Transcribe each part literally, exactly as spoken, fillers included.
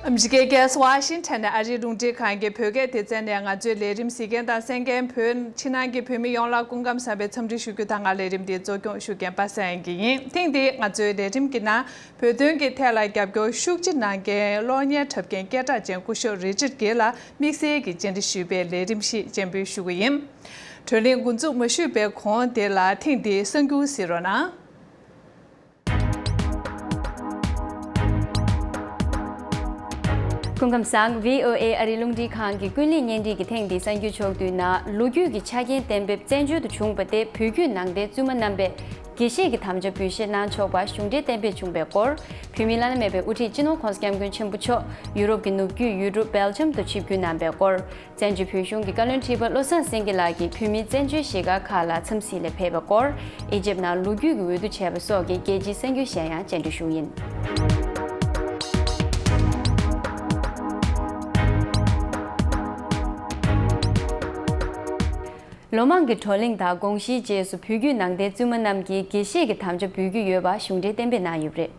ཨ་མི་རི་ཀའི་རྒྱལ་ས་ཝ་ཤིང་ཊོན་ནས་ཨ་རིའི་རླུང་འཕྲིན་ཁང་གི་བོད་སྐད་སྡེ་ཚན་ནས་ང་ཚོའི་ལས་རིམ་གཟིགས་མཁན་དང་གསན་མཁན་བོད་ཕྱི་ནང་གི་བོད་མི་ཡོངས་ལ་སྐུ་ཁམས་བཟང་བའི་འཚམས་འདྲི་ཞུ་རྒྱུ་དང་། ང་ལས་རིམ་འདི་གཙོ་སྐྱོང་ཞུ་མཁན་པ་སངས་དབྱངས་སྐྱིད་ཡིན། ཐེངས་འདིའི་ང་ཚོའི་ལས་རིམ་གྱི་ནང་། བོད་དོན་གྱི་ཐད་ལ་རྒྱབ་སྐྱོར་ཤུགས་ཆེ་གནང་མཁན་གློག་བརྙན་འཁྲབ་མཁན་སྐད་གྲགས་ཅན་སྐུ་ཞབས་རི་ཅར་གྷེལ་ལ་དམིགས་བསལ་གྱི་བཅར་འདྲི་ཞུས་པའི་ལས་རིམ་ཞིག་སྤྱན་འབུལ་ཞུ་གི་ཡིན། བགྲོ་གླེང་འགོ་འཛུགས་མ་ཞུས་པའི་གོང་དེ་ལ་ཐེངས་འདིའི་གསར་འགྱུར་གཟིགས་རོགས་གནང་། སྐུ་ཁམས་བཟང་། ཝི་ཨོ་ཨེ་ཨ་རིའི་རླུང་འཕྲིན་ཁང་གི་ཀུན་གླེང་བརྙན་འཕྲིན་གྱི་ཐེངས་འདིའི་གསར་འགྱུར་ཕྱོགས་བསྡུས་ནང་། ལོ་རྒྱུས་ཀྱི་ཆ་རྐྱེན་གཏན་འབེབས་བཙན་བྱོལ་དུ་བྱུང་བ་དེ་བོད་བརྒྱུད་ནང་བསྟན་བཙུན་མ་རྣམ་པས་དགེ་བཤེས་ཀྱི་དམ་བཅའ་འབུལ་བཞེས་གནང་ཆོག་པ་གཞུང་འབྲེལ་གཏན་འབེབས་བྱུང་བའི་སྐོར། བོད་མིའི་བླ་ན་མེད་པའི་དབུ་ཁྲིད་སྤྱི་ནོར་༧གོང་ས་༧སྐྱབས་མགོན་ཆེན་པོ་མཆོག་ཡུ་རོབ་ཀྱི་ནུབ་རྒྱུད་ཡུལ་གྲུ་སྦེལ་ཇམ་དུ་ཆིབས་བསྒྱུར་གནང་བའི་སྐོར། བཙན་བྱོལ་བོད་གཞུང་གི་བཀའ་བློན་ཁྲི་པ་བློ་བཟང་སེང་གེ་ལགས་ཀྱིས་བོད་མིའི་བཙན་བྱོལ་གཞིས་སྒར་ཁག་ལ་འཚམས་གཟིགས་ལ་ཕེབས་པའི་སྐོར། ཨི་ཇེབ་ནང་ལོ་རྒྱུས་ཀྱི་འོས་བསྡུ་བྱས་པ་སོགས་ཀྱི་རྒྱལ་སྤྱིའི་གསར་འགྱུར་གཞན་ཡང་སྤྱན་འབུལ་ཞུ་གི་ཡིན། ལོ་མང་གི་བགྲོ་གླེང་དང་དགོངས་གཞིའི་རྗེས་སུ་བོད་བརྒྱུད་ནང་བསྟན་བཙུན་མ་རྣམས་ཀྱིས་དགེ་བཤེས་ཀྱི་དམ་བཅའ་འབུལ་རྒྱུ་ཡོད་པ་གཞུང་འབྲེལ་གཏན་འབེབས་གནང་ཡོད་པ་རེད།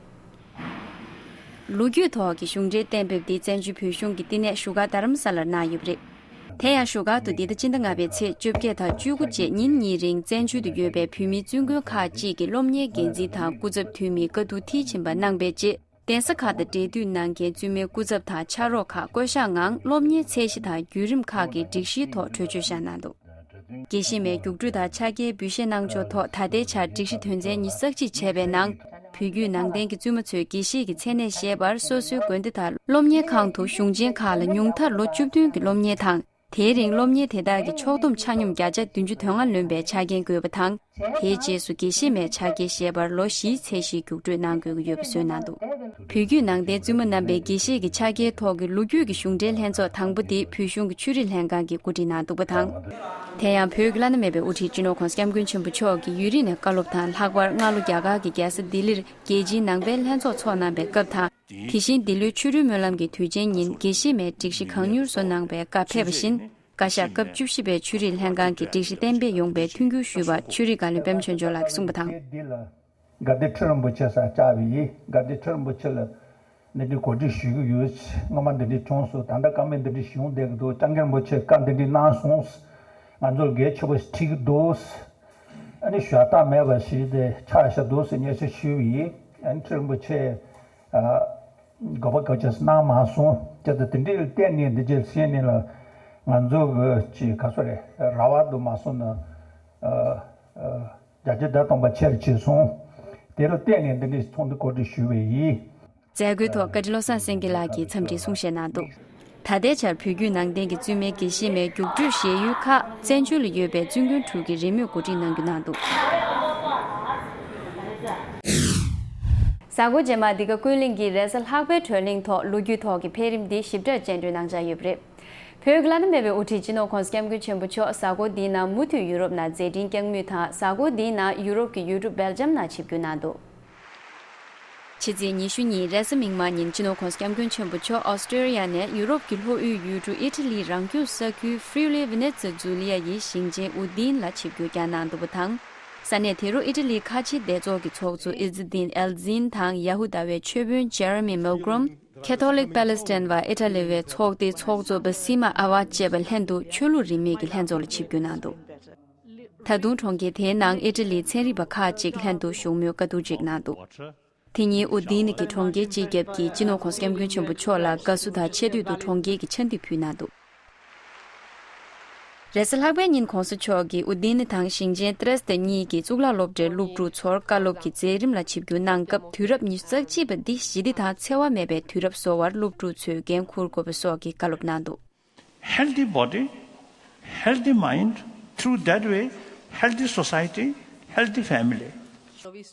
ལོ་རྒྱུས་ཐོག་གི་གཞུང་འབྲེལ་གཏན་འབེབས་འདི་བཙན་བྱོལ་བོད་གཞུང་གི་བསྟི་གནས་བཞུགས་སྒར་རྡ་རམ་ས་ལར་གནང་ཡོད་པ་རེད། དེ་ཡང་བཞུགས་སྒར་དུ་འདི་ཟླ་སྤྱི་ཟླ་ལྔ་པའི་ཚེས་བཅོ་བརྒྱད་དང་བཅུ་དགུ་བཅས་ཉིན་གཉིས་རིང་བཙན་བྱོལ་དུ་ཡོད་པའི་བོད་མིའི་བཙུན་དགོན་ཁག་ཅིག་གི་སློབ་གཉེར་འགན་འཛིན་དང་སྐུ་ཚབ་འཐུས་མིའི་བཀའ་བསྡུར་མཐིལ་ཕྱིན་པ་གནང་བའི་རྗེས། གདན་ས་ཁག་ཏུ་འབྲེལ་མཐུད་གནང་མཁན་བཙུན་མའི་སྐུ་ཚབ་དང་ཕྱག་རོགས་ཁག་བསྐོ་གཞག་ངང་སློབ་གཉེར་ཚད་གཞི་དང་བརྒྱུད་རིམ་ཁག་གི་སྒྲིག་གཞིའི་ཐོག་གྲོས་ཆོད་བཞག་གནང་འདུག་དགེ་བཤེས་མའི་རྒྱུགས་སྤྲོད་དང་ཕྱག་འཁྱེར་འབུལ་བཞེས་གནང་ཕྱོགས་ཐོག་ད་ལྟའི་ཆར་སྒྲིག་གཞི་དོན་ཚན་ཉི་ཤུ་རྩ་གཅིག་བྱས་པའི་ནང་། བོད་བརྒྱུད་ནང་བསྟན་གྱི་བཙུན་མ་ཚོས་དགེ་བཤེས་ཀྱི་མཚན་གནས་བཞེས་པར་སོ་སོའི་དགོན་སྡེ་དང་སློབ་གཉེར་ཁང་དུ་གཞུང་ཆེན་ཁག་ལ་ཉུང་མཐར་ལོ་བཅུ་བདུན་གྱི་སློབ་གཉེར་དང་། དེའི་རིང་སློབ་གཉེར་དེ་དག་གི་ཕྱོགས་བསྡོམས་ཆ་སྙོམས་བརྒྱ་ཆ་བདུན་ཅུ་དོན་ལྔ་ལོན་པའི་ཆ་རྐྱེན་དགོས་པ་དང་། དེའི་རྗེས་སུ་དགེ་བཤེས་མའི་ཕྱག་འཁྱེར་བཞེས་པར་ལོ་བཞིའི་ཚད་གཞིའི་རྒྱུགས་སྤྲོད་གནང་དགོས་ཀྱི་ཡོད་པ་བཟོས་གནང་འདུག་བོད་བརྒྱུད་ནང་བསྟན་བཙུན་མ་རྣམ་པས་དགེ་བཤེས་ཀྱི་ཕྱག་འཁྱེར་ཐོག་གི་ལོ་རྒྱུས་ཀྱི་གཞུང་འབྲེལ་ལྷན་ཚོགས་དང་པོ་དེ་བོད་གཞུང་གི་ཆོས་རིག་ལྷན་ཁང་གིས་གོ་སྒྲིག་གནང་འདུག་པ་དང་། དེ་ཡང་བོད་ཀྱི་བླ་ན་མེད་པའི་དབུ་ཁྲིད་སྤྱི་ནོར་༧གོང་ས་༧སྐྱབས་མགོན་ཆེན་པོ་མཆོག་གིས་ཡུན་རིང་ནས་བཀའ་སློབ་དང་། ལྷག་པར་སྔ་ལོ་རྒྱ་གར་གྱི་རྒྱལ་ས་ལྡི་ལིར་རྒྱལ་སྤྱིའི་ནང་པའི་ལྷན་ཚོགས་འཚོགས་གནང་བའི་སྐབས་དང་། དེ་བཞིན་འདི་ལོའི་ཆོ་འཕྲུལ་སྨོན་ལམ་གྱི་དུས་ཆེན་ཉིན་དགེ་བཤེས་མའི་སྒྲིག་གཞི་གང་མྱུར་བཟོ་གནང་བའི་བཀའ་ཕེབས་པ་བཞིན། བཀའ་ཤག་སྐབས་བཅུ་བཞི་པའི་ཆོས་རིག་ལྷན་ཁང་གི་སྒྲིག་གཞི་གཏན་འབེབས་ཡོང་བའི་མཐུན་འགྱུར་ཞུས་པ་ཆོས་རིག་བཀའ་བློན་པད་མ་ཆོས་འབྱོར་ལགས་ཀྱིས་གསུངས་པ་དང་། དགའ་ལྡན་ཁྲི་རིན་པོ་ཆེ་སར་བཅར་བ་ཡིན། དགའ་ལྡན་ཁྲི་རིན་པོ་ཆེ་ལ་འདི་འདྲའི་གོ་སྒྲིག་ཞུ་གི་ཡོད། སྔོན་མ་འདི་འདྲའི་བྱུང་སོང་། ད་ལྟ་བཀའ་མོལ་འདི་འདྲའི་ཞུ་བསྡད་ཀྱི་འདུག ྋསྐྱབས་མགོན་རིན་པོ་ཆེས་བཀའ་འདི་འདྲའི་གནང་སོང་། ང་ཚོར་གལ་ཆེ་པོ་ཞིག་འཁྲི་གི་འདུག་ཨ་ནི་ཞུ་ཡག་རྟགས་མེད་པ་ཞིག་དེ་ཆགས་བཞག་འདུག་ཟེར་སྙན་སེང་ཞུས་པ་ཡིན། ཨ་ནི་ཁྲི་རིན་པོ་ཆེ་ཨ་དགོངས་པ་ག་ཅི་གནང་མ་སོང་། ཅེས་དང་དེ་འདྲའི་བརྟེན་ནས་འདི་རྗེས་ཟིན་ནས་ལ་ང་ཚོ་གི་ཅིག་ག་ཚོད་རེད། ར་བ་དུ་མ་སོང་ན་ཨ་ཨ་རྒྱ་ཆེ་ད་སྟོང་པ་ཆེར་ཕྱིན་སོང་། དེ་ལ་བརྟེན་ནས་འདི་འདྲའི་ཚོགས་འདུ་གོ་སྒྲིག་ཞུས་པ་ཡིན། མཛད་སྒོའི་ཐོག་བཀའ་ཁྲི་བློ་བཟང་སེང་གེ་ལགས་ཀྱིས་འཚམས་འདྲིའི་གསུང་བཤད་གནང་འདུག་ད་ལྟའི་ཆར་བོད་བརྒྱུད་ནང་བསྟན་གྱི་བཙུན་མའི་དགེ་བཤེས་མའི་རྒྱུགས་སྤྲོད་བཞེས་ཡུལ་ཁག་བཙན་བྱོལ་ལ་ཡོད་པའི་བཙུན་དགོན་དྲུག་གིས་རེས་མོས་གོ་སྒྲིག་གནང་རྒྱུ་གནང་འདུག་གཟའ་འཁོར་རྗེས་མ་འདི་ག་ཀུན་གླེང་གི་རེས་གཟའ་ལྷག་པའི་བགྲོ་གླེང་ཐོག་ལོ་རྒྱུས་ཐོག་གི་འཕེལ་རིམ་འདི་ཞིབ་ཕྲར་སྤྱན་འགྲོལ་གནང་འཆར་ཡོད་པ་རེད། བོད་ཀྱི་བླ་ན་མེད་པའི་དབུ་ཁྲིད་སྤྱི་ནོར་༧གོང་ས་༧སྐྱབས་མགོན་ཆེན་པོ་མཆོག་གཟའ་འཁོར་འདིའི་ནང་མུ་མཐུད་ཡུ་རོབ་ནང་མཛད་འཕྲིན་བསྐྱངས་མུས་དང་། གཟའ་འཁོར་འདིའི་ནང་ཡུ་རོབ་ཀྱི་ཡུལ་གྲུ་སྦེལ་ཇམ་ནང་ཆིབས་བསྒྱུར་གནང་འདུག་ཕྱི་ཚེས་ཉི་ཤུ་ཉིན་རེས་གཟའ་མིག་དམར་ཉིན་སྤྱི་ནོར་༧གོང་ས་༧སྐྱབས་མགོན་ཆེན་པོ་མཆོག་ཨོ་སི་ཀྲི་ཡ་ནས་ཡུ་རོབ་ཀྱི་ལྷོ་དབུས་ཡུལ་གྲུ་ཨི་ཊ་ལིའི་རང་སྐྱོང་ས་ཁུལ་ཧྥི་ཡུ་ལི་ཝེ་ནེ་ཙི་ཛུ་ལི་ཡ་ཡི་ཞིང་ཆེན་ཨུ་དིན་ལ་ཆིབས་བསྒྱུར་བསྐྱངས་གནང་འདུག་པ་དང་། ས་གནས་དེ་རུ་ཨི་ཊ་ལིའི་ཁ་ཆེའི་སྡེ་ཚོགས་ཀྱི་ཚོགས་གཙོ་ཨི་ཛི་ཏིན་ཨེལ་ཛིན་དང་ཡ་ཧུ་དཱ་བའི་ཆོས་དཔོན་ཇེ་རེ་མི་མིལ་གྷོམ། ཁེ་ཐོ་ལིག་པེ་ལེ་སི་ཐན་བ་ཨི་ཊ་ལི་བའི་ཚོགས་སྡེའི་ཚོགས་གཙོ་བ་སི་མ་ཨ་ཝ་བཅས་པ་ལྷན་དུ་ཆོས་ལུགས་རིས་མེད་ཀྱི་ལྷན་ཚོགས་ལ་ཆིབས་བསྒྱུར་གནང་འདུག་ད་དུང་གྲོང་ཁྱེར་དེའི་ནང་ཨི་ཊ་ལིའི་ཚན་རིག་པ་ཁག་ཅིག་ལྷན་དུ་བཞུགས་མོལ་བཀའ་བསྡུར་ཅིག་གནང་འདུག་དེ་ཉིན་ཨུ་དིན་གྱི་གྲོང་ཁྱེར་སྤྱི་ཁྱབ་ཀྱིས་སྤྱི་ནོར་༧གོང་ས་༧སྐྱབས་མགོན་ཆེན་པོ་མཆོག་ལ་དགའ་བསུ་དང་ཆེ་བསྟོད་དུ་གྲོང་ཁྱེར་གྱི་ཕྱག་མདུད་ཕུལ་གནང་འདུག་རེས་གཟའ་ལྷག་པའི་ཉིན་༧གོང་ས་མཆོག་གིས་ཨུ་དིན་དང་ཞིང་ཆེན་ཏྲེས་ཏེ་གཉིས་ཀྱི་གཙུག་ལག་སློབ་གྲྭའི་སློབ་ཕྲུག་ཚོར་བཀའ་སློབ་ཀྱི་མཛད་རིམ་ལ་ཆིབས་བསྒྱུར་གནང་སྐབས། དུས་རབས་ཉི་ཤུ་རྩ་གཅིག་པ་འདི་ཞི་བདེ་དང་འཚེ་བ་མེད་པའི་དུས་རབས་བཟོ་བར་སློབ་ཕྲུག་ཚོས་འགན་འཁུར་དགོས་པ་སོགས་ཀྱི་བཀའ་སློབ་གནང་འདུག Healthy body, healthy mind, through that way, healthy society, healthy family.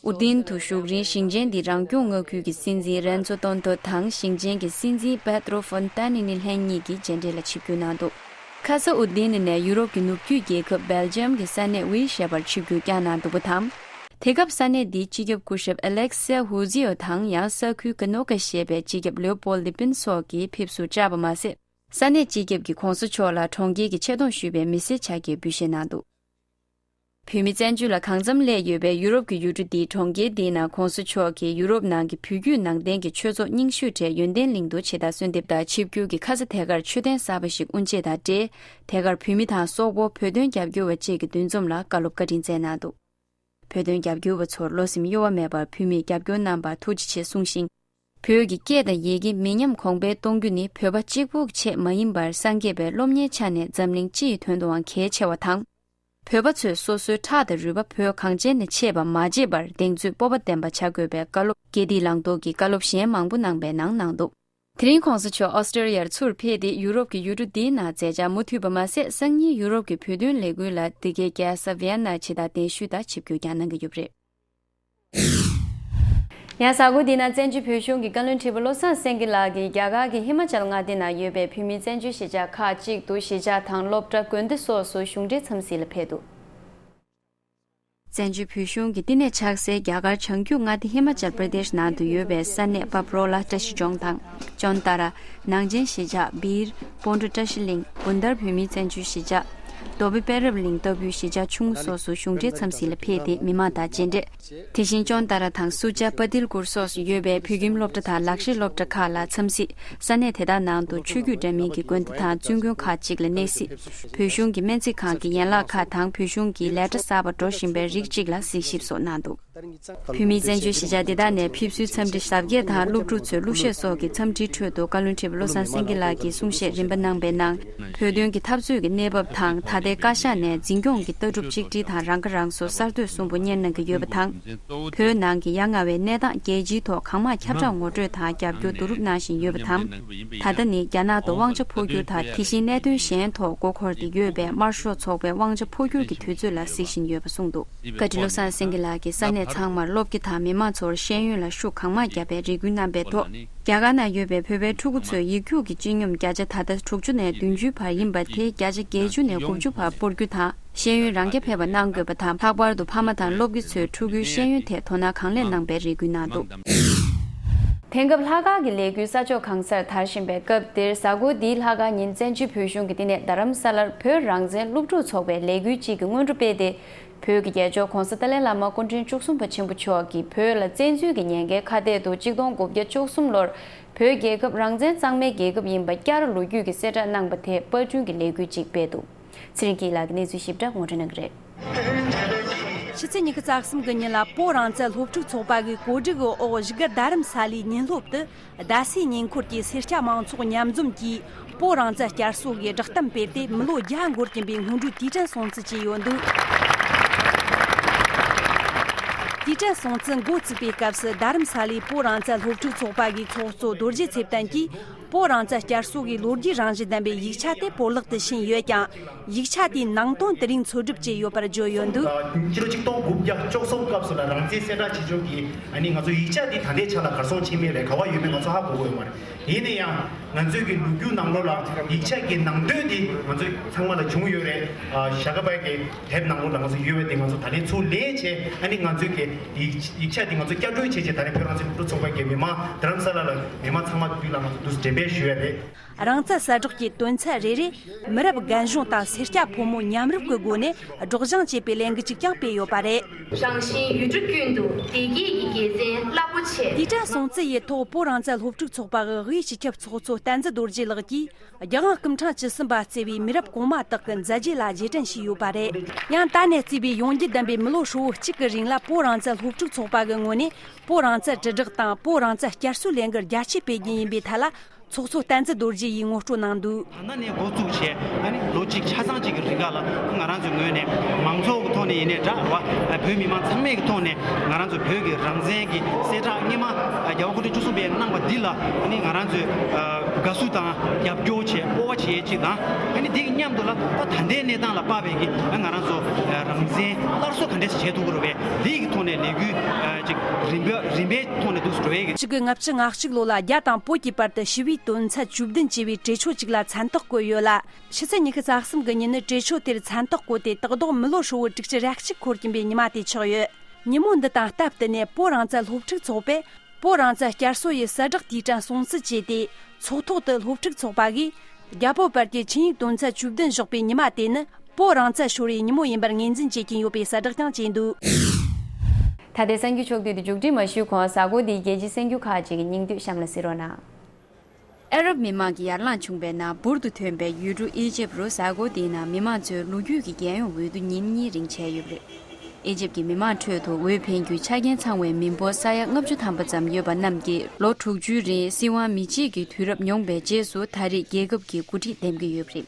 ཨུ་དིན་དུ་བཞུགས་རིང་ཞིང་ཆེན་འདི་རང་སྐྱོང་མངའ་ཁུལ་གྱི་སྲིད་འཛིན་རན་ཚོ་ཏོན་ཏོ་དང་ཞིང་ཆེན་གྱི་སྲིད་འཛིན་པེ་ཏྲོ་ཧྥོན་ཏན་ནི་ལྷན་གཉིས་ཀྱིས་མཇལ་འཕྲད་ལ་ཆིབས་བསྒྱུར་གནང་འདུག་ཁ་ས་ཨུ་དིན་ནས་ཡུ་རོབ་ཀྱི་ནུབ་རྒྱུད་རྒྱལ་ཁབ་སྦེལ་ཇམ་གྱི་ས་གནས་ཝི་ཞེས་པར་ཆིབས་བསྒྱུར་བསྐྱངས་གནང་འདུག་པ་དང་། དེ་སྐབས་ས་གནས་འདིའི་སྤྱི་ཁྱབ་སྐུ་ཞབས་ཨ་ལེག་སེ་ཧུ་ཟི་ཨོ་དང་ཡང་ས་ཁུལ་ག་ནོ་ཀ་ཞེས་པའི་སྤྱི་ཁྱབ་ལེའོ་པོལ་ལི་པིན་སོགས་ཀྱིས་ཕེབས་བསུར་བཅར་བ་མ་ཟད། ས་གནས་སྤྱི་ཁྱབ་ཀྱིས་༧གོང་ས་མཆོག་ལ་གྲོང་ཁྱེར་གྱི་ཆེ་མཐོང་ཞུས་པའི་མི་སེར་ཕྱག་འཁྱེར་འབུལ་བཞེས་གནང་འདུག་བོད་མི་བཙན་བྱོལ་ལ་གང་འཚམ་སླེབས་ཡོད་པའི་ཡུ་རོབ་ཀྱི་ཡུལ་གྲུ་འདིའི་གྲོང་ཁྱེར་འདིའི་ནང་གོང་ས་མཆོག་གིས་ཡུ་རོབ་ནང་གི་བོད་བརྒྱུད་ནང་བསྟན་གྱི་ཆོས་ཚོགས་རྙིང་ཤོས་གྲས་ཡོན་ཏན་གླིང་དུ་ཆེ་མཐོང་གསོལ་འདེབས་དང་ཆིབས་བསྒྱུར་གྱིས་ཁ་ས་དེ་གར་མཆོད་རྟེན་གསར་པ་ཞིག་དབུ་འབྱེད་དང་འབྲེལ། དེ་གར་བོད་མི་དང་སོག་པོ། བོད་དོན་རྒྱབ་སྐྱོར་བ་བཅས་ཀྱི་འདུ་འཛོམས་ལ་བཀའ་སློབ་བཀའ་དྲིན་སྩལ་གནང་འདུག་བོད་དོན་རྒྱབ་སྐྱོར་བ་ཚོར་བློ་སེམས་གཡོ་བ་མེད་པར་བོད་མིས་རྒྱབ་སྐྱོར་གནང་བར་ཐུགས་རྗེ་ཆེ་གསུངས་ཤིང་། བོད་ཀྱི་སྐད་དང་ཡི་གེ་མི་ཉམས་གོང་འཕེལ་གཏོང་རྒྱུ་ནི་བོད་པ་གཅིག་པུ་ཆེད་མ་ཡིན་པར་སངས་རྒྱས་པའི་སློབ་གཉེར་ཆ་ནས་འཛམ་གླིང་སྤྱི་ཡི་དོན་དུའང་གལ་ཆེ་བ་དང་། བོད་པ་ཚོས་སོ་སོའི་ཁྲག་དང་རུས་པ་བོད་གངས་ཅན་ནས་ཆད་པ་མ་བརྗེད་པར་གདེང་ཚོད་སྤོབས་པ་ལྡན་པ་བྱ་དགོས་པའི་བཀའ་སློབ་དགེ་སྡིག་བླང་དོར་གྱི་བཀའ་སློབ་གཞན་མང་པོ་གནང་པའི་ནང་གནང་འདུག་དེ་རིང་གོང་ས་མཆོག་ཨོ་སི་ཀྲི་ལི་ཡར་ཚུར་ཕེབས་ཏེ། ཡུ་རོབ་ཀྱི་ཡུལ་གྲུ་འདིའི་ནང་མཛད་འཆར་མུ་མཐུད་པ་མ་ཟད། སང་ཉིན་ཡུ་རོབ་ཀྱི་བོད་དོན་ལས་འགུལ་ལ་འདི་གའི་རྒྱལ་ས་ཝི་ཡན་ན་ཆེད་བརྡ་གདན་ཞུ་དང་ཆིབས་བསྒྱུར་ཀྱང་གནང་གི་ཡོད་པ་རེད། ཡང་གཟའ་འཁོར་འདིའི་ནང་བཙན་བྱོལ་བོད་གཞུང་གི་བཀའ་བློན་ཁྲི་པ་བློ་བཟང་སེང་གེ་ལགས་ཀྱིས་རྒྱ་གར་གྱི་ཧི་མ་ཅལ་མངའ་སྡེ་ནང་ཡོད་པའི་བོད་མིའི་བཙན་བྱོལ་གཞིས་ཆགས་ཁག་ཅིག་ཏུ་གཞིས་ཆགས་དང་སློབ་གྲྭ། དགོན་སྡེ་སོགས་སུ་གཞུང་འབྲེལ་འཚམས་གཟིགས་ལ་ཕེབས་འདུག་བཙན་བྱོལ་བོད་གཞུང་གི་བསྟི་གནས་ཆགས་སའི་རྒྱ་གར་བྱང་རྒྱུད་མངའ་སྡེ་ཧི་མ་ཅལ་པྲ་དེཤ་ནང་དུ་ཡོད་པའི་ས་གནས་པབ་རོ་ལ། བཀྲ་ཤིས་ལྗོངས་དང་། ཅོན་ཏ་ར། ནང་ཆེན་གཞིས་ཆགས། སྦིར། སྤོན་ཕྲུག་བཀྲ་ཤིས་གླིང་། དགོན་དར་བོད་མིའི་བཙན་བྱོལ་གཞིས་ཆགས། རྡོ་སྦིས་དཔལ་རབ་གླིང་ལྟ་བུའི་གཞིས་ཆགས་ཆུང་ངུ་སོགས་སུ་གཞུང་འབྲེལ་འཚམས་གཟིགས་ལ་ཕེབས་ཏེ་མི་མང་དང་མཇལ་འཕྲད། དེ་བཞིན་ཅོན་ཏ་ར་དང་སུ་ཅཱ། པ་ཏིལ་གུར་སོགས་སུ་ཡོད་པའི་བོད་ཁྱིམ་སློབ་གྲྭ་དང་ལག་ཤེས་སློབ་གྲྭ་ཁག་ལ་འཚམས་གཟིགས། ས་གནས་དེ་དག་ནང་དུ་ཆོས་བརྒྱུད་འདྲ་མིན་གྱི་དགོན་སྡེ་དང་བཙུན་དགོན་ཁག་ཅིག་ལ་གནས་གཟིགས། བོད་གཞུང་གི་སྨན་རྩིས་ཁང་གི་ཡན་ལག་ཁག་དང་བོད་གཞུང་གི་ལས་གྲྭ་གསར་པ་འགྲོ་བཞིན་པའི་རིགས་གཅིག་ལ་གཟིགས་ཞིབ་སོགས་གནང་འདུག་བོད་མིའི་བཙན་བྱོལ་གཞིས་ཆགས་འདི་དག་ནས་ཕེབས་བསུའི་འཚམས་འདྲི་ཞབས་སྐྱེལ་དང་སློབ་ཕྲུག་ཚོའི་གླུ་གཞས་སོགས་ཀྱི་འཚམས་འདྲིའི་ཁྲོད་དུ་བཀའ་བློན་ཁྲི་པ་བློ་བཟང་སེང་གེ་ལགས་ཀྱིས་གསུང་བཤད་རིམ་པ་གནང་པའི་ནང་། བོད་དོན་གྱི་འཐབ་རྩོད་ཀྱི་གནས་བབ་དང་། ད་ལྟའི་བཀའ་ཤག་ནས་འཛིན་སྐྱོང་གི་ལྟ་གྲུབ་གཅིག་སྒྲིལ་དང་རང་ཁ་རང་གསོ་གསར་གཏོད་གསུམ་པོ་སྙན་གནང་གི་ཡོད་པ་དང་། བོད་ནང་གི་ཡ་ང་བའི་གནས་སྟངས་རྒྱལ་སྤྱིའི་ཐོག་གང་མང་ཁྱབ་བསྒྲགས་ངོ་སྤྲོད་དང་རྒྱབ་སྐྱོར་བསྡུ་རུབ་གནང་བཞིན་ཡོད་པ་དང་། ད་ལྟ་ནི་རྒྱ་ནག་ཏུ་དབང་ཆ་འཕོ་འགྱུར་དང་། དེ་བཞིན་གནད་དོན་གཞན་ཐོག་མགོ་འཁོར་ཏེ་ཡོད་པའི་དམར་ཤོག་ཚོགས་པའི་དབང་ཆ་འཕོ་འགྱུར་གྱི་དུས་ཚོད་ལ་གཟིགས་བཞིན་ཡོད་པ་གསུངས་འདུག་བཀའ་ཁྲི་བློ་བཟང་སེང་གེ་ལགས་ཀྱིས་ས་གནས་ཚང་མར་སློབ་དགེ་དང་མི་མང་ཚོར་ཤེས་ཡོན་ལ་ཤུགས་གང་མང་བརྒྱབ་པའི་རེ་སྐུལ་གནང་པའི་ཐོག་རྒྱ་གར་ནང་ཡོད་པའི་བོད་པའི་ཕྲུ་གུ་ཚོས་ཡིག་རྒྱུགས་ཀྱི་སྤྱི་སྙོམས་བརྒྱ་ཆ་ད་ལྟ་དྲུག་ཅུ་ནས་བདུན་ཅུའི་བར་ཡིན་པ་དེ་བརྒྱ་ཆ་བརྒྱད་ཅུ་ནས་དགུ་བཅུ་བར་སྤོར་རྒྱུ་དང་། ཤེས་ཡོན་རང་རྐྱ་འཕེར་བ་གནང་དགོས་པ་དང་། ལྷག་པར་དུ་ཕ་མ་དང་སློབ་དགེ་ཚོས་ཕྲུ་གུའི་ཤེས་ཡོན་ཐད་དོ་སྣང་གང་ལེགས་གནང་པའི་རེ་སྐུལ་གནང་འདུག་དེང་སྐབས་ལྷག་དཀར་གྱི་ལས་འགུལ་ས་ཕྱོགས་གང་སར་དར་བཞིན་པའི་སྐབས་འདིར། གཟའ་འཁོར་འདིའི་ལྷག་དཀར་ཉིན་བཙན་བྱོལ་བོད་གཞུང་གི་བསྟི་གནས་རྡ་རམ་ས་ལར་བོད་རང་བཙན་སློབ་ཕྲུག་ཚོགས་པའི་ལས་འགུལ་གཅིག་གི་སྔོན་འགྲོ་སྤེལ་ཏེ། བོད་ཀྱི་རྒྱལ་མཆོག་༧གོང་ས་ཏཱ་ལའི་བླ་མ་སྐུ་ཕྲེང་བཅུ་གསུམ་པ་ཆེན་པོ་མཆོག་གིས་བོད་ལ་བཙན་འཛུལ་གྱི་ཉེན་ཁའི་ཁ་གཏད་དུ་གཅིག་སྟོང་དགུ་བརྒྱ་བཅུ་གསུམ་ལོར་བོད་རྒྱལ་ཁབ་རང་བཙན་གཙང་མའི་རྒྱལ་ཁབ་ཡིན་པ་བསྐྱར་ལོ་རྒྱུས་ཀྱི་གསལ་བསྒྲགས་གནང་པ་དེ་པར་སྐྲུན་གྱི་ལས་འགུལ་གཅིག་སྤེལ་འདུག་ཚེ་རིང་སྐྱིད་ལགས་ཀྱིས་གནས་ཚུལ་ཞིབ་ཕྲ་ངོ་སྤྲོད་གནང་གི་རེད། ཕྱི་ཚེས་ཉི་ཤུ་རྩ་གསུམ་གྱི་ཉིན་ལ་བོད་རང་བཙན་སློབ་ཕྲུག་ཚོགས་པ་གིས་གོ་སྒྲིག་གི་འོག་བཞུགས་སྒར་རྡ་རམ་ས་ལའི་ཉིན་སློབ་ཏུ། རྡ་སའི་ཉེ་འཁོར་གྱི་སེར་སྐྱ་མང་ཚོགས་མཉམ་འཛོམས་ཀྱིས་བོད་རང་བཙན་བསྐྱར་གསོ་གི་བསྒྲགས་གཏམ་སྤེལ་ཏེ། མི་ལོ་བརྒྱ་འགོར་གྱིན་པའི་སྔོན་འགྲོའི་དུས་དྲན་སྲུང་བརྩི་བྱས་ཡོད་འདུག་དུས་དྲན་སྲུང་བརྩི་འགོ་བཙུགས་པའི་སྐབས་སུ། རྡ་རམ་ས་ལའི་བོད་རང་བཙན་སློབ་ཕྲུག་ཚོགས་པ་གི་ཚོགས་གཙོ་རྡོ་རྗེ་ཚེ་བརྟན་གྱིས། བོད་རང་བཙན་བསྐྱར་གསོ་གི་ལོ་རྒྱུས་རང་བཞིན་ལྡན་པའི་ཡིག་ཆ་དེ་བོད་ལག་ཏུ་ཕྱིན་ཡོད་ཀྱང་། ཡིག་ཆ་དེའི་ནང་དོན་དེ་རིང་འཚོལ་སྒྲུབ་བྱས་ཡོད་པར་བརྗོད་ཡོད་འདུག་ཕྱི་ལོ་ཆིག་སྟོང་དགུ་བརྒྱ་བཅུ་གསུམ་སྐབས་སུ་ལ་རང་བཙན་གསལ་བསྒྲགས་བྱེད་ཕྱོགས་ཀྱི་ཨ་ནི་ང་ཚོའི་ཡིག་ཆ་འདི་ད་ལྟའི་ཆ་ལ་གར་སོང་ཕྱིན་མིན་རེད། ག་བ་ཡོད་མེད་ང་ཚོ་ཧ་གོ་གི་ཡོད་མ་རེད། ཡིན་ན་ཡང་ང་ཚོའི་གི་ལོ་རྒྱུས་ནང་ལོགས་ལ་ཡིག་ཆ་གི་ནང་དོན་འདི་ང་ཚོ་ཚང་མ་ལ་བྱུང་ཡོད་རེད། ཨ། ཞྭ་སྒབ་པའི་གི་དེབ་ནང་ལོགས་ལ་ང་ཚོ་ཡོད་པ་འདི་ང་ཚོ་ད་ལན་ཚུར་ལེན་བྱས། ཨ་ནི་ང་ཚོའི་གི་ཡིག་ཡིག་ཆ་འདི་ང་ཚོ་བསྐྱར་སྐྲུན་བྱས་བྱས། ད་ལན་བོད་རང་བཙན་སློབ་ཕྲུག་ཚོགས་པའི་གི་མི་མང་རྡ་རམ་ས་ལ་ལ་མི་མང་ཚང་མ་མདུན་ལ་ང་ཚོ་འདུག་སེ་འགྲེམས་སྤེལ་ཞུ་ཡ་རེད། རང་བཙན་གསལ་བསྒྲགས་ཀྱི་དོན་ཚན་རེ་རེ་མི་རབས་རྒན་གཞོན་དང་སེར་སྐྱ་ཕོ་མོ་མཉམ་རུབ་ཀྱི་སྒོ་ནས་སྒྲོག་སྦྱང་བྱེད་པའི་ལས་འགུལ་ཅིག་ཀྱང་སྤེལ་ཡོད་པ་རེད། རང་བཞིན་ཡུལ་གྲུ་ཀུན་ཏུ་བདེ་སྐྱིད་ཀྱི་དགེ་མཚན་རླབས་པོ་ཆེ། དུས་དྲན་སྲུང་བརྩི་ཡི་ཐོག་བོད་རང་བཙན་སློབ་ཕྲུག་ཚོགས་པ་གི་དབུས་སྤྱི་ཁྱབ་ཚོགས་གཙོ་བསྟན་འཛིན་རྡོ་རྗེ་ལགས་ཀྱིས། རྒྱལ་དབང་སྐུ་ཕྲེང་བཅུ་གསུམ་པ་གཙོས་པའི་མི་རབས་གོང་མ་དག་གི་མཛད་རྗེས་ལ་རྗེས་དྲན་ཞུས་ཡོད་པ་རེད། ཡང་ད་ནས་བརྩིས་པའི་ཡོང་རྒྱུ་ལྡན་པའི་མི་ལོ་ཧྲིལ་བོ་གཅིག་གི་རིང་ལ། བོད་རང་བཙན་སློབ་ཕྲུག་ཚོགས་པ་གི་ངོས་ནས་བོད་རང་བཙན་དྲིལ་བསྒྲགས་དང་། བོད་རང་བཙན་བསྐྱར་གསོའི་ལས་འགུལ་རྒྱ་ཆེ་སྤེལ་རྒྱུ་ཡིན་པའི་ཐད་ལ། ཚོགས་གཙོ་བསྟན་འཛིན་རྡོ་རྗེ་ཡིས་ངོ་སྤྲོད་གནང་འདུག་ད་ལྟ་ནས་འགོ་བཙུགས་བྱས། ཨ་ནི་ལོ་གཅིག་ཆ་ཚང་གཅིག་གི་རིང་ག་ལ། ང་རང་ཚོའི་ངོས་ནས་མང་ཚོགས་ཀྱི་ཐོག་ནས་ཡིན་ནའི་འདྲ་བ། བོད་མི་མང་ཚང་མའི་གི་ཐོག་ནས་ང་རང་ཚོ་བོད་ཀྱི་རང་བཙན་གྱི་གསལ་བསྒྲགས་སྔོན་མ་རྒྱལ་བ་སྐུ་ཕྲེང་བཅུ་གསུམ་པས་གནང་བ་འདི་ལ། ཨ་ནི་ང་རང་ཚོས་དགའ་བསུ་དང་རྒྱབ་སྐྱོར་བྱས། སྤོབས་པ་བྱེད་ཡས་གཅིག་དང་། ཨ་ནི་འདི་གི་མཉམ་དུ་ལ་ད་ད་ལྟའི་གནས་སྟངས་ལ་དཔག་པའི་གི་ང་རང་ཚོ་རང་བཙན་སླར་གསོ་ག་འདྲས་བྱེད་ཐུབ་ཀྱི་རེད་པས། འདི་གི་ཐོག་ནས་ལས་འགུལ་ཅིག་རིམ་པ་རིམ་པའི་ཐོག་ནས་འདུག་སེ་འགྲོ་ཡས་གི། ཆིག་སྟོང་དགུ་བརྒྱ་ལྔ་བཅུ་ང་གཅིག་ལོ་ལ་རྒྱ་དང་བོད་ཀྱི་བར་དུ་ཞི་བའི་དོན་ཚན་བཅུ་བདུན་ཅེས་པའི་གྲོས་ཆོད་ཅིག་ལ་མཚན་རྟགས་བཀོད་ཡོད་ལ། ཕྱི་ཚེས་ཉི་ཤུ་རྩ་གསུམ་གྱི་ཉིན་ནི་གྲོས་ཆོད་དེར་མཚན་རྟགས་བཀོད་དེ། ཏག་ཏག་མི་ལོ་ཧྲིལ་བོ་དྲུག་ཅུ་རེ་གཅིག་འཁོར་གྱིན་པའི་ཉི་མ་དེ་ཆགས་ཡོད། ཉིན་མོ་འདི་དང་སྟབས་བསྟུན་ནས་བོད་རང་བཙན་སློབ་ཕྲུག་ཚོགས་པས་བོད་རང་བཙན་བསྐྱར་གསོ་ཡི་གསལ་བསྒྲགས་དུས་དྲན་སྲུང་བརྩི་བྱས་ཏེ། ཚོགས་ཐོག་ཏུ་སློབ་ཕྲུག་ཚོགས་པ་གིས་རྒྱ་བོད་བར་གྱི་ཆིངས་ཡིག་དོན་ཚན་བཅུ་བདུན་བཞག་པའི་ཉི་མ་དེ་ནི། བོད་རང་བཙན་ཤོར་བའི་ཉིན་མོ་ཡིན་པར་ངོས་འཛིན་བྱེད་ཀྱིན་ཡོད་པའི་གསལ་བསྒྲགས་ཀྱང་བྱས་འདུག། ད་ལྟའི་གསར་འགྱུར་ཕྱོགས་བསྡུས་དེ་མཇུག་སྒྲིལ་མ་ཞུས་གོང་། གཟའ་འཁོར་འདིའི་རྒྱལ་སྤྱིའི་གསར་འགྱུར་ཁག་ཅིག་གི་སྙིང་བསྡུས་གཤམ་ལ་གཟིགས་རོགས་གནང་། ཨ་རབ་མི་མང་གི་ཡར་ལངས་བྱུང་བའི་ནང་འབུར་དུ་ཐོན་པའི་ཡུལ་གྲུ་ཨི་ཇེབ་རུ་གཟའ་འཁོར་འདིའི་ནང་མི་མང་ཚོའི་ལོ་རྒྱུས་ཀྱི་རྒྱལ་ཡོངས་འོས་བསྡུ་ཉིན་གཉིས་རིང་བྱས་ཡོད་པ་རེད། ཨི་ཇེབ་ཀྱི་མི་མང་ཁྲོད་དུ་འོས་འཕེན་རྒྱུའི་ཆ་རྐྱེན་ཚང་བའི་མི་འབོར་ས་ཡ་ལྔ་བཅུ་ཐམ་པ་ཙམ་ཡོད་པ་རྣམས་ཀྱིས་ལོ་དྲུག་ཅུའི་རིང་སྲིད་དབང་མི་གཅིག་གི་དུས་རབས་མྱོང་བའི་རྗེས་སུ་ད་རེས་རྒྱལ་ཁབ་ཀྱི་འགོ་ཁྲིད་འདེམས་ཀྱི་ཡོད་པ་རེད།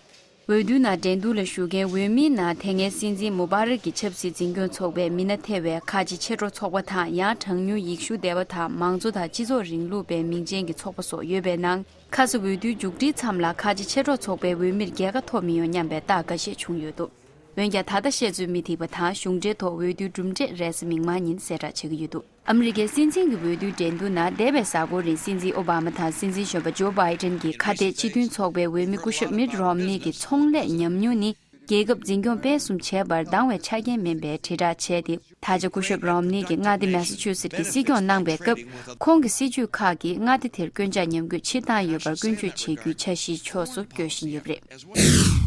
འོས་བསྡུའི་ནང་འགྲན་བསྡུར་ལ་ཞུགས་མཁན་འོས་མིའི་ནང་དེ་སྔའི་སྲིད་འཛིན་མུ་བྷ་རག་གི་ཆབ་སྲིད་འཛིན་སྐྱོང་ཚོགས་པའི་མི་སྣ་ཐེ་བའི་ཁ་ཆེ་ཕྱི་དྲོ་ཚོགས་པ་དང་། ཡང་གྲངས་ཉུང་ཡེ་ཤུ་སྡེ་པ་དང་མང་གཙོ་དང་སྤྱི་ཚོགས་རིང་ལུགས་པའི་མིང་ཅན་གྱི་ཚོགས་པ་སོགས་ཡོད་པའི་ནང་། ཁ་ས་འོས་བསྡུའི་མཇུག་སྒྲིལ་མཚམས་ལ་ཁ་ཆེ་ཕྱི་དྲོ་ཚོགས་པའི་འོས་མིར་རྒྱལ་ཁ་ཐོབ་མི་ཡོང་སྙམ་པའི་རྟགས་འགའ་ཤས་བྱུང་ཡོད་འདུག། འོན་ཀྱང་ད་ལྟ་བཤད་ཚོད་མི་ཐིག་པ་དང་གཞུང་འབྲེལ་ཐོག་འོས་བསྡུའི་གྲུབ་འབྲས་རེས་གཟའ་མིག་དམར་ཉིན་གསལ་བསྒྲགས་བྱེད་ཀྱི་ཡོད་འདུག། ཨ་མི་རི་ཀའི་སྲིད་འཛིན་གྱི་འོས་བསྡུའི་འགྲན་བསྡུར་ནང་འདས་པའི་གཟའ་འཁོར་རིང་སྲིད་འཛིན་ཨོ་བྷ་མ་དང་སྲིད་འཛིན་གཞོན་པ་ཇོ་བྷའི་ཏན་གྱི་ཁ་གཏད་སྤྱི་མཐུན་ཚོགས་པའི་འོས་མི་སྐུ་ཞབས་མིད་རོམ་ནི་གི་ཚོང་ལས་ཉམས་མྱོང་ནི་རྒྱལ་ཁབ་འཛིན་སྐྱོང་སྤེལ་གསུམ་བྱེད་པར་འདང་བའི་ཆ་རྐྱེན་མིན་པའི་དྲིལ་བསྒྲགས་བྱས་ཏེ། ད་ཆ་སྐུ་ཞབས་རོམ་ནི་གིས་མངའ་སྡེ་མེ་ས་ཆུ་སེད་ཀྱི་སྲིད་སྐྱོང་གནང་བའི་སྐབས། ཁོང་གི་སྲིད་ཇུས་ཁག་གིས་མངའ་སྡེ་དེར་སྐྱོན་ཆ་མཉམ་འགོད་ཕྱིར་བཏང་ཡོད་པར་སྐྱོན་བརྗོད་བྱེད་རྒྱུའི་འཆར་གཞིའི་ཕྱོགས་སུ་བསྐྱོད་བཞིན་ཡོད་པ་རེད།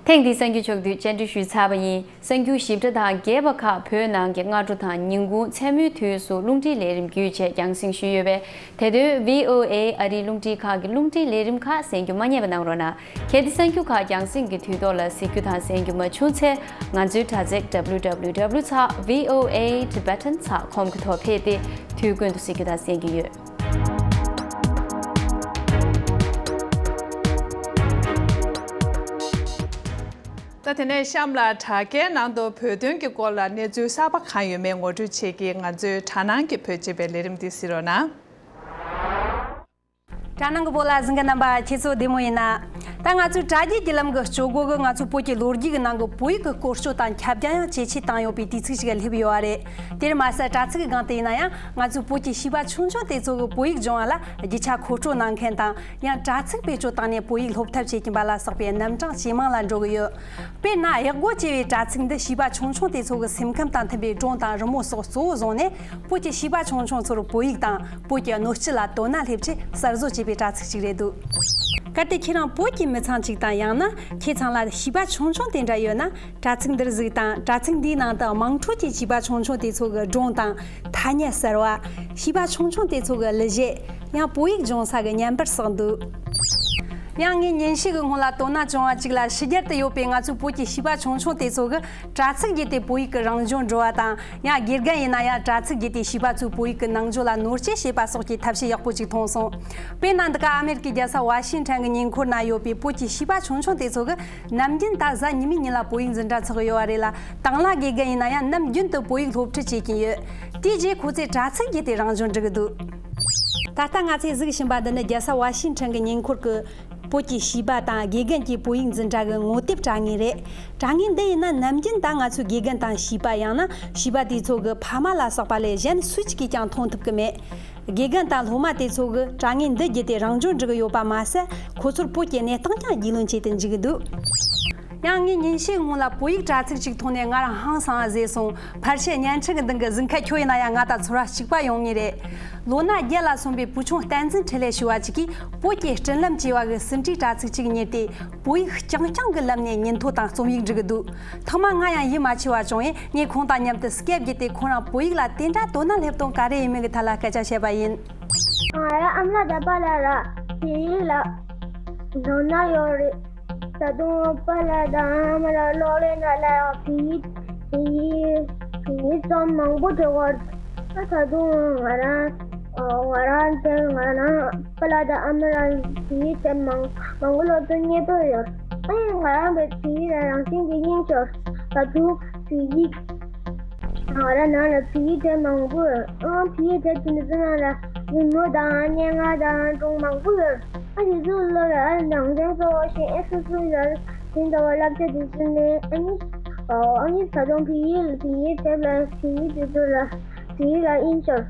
ཐེངས་འདིའི་གསར་འགྱུར་ཕྱོགས་བསྡུས་བཅར་འདྲི་ཞུས་ཚར་བ་ཡིན། གསར་འགྱུར་ཞིབ་ཕྲ་དང་རྒྱས་པ་ཁག་བོད་ནང་གི་སྔ་དྲོ་དང་ཉིན་གུང་མཚན་མོའི་དུས་སུ་རླུང་འཕྲིན་ལས་རིམ་བརྒྱུད་བཅས་རྒྱང་སྲིང་ཞུས་ཡོད་པས། དེ་དུས་བྷི་ཨོ་ཨེ་ཨ་རིའི་རླུང་འཕྲིན་ཁང་གི་རླུང་འཕྲིན་ལས་རིམ་ཁག་གསན་རྒྱུ་མ་བསྙེལ་བ་གནང་རོགས་གནང་། གལ་ཏེ་གསར་འགྱུར་ཁག་རྒྱང་སྲིང་གི་དུས་ཐོག་ལ་གཟིགས་རྒྱུ་དང་གསན་རྒྱུ་མ་བྱུང་ཚེ། ང་ཚོའི་དྲ་ཚིགས་W W W ཚེག་V O A Tibetan ཚེག་com གི་ཐོག་ཕེབས་ཏེ་དུས་ཀུན་ཏུ་གཟིགས་རྒྱུ་དང་གསན་རྒྱུ་ཡོད། ད་དེ་ནས་གཤམ་ལ་དྲ་རྒྱའི་ནང་དུ་བོད་དོན་གྱི་སྐོར་ལ་གནས་ཚུལ་གསར་པ་གང་ཡོད་མེད་ངོ་སྤྲོད་བྱེད་ཀྱི་ང་ཚོའི་དྲ་ནང་གི་བོད་ཅེས་པའི་ལས་རིམ་འདི་གཟིགས་རོགས་གནང་། དྲ་ནང་གི་བོད་ལ་གཟིགས་མཁན་རྣམ་པ་ཁྱེད་ཚོ་བདེ་མོ་ཡིན་ན། ད་ང་ཚོའི་དྲ་རྒྱའི་བརྒྱུད་ལམ་གྱི་སྤྱོད་སྒོ་གིས་ང་ཚོའི་བོད་ཀྱི་ལོ་རྒྱུས་ཀྱི་ནང་གི་བོད་ཡིག་གི་སྐོར་སྐྱོད་དང་ཁྱབ་རྒྱ་ཡང་ཇེ་ཆེ་བཏང་ཡོད་པའི་དུས་ཚིགས་ཤིག་སླེབས་ཡོད་པ་རེད། དེར་མ་ཟད་དྲ་ཚིགས་ཀྱི་སྒང་དུ་ཡིན་ན་ཡང་ང་ཚོའི་བོད་ཀྱི་བྱིས་པ་ཆུང་ཆུང་དེ་ཚོ་གི་བོད་ཡིག་སྦྱོང་བ་ལ་རྒྱུ་ཆ་མཁོ་སྤྲོད་གནང་མཁན་དང་། ཡང་དྲ་ཚིགས་བེད་སྤྱོད་བཏང་ནས་བོད་ཡིག་སློབ་ཐབས་བྱེད་ཀྱིན་པ་ལ་སོགས་པའི་རྣམ་གྲངས་ཇེ་མང་ལ་འགྲོ་གི་ཡོད། དཔེར་ན་གཡག་སྒོ་ཅེས་པའི་དྲ་ཚིགས་འདི་བྱིས་པ་ཆུང་ཆུང་དེ་ཚོ་གི་སེམས་ཁམས་དང་མཐུན་པའི་སྒྲུང་དང་རི་མོ་སོགས་གཙོ་བོ་བཟུང་ནས་བོད་ཀྱི་བྱིས་པ་ཆུང་ཆུང་ཚོར་བོད་ཡིག་དང་བོད་ཀྱི་སྣོད་བཅུད་ལ་དོ་སྣང་སླེབས་ཆེད་གསར་བཟོ་བྱས་པའི་དྲ་ཚིགས་ཤིག་རེད་འདུག། གལ་ཏེ་ཁྱེད་རང་བོད་ཀྱི་མི་ཚང་གཅིག་དང་ཡང་ན་ཁྱེད་ཚང་ལ་བྱིས་པ་ཆུང་ཆུང་དེ་འདྲ་ཡོད་ན། དྲ་ཚིགས་འདིར་གཟིགས་དང་། དྲ་ཚིགས་འདིའི་ནང་དུ་དམངས་ཁྲོད་ཀྱི་བྱིས་པ་ཆུང་ཆུང་དེ་ཚོ་གི་སྒྲུང་དང་ཐ་སྙད་གསར་བ། བྱིས་པ་ཆུང་ཆུང་དེ་ཚོ་གི་གླུ་གཞས། ཡང་བོད་ཡིག་སྦྱོང་ས་གི་བརྙན་པར་སོགས་འདུག། ཡང་ངས་ཉིན་ཤས་ཀྱི་སྔོན་ལ་དོ་སྣང་བྱུང་བ་གཅིག་ལ་ཕྱི་རྒྱལ་དུ་ཡོད་པའི་ང་ཚོའི་བོད་ཀྱི་བྱིས་པ་ཆུང་ཆུང་དེ་ཚོ་གི་དྲ་ཚིགས་བརྒྱུད་དེ་བོད་ཡིག་གི་རང་སྦྱོང་འགྲོ་བ་དང་། ཡང་དགེ་རྒན་ཡིན་ན་ཡང་དྲ་ཚིགས་བརྒྱུད་དེ་བྱིས་པ་ཚོའི་བོད་ཡིག་གི་ནང་སྦྱོང་ལ་ནོར་སྐྱེལ་བྱེད་པ་སོགས་ཀྱི་ཐབས་ཤེས་ཡག་པོ་ཅིག་མཐོང་སོང་། དཔེར་ན་འདི་ག་ཨ་མེ་རི་ཀའི་རྒྱལ་ས་ཝ་ཤིང་ཊོན་གྱི་ཉེ་འཁོར་ན་ཡོད་པའི་བོད་ཀྱི་བྱིས་པ་ཆུང་ཆུང་དེ་ཚོ་གི་ནམ་རྒྱུན་ད་གཟའ་ཉི་མའི་ཉིན་ལ་བོད་ཡིག་འཛིན་གྲྭ་ཚོགས་ཡོད་པ་རེད་ལ། དང་བླངས་དགེ་རྒན་ཡིན་ན་ཡང་ནམ་རྒྱུན་དུ་བོད་ཡིག་སློབ་ཁྲིད་བྱེད་ཀྱིན་ཡོད། དེའི་རྗེས་ཁོ་ཚོས་དྲ་ཚིགས་བརྒྱུད་དེ་རང་སྦྱོང་འགྲོ་གི་འདུག། ད་ལྟ་ང་ཚོས་གཟིགས་བཞིན་པ་འདི་ནི་རྒྱལ་ས་ཝ་ཤིང་ཊོན་གྱི་ཉེ་འཁོར་གྱི་བོད་ཀྱི་བྱིས་པ་དང་དགེ་རྒན་གྱི་བོད་ཡིག་འཛིན་གྲྭ་གི་ངོ་དེབ་དྲ་ངོས་རེད། དྲ་ངོས་འདི་ཡིན་ན་ནམ་རྒྱུན་ད་ང་ཚོའི་དགེ་རྒན་དང་བྱིས་པ། ཡང་ན་བྱིས་པ་དེ་ཚོ་གི་ཕ་མ་ལ་སོགས་པ་ལས་གཞན་སུ་གཅིག་གིས་ཀྱང་མཐོང་ཐུབ་ཀྱི་མེད། དགེ་རྒན་དང་སློབ་མ་དེ་ཚོ་གིས་དྲ་ངོས་འདི་བརྒྱུད་དེ་རང་སྦྱོང་འགྲོ་གི་ཡོད་པ་མ་ཟད། ཁོ་ཚོར་བོད་ཀྱི་གནས་སྟངས་ཀྱང་རྒྱུས་ལོན་བྱེད་དུ་འཇུག་གི་འདུག། ཡང་ངས་ཉིན་ཤས་སྔོན་ལ་བོད་ཡིག་དྲ་ཚིགས་ཤིག་མཐོང་ནས་ང་རང་ཧང་སང་ང་བཟས་སོང་། ཕལ་ཆེར་བརྙན་འཕྲིན་གྱི་མདུན་གྱི་གཟིགས་མཁན་ཁྱོད་ཡིན་ན་ཡང་ང་དང་ཚོར་བ་གཅིག་པ་ཡོང་ངེས་རེད། ལོ་ན་བརྒྱད་ལ་སོན་པའི་བུ་ཆུང་བསྟན་འཛིན་འཕྲིན་ལས་ཞུ་བ་ཅིག་གིས་བོད་ཀྱི་སྤྲིན་ལམ་ཅེས་པ་གི་ཟིན་བྲིས་དྲ་ཚིགས་ཅིག་གཉེར་ཏེ། བོད་ཡིག་རྐྱང་རྐྱང་གི་ལམ་ནས་ཉིན་ཐོ་དང་རྩོམ་ཡིག་འབྲི་གི་འདུག། ཐོག་མར་ང་ཡང་ཡིད་མ་ཆེས་པ་བྱུང་བས། ངས་ཁོང་དང་མཉམ་དུ་སྐེབས་བརྒྱུད་དེ་ཁོ་རང་བོད་ཡིག་ལ་དེ་འདྲ་དོ་སྣང་སླེབས་སྟངས་ག་རེ་ཡིན་མིན་གྱི་ཐད་ལ་སྐད་ཆ་བཤད་པ་ཡིན། ང་རང་ཨ་མ་དང་པཱ་ལགས་ལ་བོད་ཡིག་ལ་དོ་སྣང་ཡོད་རེད། ད་དུང་པཱ་ལགས་དང་ཨ་མ་ལགས་གློག་ཀླད་ནང་ལ་ཡང་བོད་ཡིག་བོད་ཡིག་བོད་ཡིག་རྩོམ་མང་པོ་འབྲི་གི་ཡོད་རེད། ཨ་ད་དུང་ང་རང་ང་རང་དེ་ང་རང་པཱ་ལགས་དང་ཨ་མ་ལགས་བོད་ཡིག་དེབ་མང་མང་པོ་སློབ་ཚན་རྙེད་ཐུབ་ཡོད། ཨ་ཡིན་ང་རང་བོད་ཡིག་ལ་རང་བཞིན་གྱིས་སྙིང་རྗེ་ཡོད། ད་དུང་བོད་ཡིག་ང་རང་ནང་ལ་བོད་ཡིག་དེབ་མང་པོ་ཡོད། ཨང་བོད་ཡིག་དེབ་དེ་ཚོའི་ནང་ལ་རི་མོ་དང་སྙན་ངག་དང་སྒྲུང་མང་པོ་ཡོད། ཨ་དེ་ཚོ་ཀློག་ཡ་ནང་དོན་གཙོ་བོ་ཞིག་ཨེ་སོ་སོ་ཡར་ཟིན་ཐུབ་པ་བསླབ་བྱ་དེ་ཚོ་ནས་ཨ་ནི་ཨ་ནི་ད་དུང་བོད་ཡིག་བོད་ཡིག་དེབ་ལ་བོད་ཡིག་དེ་ཚོ་ལ་བོད་ཡིག་ལ་དབྱིན་ཇིར།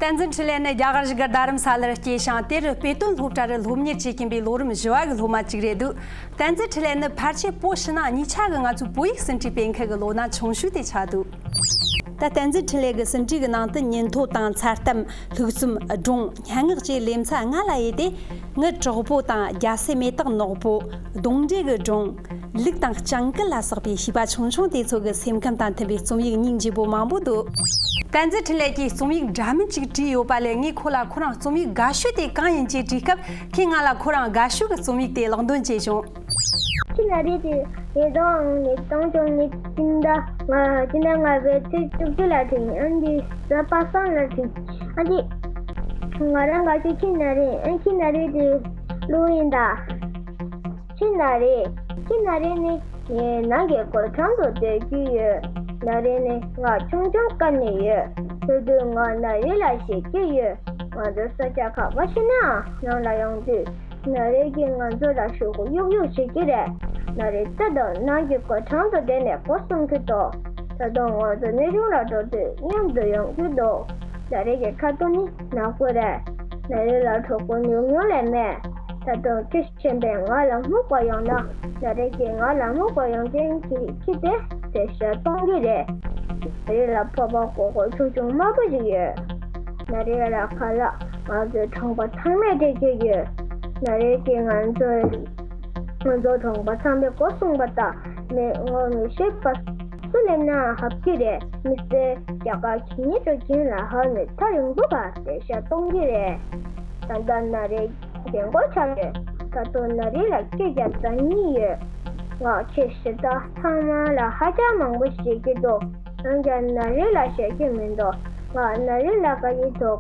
བསྟན་འཛིན་འཕྲིན་ལས་ནི་རྒྱ་གར་གཞིས་སྒར་རྡ་རམ་ས་ལར་སྐྱེས་ཤིང་། དེར་དཔེ་སྟོན་སློབ་གྲྭར་སློབ་གཉེར་བྱེད་ཀྱིན་པའི་ལོ་རིམ་བཞི་བ་གི་སློབ་མ་གཅིག་རེད་འདུག། བསྟན་འཛིན་འཕྲིན་ལས་ནི་ཕལ་ཆེར་བོད་ཕྱི་ནང་གཉིས་ཆ་གི་ང་ཚོའི་བོད་ཡིག་ཟིན་བྲིས་སྤེལ་མཁན་གྱི་ལོ་ན་ཆུང་ཤོས་དེ་ཆགས་འདུག། ད་བསྟན་འཛིན་འཕྲིན་ལས་ཀྱི་ཟིན་བྲིས་ཀྱི་ནང་དུ་ཉིན་ཐོ་དང་མཚར་གཏམ། ལྷུག་རྩོམ། སྒྲུང་། སྙན་ངག་བཅས་ལེ་ཚན་ལྔ་ལ་དབྱེ་སྟེ། ངའི་གྲོགས་པོ་དང་རྒྱལ་སྲས་མེ་ཏོག་ནག་པོ། གདོང་འདྲེ་གི་སྒྲུང་། ལུག་དང་སྤྱང་ཀི་ལ་སོགས་པའི་བྱིས་པ་ཆུང་ཆུང་དེ་ཚོ་གི་སེམས་ཁམས་དང་མཐུན་པའི་རྩོམ་ཡིག་སྙིང་རྗེ་པོ་མང་པོ་འདུག་བསྟན་འཛིན་འཕྲིན་ལས་ཀྱིས་རྩོམ་ཡིག་འདྲ་མིན་ཅིག་བྲིས་ཡོད་པ་ལས། ངས་ཁོ་ལ་ཁོ་རང་རྩོམ་ཡིག་དགའ་ཤོས་དེ་གང་ཡིན་ཅེས་དྲིས་སྐབས། ཁོས་ང་ལ་ཁོ་རང་དགའ་ཤོས་ཀྱི་རྩོམ་ཡིག་དེ་ཀློག་འདོན་བྱས་བྱུང་། ཁྱི་ན་རེ་དེ་ངས་དང་ངས་དང་ཅང་ངས་སྤྱི་ཟླ་ལྔ་སྤྱི་ཟླ་ལྔ་པའི་ཚེས་བཅུ་གཅིག་ལ་བྲིས། ཨ་འདི་གཟའ་པ་སངས་ལ་བྲིས། ཨ་འདི་ང་རང་དགའ་ཤོས་ཁྱི་ན་རེ། ཨ་ཁྱི་ན་རེ་དེ་ཀླུ་ཡིན་ད། ཁྱི་ན་རེ། ཁྱི་ན་རེ་ནི་ངའི་ནང་གི་སྒོ་འགྲམ་དུ་སྡོད་ཀྱི་ཡོད། ན་རེ་ནི་ང་ཆུང་ཆུང་སྐབས་ནས་ཡོད། དེ་དུས་ང་ན་རེ་ལ་ཞེད་ཀྱི་ཡོད། ང་ཚོ་ས་ཆ་ཁག་པ་ཞིག་ནའང་ནང་ལ་ཡོང་དུས། ན་རེ་གིས་ང་ཚོ་ལ་ཤོག་གུ་གཡུག་གཡུག་བྱེད་ཀྱི་རེད། ན་རེ་ད་དུང་ནང་གི་སྒོ་འགྲམ་དུ་བསྡད་ནས་སྒོ་སྲུང་གི་འདུག་ད་དུང་ང་ཚོ་གནས་ཆུང་ལ་འགྲོ་དུས་མཉམ་དུ་ཡོང་གི་འདུག་ན་རེ་གི་ཁ་ཐུག་ནི་ནག་པོ་རེད། ན་རེ་ལ་གྲོད་ཁོག་ཉུང་ཉུང་ལས་མེད། ད་དུང་ཁྱི་གཞན་པས་ང་ལ་སྨུག་པ་ཡོང་ན། ན་རེ་གིས་ང་ལ་སྨུག་པ་ཡོང་མཁན་གྱི་ཁྱི་དེ་བསད་བཤགས་གཏོང་གི་རེད། ན་རེ་ལ་ཕོར་པ་སྒོར་སྒོར་ཆུང་ཆུང་དམར་པོ་ཞིག་ཡོད། ན་རེ་ལ་ཁ་ལག་ང་ཚོའི་གྲོང་པ་ཚང་མས་སྤྲད་ཀྱི་ཡོད། ན་རེ་གིས་ང་ཚོའི་ང་ཚོ་གྲོང་པ་ཚང་མའི་སྒོ་སྲུང་པ་དང་མི་ངོ་མི་ཤེས་པ་སུ་སླེབས་ནའང་ཧབ་ཀྱི་རེད། མི་སེར་རྒྱ་གར་གྱི་མི་ཚོ་གྱེན་ལ་ཧབ་ནས་ཐག་རིང་པོ་བར་བསད་བཤགས་གཏོང་གི་རེད། ད་ལྟ་ན་རེ་རྒན་གོག་ཆགས་ཡོད། ད་དུང་ན་རེ་ལ་སྐད་ཆ་རྩ་གཉིས་ཡོད། ང་ཁྱི་གཞན་དག་ཚང་མ་ལ་ཧ་ཅང་མང་པོ་བཤད་ཀྱི་འདུག་འོན་ཀྱང་ན་རེ་ལ་བཤད་ཀྱི་མི་འདུག་ང་ན་རེ་ལ་དགའ་ཡི་འདུག་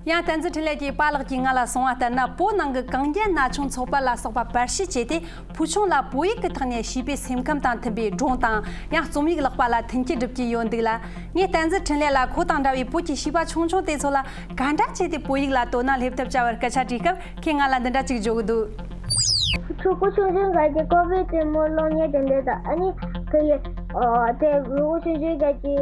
ཡང་བསྟན་འཛིན་འཕྲིན་ལས་ཀྱི་པཱ་ལགས་ཀྱིས་ང་ལ་གསུངས་པ་ལྟར་ན། བོད་ནང་གི་གངས་རྒྱན་ན་ཆུང་ཚོགས་པ་ལ་སོགས་པ་པར་བཤུས་བྱས་ཏེ། བུ་ཆུང་ལ་བོད་ཡིག་གི་ཐོག་ནས་བྱིས་པའི་སེམས་ཁམས་དང་མཐུན་པའི་སྒྲུང་དང་། ཡང་རྩོམ་ཡིག་ཀློག་པ་ལ་མཐུན་རྐྱེན་སྒྲུབ་ཀྱི་ཡོད་འདུག་ལ། ངས་བསྟན་འཛིན་འཕྲིན་ལས་ལ་ཁོ་དང་འདྲ་བའི་བོད་ཀྱི་བྱིས་པ་ཆུང་ཆུང་དེ་ཚོ་ལ་ག་འདྲ་བྱས་ཏེ་བོད་ཡིག་ལ་དོ་སྣང་སླེབས་ཐུབ་བྱ་བར་སྐད་ཆ་དྲིས་སྐབས། ཁོས་ང་ལ་འདི་འདྲ་ཅིག་བརྗོད་ཀྱི་འདུག་ཕྲུ་གུ་ཆུང་ཆུང་ག་གི་ཀོ་བའི་རྩེད་མོ་གློག་བརྙན་དེ་འདྲ་དང་། ཨ་ནི་ཁོ་ཡི་ཨོ་དེ་ཕྲུ་གུ་ཆུང་ཆུང་ག་གི་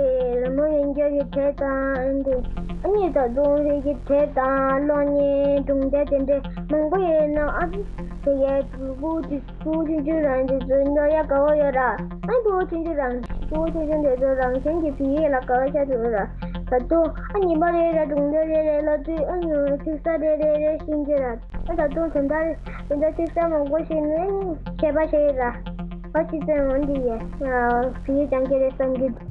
རི་མོ་ཡིན་རྒྱུ་གི་དེབ་དང་། ཨ་ནི་ཨ་ནི་ད་དུང་རི་གི་དེབ་དང་གློག་བརྙན་སྒྲུང་དེབ་དེ་འདྲ་མང་པོ་ཡོད་ན། ཨ་ནི་ཁོ་ཡི་ཕྲུ་གུ་དེ། ཕྲུ་གུ་ཆུང་ཆུང་རང་ཚོ་ཚོ་འདྲ་ཡ་དགའ་བོ་ཡོད་ར། ཨ་ཕྲུ་གུ་ཆུང་ཆུང་རང་ཕྲུ་གུ་ཆུང་ཆུང་དེ་ཚོ་རང་བཞིན་གྱིས་བོད་ཡིག་ལ་དགའ་བ་ཤར་ཐུབ་ར། ད་དུང་ཨ་ཉི་མ་རེ་རེ་སྒྲུང་དེབ་རེ་རེ་ཀློག་དུས། ཨ་ཉི་མ་ཚིག་གསར་རེ་རེ་རེ་ཤེས་ཀྱི་ར། ཨ་ད་དུང་དོན་དག་དེ་འདྲ་ཚིག་གསར་མང་པོ་ཤེས་ནས་ནི་ཁྱད་པར་ཤེས་ཡོད་ར། ཨ་ཅི་ཙམ་འོན་ཏེ་ཡ་བོད་ཡིག་སྦྱང་གི་རེད་བསམ་གྱི་འདུག་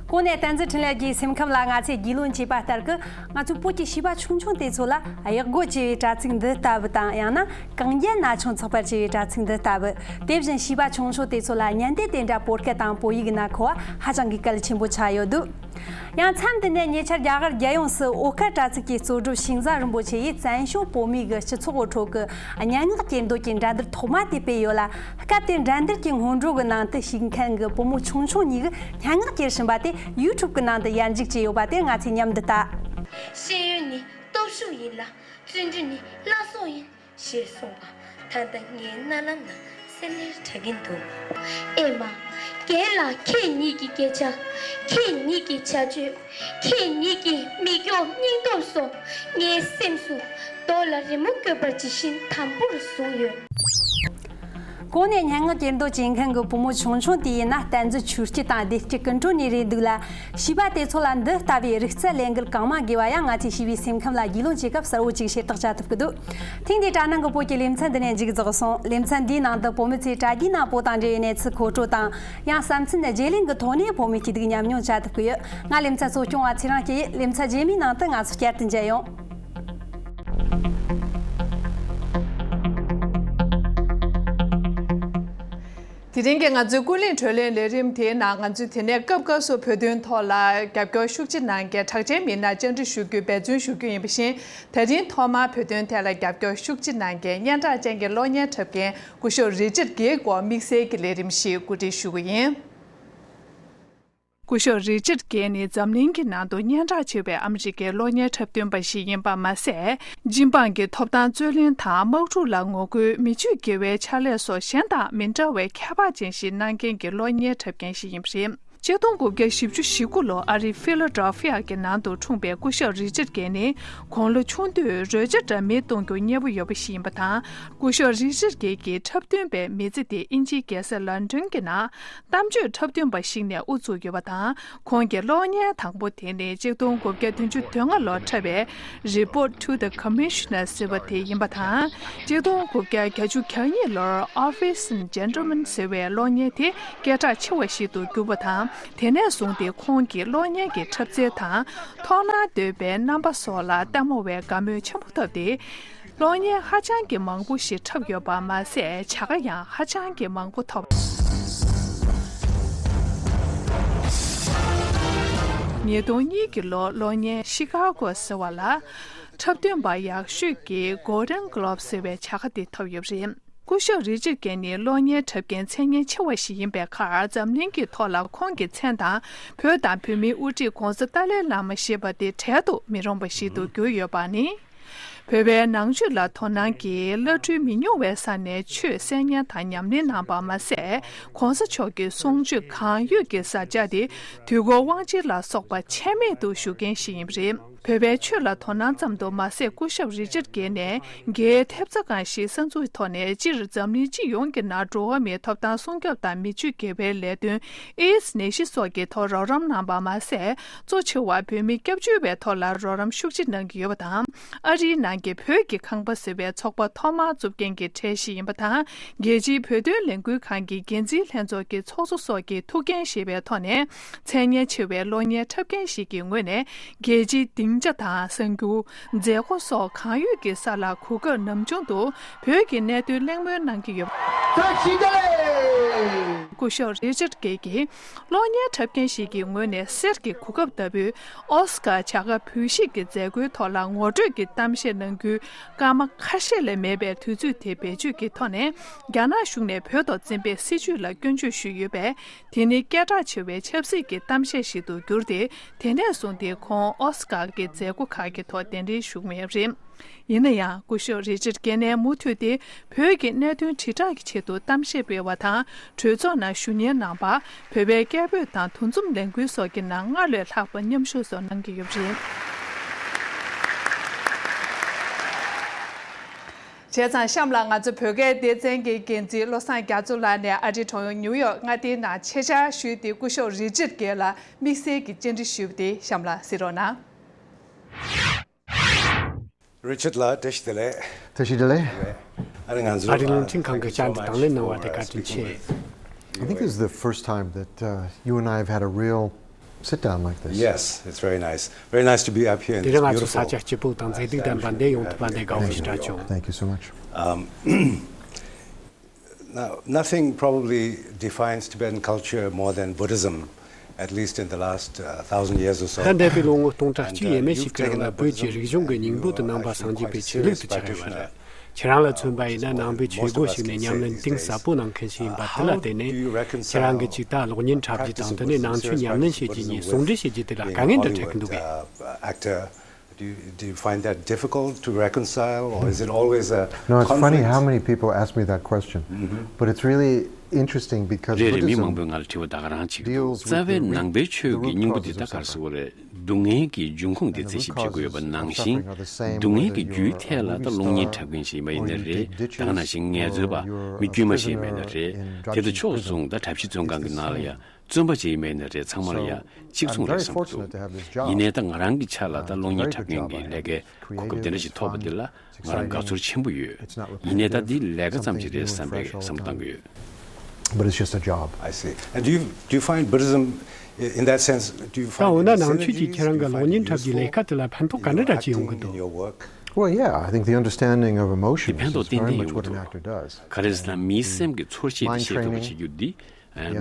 གོང་ནས་བསྟན་འཛིན་འཕྲིན་ལས་ཀྱི་སེམས་ཁམས་ལ་ང་ཚོས་རྒྱུས་ལོན་བྱས་པ་ལྟར་གྱི། ང་ཚོའི་བོད་ཀྱི་བྱིས་པ་ཆུང་ཆུང་དེ་ཚོ་ལ་གཡག་རྒོད་ཅེས་པའི་དྲ་ཚིགས་འདི་ལྟ་བུ་དང་། ཡང་ན། གངས་རྒྱན་ན་ཆུང་ཚོགས་པར་བྱས་པའི་དྲ་ཚིགས་འདི་ལྟ་བུ། དེ་བཞིན་བྱིས་པ་ཆུང་ཆུང་དེ་ཚོ་ལ་ཉན་དེ་དེ་འདྲ་བོད་སྐད་དང་བོད་ཡིག་ནང་མཁོ་བ་ཧ་ཅང་གི་གལ་ཆེན་པོ་ཆགས་ཡོད་འདུག་ཡང་མཚམས་འདི་ནས་ཉེ་ཆར་རྒྱ་གར་རྒྱལ་ཡོངས་སུ་འོད་དཀར་དྲ་ཚིགས་ཀྱི་གཙོ་སྒྲུབ་ཤིང་བཟའ་རིན་པོ་ཆེ་ཡིས་བཙན་བྱོལ་བོད་མིའི་གི་སྤྱི་ཚོགས་ཁྲོད་ཀྱི་སྙན་ངག་གྱེར་འདོན་གྱི་འགྲན་བསྡུར་ཐོག་མ་དེ་སྤེལ་ཡོད་ལ། སྐབས་དེར་འགྲན་བསྡུར་གྱི་སྔོན་འགྲོ་གི་ནང་དུ་ཞུགས་མཁན་གྱི་བུ་མོ་ཆུང་ཆུང་གཉིས་ཀྱིས་སྙན་ངག་གྱེར་བཞིན་པ་དེ་ཡུ་ཊུབ་ཀྱི་ནང་དུ་ཡར་འཇུག་བྱས་ཡོད་པ་དེ་ང་ཚོས་མཉམ་དུ་ལྟ། ཤེས་ཡོན་ནི་སྟོབས་ཤུགས་ཡིན་ལ། བརྩོན་འགྲུས་ནི་བླ་སྲོག་ཡིན། ཞེས་གསུངས་པ་ད་ལྟ་ངའི་རྣ་ལམ་ན་གསལ་ལེར་གྲགས་ཀྱིན་འདུག་ཨེ་མ། རྒན་ལགས། ཁྱེད་ཉིད་ཀྱི་སྐད་ཆ། ཁྱེད་ཉིད་ཀྱི་བྱ་སྤྱོད། ཁྱེད་ཉིད་ཀྱི་མིག་སྐྱོགས་སྙིང་སྟོབས་སོགས་ངའི་སེམས་སུ་རྡོ་ལ་རི་མོ་བཀོད་པ་ཇི་བཞིན་དམ་པོར་བཟུང་ཡོད། གོང་ནས་སྙན་ངག་གྱེར་འདོན་བྱེད་མཁན་གྱི་བུ་མོ་ཆུང་ཆུང་དེ་ཡིན་ན། བསྟན་འཛིན་ཆོས་སྐྱིད་དང་བདེ་སྐྱིད་ཀུན་གྲོལ་གཉིས་རེད་འདུག་ལ། བྱིས་པ་དེ་ཚོ་ལ་འདི་ལྟ་བུའི་རིག་རྩལ་ལས་འགུལ་གང་མང་དགོས་པ་ཡང་ང་ཚོས་བྱིས་པའི་སེམས་ཁམས་ལ་རྒྱུས་ལོན་བྱེད་སྐབས་གསལ་བོ་ཅིག་ཤེས་རྟོགས་བྱ་ཐུབ་ཀྱི་འདུག་ཐེངས་འདིའི་དྲ་སྣང་གི་བོད་ཀྱི་ལེ་ཚན་འདི་ནས་མཇུག་རྫོགས་སོང་། ལེ་ཚན་འདིའི་ནང་དུ་བོད་མི་ཚོས་དྲ་རྒྱའི་ནང་བོད་དང་འབྲེལ་བའི་གནས་ཚུལ་མཁོ་སྤྲོད་དང་། ཡང་བསམ་ཚུལ་བརྗེ་ལེན་གྱི་ཐོག་ནས་བོད་མིའི་སྐྱིད་སྡུག་ཉམས་མྱོང་བྱ་ཐུབ་ཀྱི་ཡོད། ང་ལེ་ཚན་གཙོ་སྐྱོང་བ་ཚེ་རིང་སྐྱིད་ཡིན། ལེ་ཚན་རྗེས་མའི་ནང་དུ་ང་ཚོ་བསྐྱར་དུ་མཇལ་ཡོང་། དེ་རིང་གི་ང་ཚོའི་ཀུན་གླེང་བགྲོ་གླེང་ལས་རིམ་དེའི་ནང་། ང་ཚོས་དེ་ནས་སྐབས་སྐབས་སུ་བོད་དོན་ཐོག་ལ་རྒྱབ་སྐྱོར་ཤུགས་ཆེ་གནང་མཁན་གྲགས་ཅན་མི་སྣར་བཅར་འདྲི་ཞུ་རྒྱུའི་འབད་བརྩོན་ཞུ་རྒྱུ་ཡིན་པ་བཞིན། ད་རིང་ཐོག་མར་བོད་དོན་ཐད་ལ་རྒྱབ་སྐྱོར་ཤུགས་ཆེ་གནང་མཁན་སྙན་གྲགས་ཅན་གྱི་གློག་བརྙན་འཁྲབ་མཁན་སྐུ་ཞབས་རི་ཅར་གྷེའི་སྐོར་དམིགས་བསལ་གྱི་ལས་རིམ་ཞིག་གོ་སྒྲིག་ཞུ་གི་ཡིན། སྐུ་ཞབས་རི་ཅར་གྷེ་ནི་འཛམ་གླིང་གི་ནང་དུ་སྙན་གྲགས་ཆེ་བའི་ཨ་མི་རི་ཀའི་གློག་བརྙན་འཁྲབ་སྟོན་པ་ཞིག་ཡིན་པ་མ་ཟད། སྤྱི་འབངས་ཀྱི་ཐོབ་ཐང་རྩོད་ལེན་དང་། དམག་འཁྲུག་ལ་ངོ་རྒོལ། མི་ཆོས་དགེ་བའི་ཕྱག་ལས་སོགས་གཞན་དང་མི་འདྲ་བའི་ཁྱད་འཕགས་ཅན་ཞིག་གནང་མཁན་གྱི་གློག་བརྙན་འཁྲབ་མཁན་ཞིག་ཡིན་པ་རེད། ཆིག་སྟོང་དགུ་བརྒྱ་བཞི་བཅུ་ཞེ་དགུ་ལོར་ཨ་རིའི་ཕི་ལ་ཌེལ་ཕི་ཡ་གི་ནང་དུ་འཁྲུངས་པའི་སྐུ་ཞབས་རི་ཅར་གེ་ནི། དགུང་ལོ་ཆུང་དུས་རོལ་ཆ་འདྲ་མིན་གཏོང་རྒྱུར་མཉེས་པོ་ཡོད་པ་ཞིག་ཡིན་པ་དང་། སྐུ་ཞབས་རི་ཅར་གེ་གི་འཁྲབ་སྟོན་པའི་མི་ཚེ་དེ་དབྱིན་ཇིའི་རྒྱལ་ས་ལོན་ཌོན་གྱི་ནང་གཏམ་བརྗོད་འཁྲབ་སྟོན་པ་ཞིག་ནས་དབུ་བཙུགས་ཡོད་པ་དང་། ཁོང་གི་གློག་བརྙན་དང་པོ་དེ་ནི་ཆིག་སྟོང་དགུ་བརྒྱ་བདུན་ཅུ་དོན་ལྔ་ལོར་འཁྲབ་པའི་Report to the Commissioner ཟེར་བ་དེ་ཡིན་པ་དང་། ཆིག་སྟོང་དགུ་བརྒྱ་གྱ་གཉིས་ལོར་Office and Gentlemen ཟེར་བའི་གློག་བརྙན་དེ་སྐད་གྲགས་ཆེ་བ་ཞིག་ཏུ་གྱུར་པ་དང་། དེ་ནས་བཟུང་སྟེ་ཁོང་གི་གློག་བརྙན་གྱི་འཁྲབ་རྩལ་དང་། མཐོང་སྣང་འདོད་པའི་རྣམ་པ་སོགས་ལ་ལྟད་མོ་བས་དགའ་མོས་ཆེན་པོ་བཏབ་སྟེ། གློག་བརྙན་ཧ་ཅང་གི་མང་པོ་ཞིག་འཁྲབ་ཡོད་པ་མ་ཟད། བྱ་དགའ་ཡང་ཧ་ཅང་གི་མང་པོ་ཐོབ། ཉིས་སྟོང་གཉིས་ཀྱི་ལོར་གློག་བརྙན་ཤི་ཀ་གོ་ཟེར་བ་ལ། འཁྲབ་སྟོན་པ་ཡག་ཤོས་ཀྱི་Golden Globe ཟེར་བའི་བྱ་དགའ་དེ་ཐོབ་ཡོད་པ་རེད། སྐུ་ཞབས་རི་ཅར་གེ་ནི་གློག་བརྙན་འཁྲབ་མཁན་མཚན་སྙན་ཆེ་བ་ཞིག་ཡིན་པའི་ཁར། འཛམ་གླིང་གི་ཐོག་ལ་ཁོང་གི་མཚན་དང་། བོད་དང་བོད་མིའི་དབུ་ཁྲིད་༸གོང་ས་ཏཱ་ལའི་བླ་མ་ཞེས་པ་དེ་བྲལ་དུ་མི་རུང་བ་ཞིག་ཏུ་གྱུར་ཡོད་པ་ནི། བོད་པའི་ནང་ཆོས་ལ་དོ་སྣང་གིས་བླ་སྤྲུལ་མི་ཉུང་བའི་ས་ནས་ཆོས་གསན་སྙན་དང་ཉམས་ལེན་གནང་པ་མ་ཟད། ༸གོང་ས་མཆོག་གི་གསུང་ཆོས་གང་ཡོད་ཀྱི་ས་ཆ་དེ་དུས་འཁོར་དབང་ཆེན་ལ་སོགས་པ་ཆད་མེད་དུ་ཞུ་མཁན་ཞིག་ཡིན་པ་རེད། བོད་པའི་ཆོས་ལ་དོ་སྣང་ཙམ་དུ་མ་ཟད། སྐུ་ཞབས་རི་ཅར་གེ་ནས་རྒྱའི་ཐེབས་རྩ་ཁང་ཞིག་གསར་འཛུགས་ཐོག་ནས། སྤྱིར་འཛམ་གླིང་སྤྱི་ཡོངས་ཀྱི་ནང་འགྲོ་བ་མིའི་ཐོབ་ཐང་སྲུང་སྐྱོབ་དང་མི་ཆོས་དགེ་བའི་ལས་དོན། ཨེ་ཛི་ནད་གཞི་སོགས་ཀྱི་ཐོག་རོགས་རམ་གནང་པ་མ་ཟད། གཙོ་ཆེ་བ་བོད་མི་སྐྱབས་བཅོལ་བའི་ཐོག་ལ་རོགས་རམ་ཤུགས་ཆེ་གནང་གི་ཡོད་པ་དང་། ཨ་རིའི་ནང་གི་བོད་ཀྱི་ཁང་པ་ཟེར་བའི་ཚོགས་པ་ཐོག་མར་བཙུགས་མཁན་གྱི་གྲས་ཤིག་ཡིན་པ་དང་། རྒྱལ་སྤྱིའི་བོད་དོན་ལས་འགུལ་ཁང་གི་འགན་འཛིན་ལྷན་ཚོགས་ཀྱི་ཚོགས་གཙོ་སོགས་ཀྱི་ཐུགས་འགན་བཞེས་པའི་ཐོག་ནས། མཚན་སྙན་ཆེ་བའི་གློག་བརྙན་འཁྲབ་མཁན་ཞིག་གི་ངོས་ནས། རྒྱལ་སྤྱིའི་སྡིངས་ཆ་དང་གསར་འགྱུར། མཛད་སྒོ་སོགས་གང་ཡོད་ཀྱི་ས་ལ་གོ་སྐབས་ནམ་བྱུང་དུ་བོད་ཀྱི་གནད་དོན་གླེང་མོལ་གནང་གི་ཡོད། སྐུ་ཞབས་རི་ཅར་གེ་གིས་གློག་བརྙན་འཁྲབ་མཁན་ཞིག་གི་ངོས་ནས་གསེར་གྱི་གོ་སྐབས་ལྟ་བུའི་ཨོ་སི་ཀར་བྱ་དགའ་བོད་གཞིས་ཀྱི་མཛད་སྒོའི་ཐོག་ལ་ངོ་སྤྲོད་ཀྱི་གཏམ་བཤད་གནང་རྒྱུའི་སྐར་མ་ཁ་ཤས་ལས་མེད་པའི་དུས་ཚོད་དེ་བེད་སྤྱོད་ཀྱི་ཐོག་ནས། རྒྱ་ནག་གཞུང་ནས་བོད་ཐོག་འཛིན་པའི་སྲིད་བྱུས་ལ་སྐྱོན་བརྗོད་ཞུས་ཡོད་པས། དེ་ནི་སྐད་གྲགས་ཆེ་བའི་ཆབ་སྲིད་ཀྱི་གཏམ་བཤད་ཞིག་ཏུ་གྱུར་ཏེ། དེ་ནས་བཟུང་སྟེ་ཁོང་ཨོ་སི་ཀར་གྱི་མཛད་སྒོ་ཁག་གི་ཐོག་གདན་འདྲེན་ཞུས་མེད་པ་རེད། ཡིན་ན་ཡང་། སྐུ་ཞབས་རི་ཅར་གེ་ནས་མུ་མཐུད་དེ་བོད་ཀྱི་གནད་དོན་དྲིལ་བསྒྲགས་ཀྱི་ཆེད་དུ་གཏམ་བཤད་སྤེལ་བ་དང་། གྲོས་ཚོགས་ནང་ཞུ་སྙན་གནང་པ། བོད་པའི་སྐད་འབོད་དང་འདུ་འཛོམས་ལས་འགུལ་སོགས་ཀྱི་ནང་སྔར་ལས་ལྷག་པ་མཉམ་ཞུགས་སོགས་གནང་གི་ཡོད་པ་རེད། བྱས་ཙང་གཤམ་ལ་ང་ཚོ་བོད་སྐད་སྡེ་ཚན་གྱི་འགན་འཛིན་བློ་བཟང་རྒྱ་མཚོ་ལགས་ནས་ཨ་རིའི་དྲུང་ཡོང་ནིའུ་ཡོག་མངའ་སྡེའི་ནང་ཆེད་བཅར་ཞུས་ཏེ། སྐུ་ཞབས་རི་ཅར་གེ་ལ་དམིགས་བསལ་གྱི་བཅར་འདྲི་ཞུས་པ་དེ་གཤམ་ལ་གཟིགས་རོགས་གནང་། Richard ལགས། བཀྲ་ཤིས་བདེ་ལེགས། བཀྲ་ཤིས་བདེ་ལེགས། ཨ་རི་ང་ཚོ་ཨ་རིའི་རླུང་འཕྲིན་ཁང་གི་བཅར་འདྲི་དང་ལེན་གནང་བ་དེ་བཀའ་དྲིན་ཆེ། I think this is the first time that uh, you and I have had a real sit down like this. Yes, it's very nice. Very nice to be up here in དེ་རིང་ང་ཚོ་ས་ཆ་སྐྱིད་པོ་དང་མཛེས་སྡུག་ལྡན་པ་འདིར་ཡོང་ཐུབ་པ་འདི་དགའ་བོ་ཞེ་དྲག་བྱུང་། Thank you so much. Um, Now, nothing probably defines Tibetan culture more than Buddhism, at least in the last uh, thousand years or so. ད་འདས་པའི་ལོ་ངོ་སྟོང་ཕྲག་གཅིག་ཡས་མས་ཤིག་གི་རིང་ལ་བོད་ཀྱི་རིག་གཞུང་གི་སྙིང་པོ་དུ་ནང་པ་སངས་རྒྱས་པའི་ཆོས་ལུགས་དུ་ཆགས་ཡོད་པ་རེད། ཁྱེད་རང་ལ་མཚོན་པ་ཡིན་ན་ནང་པའི་ཆོས་སྒོ་ཞིག་ནས་ཉམས་ལེན་གཏིང་ཟབ་པོ་གནང་མཁན་ཞིག་ཡིན་པ་དེ་ལ་བརྟེན་ནས། ཁྱེད་རང་གིས་ཅིག་ད་གློག་བརྙན་འཁྲབ་རྒྱུ་དང་དེ་ནས་ནང་ཆོས་ཉམས་ལེན་བྱེད་རྒྱུ་གཉིས་ཟུང་འབྲེལ་བྱེད་རྒྱུ་དེ་ལ་དཀའ་ངལ་འདྲ་འཕྲད་ཀྱི་འདུག་གས། Do you, do you find that difficult to reconcile, or is it always a No, it's funny conflict? How many people ask me that question, but it's really interesting because རེད་རེད། མི་མང་པོས་Buddhism ང་ལ་དྲི་བ་ད་ག་རང་བྱེད་ཀྱི་འདུག deals རྩ་བའི་with the ནང་པའི་ཆོས་ཀྱི་སྙིང་པོ་འདི་ད་ག་རེ་ཟེར་དགོས་རེད། སྡུག་བསྔལ་གྱི་འབྱུང་ཁུངས་དེ་རྩད་ཞིབ་བྱེད་དགོས་ཡོད་པ་ནང་བཞིན། སྡུག་བསྔལ་གྱི་རྒྱུའི་ཐད་ལ་ད་གློག་བརྙན་འཁྲབ་མཁན་ཞིག་ཡིན་པ་ཡིན་ན་རེད། ད་ག་ནང་བཞིན་ངལ་རྩོལ་པ། མི་དཀྱུས་མ་ཞིག་ཡིན་པ་ཡིན་ན་རེད། དེ་དང་ཕྱོགས་མཚུངས་ད་གྲྭ་བཞི་བཙོན་ཁང་གི་ནང་ལ་ཡ། བཙོན་པ་ཅིག་ཡིན་པ་ཡིན་ན་རེད། ཚང་མ་ལ་ཡ་གཅིག་མཚུངས་རེད་བསམ་གྱི་འདུག་ཡིན་ནའི་ད་ང་རང་གི་ཆ་ལ་ད་གློག་བརྙན་འཁྲབ་མཁན་གྱི་ལས་ཀའི་གོ་སྐབས་དེ་འདྲ་ཞིག་ཐོབ་པ་འདི་ལ་ང་རང་དགའ་ཚོར་ཆེན་པོ་ཡོད། ཡིན་ནའི་ད་འདི་ལས་ཀ་ཙམ་ཞིག་རེད་བསམ་པའི་བསམ་བློ་བཏང་གི་ཡོད། But it's just a job. I see. And do you do you find Buddhism in that sense? Do you ད་འོ་ན་ནང་ཆོས་ཀྱིས་ཁྱེད་རང་གི་གློག་བརྙན་འཁྲབ་རྒྱུའི་ལས་ཀ་དེ་ལ་ཕན་ཐོགས་ག་འདྲ་འདྲ་ཅིག་ཡོང་གི་འདུག Well, yeah, I think the understanding of emotions is very much what an actor does. ག་རེ་ཟེར་ན་མིའི་སེམས་ཀྱི་ཚོར་ཤེས་དེ་ཤེས་ཐུབ་པ་བྱེད་རྒྱུ་འདི།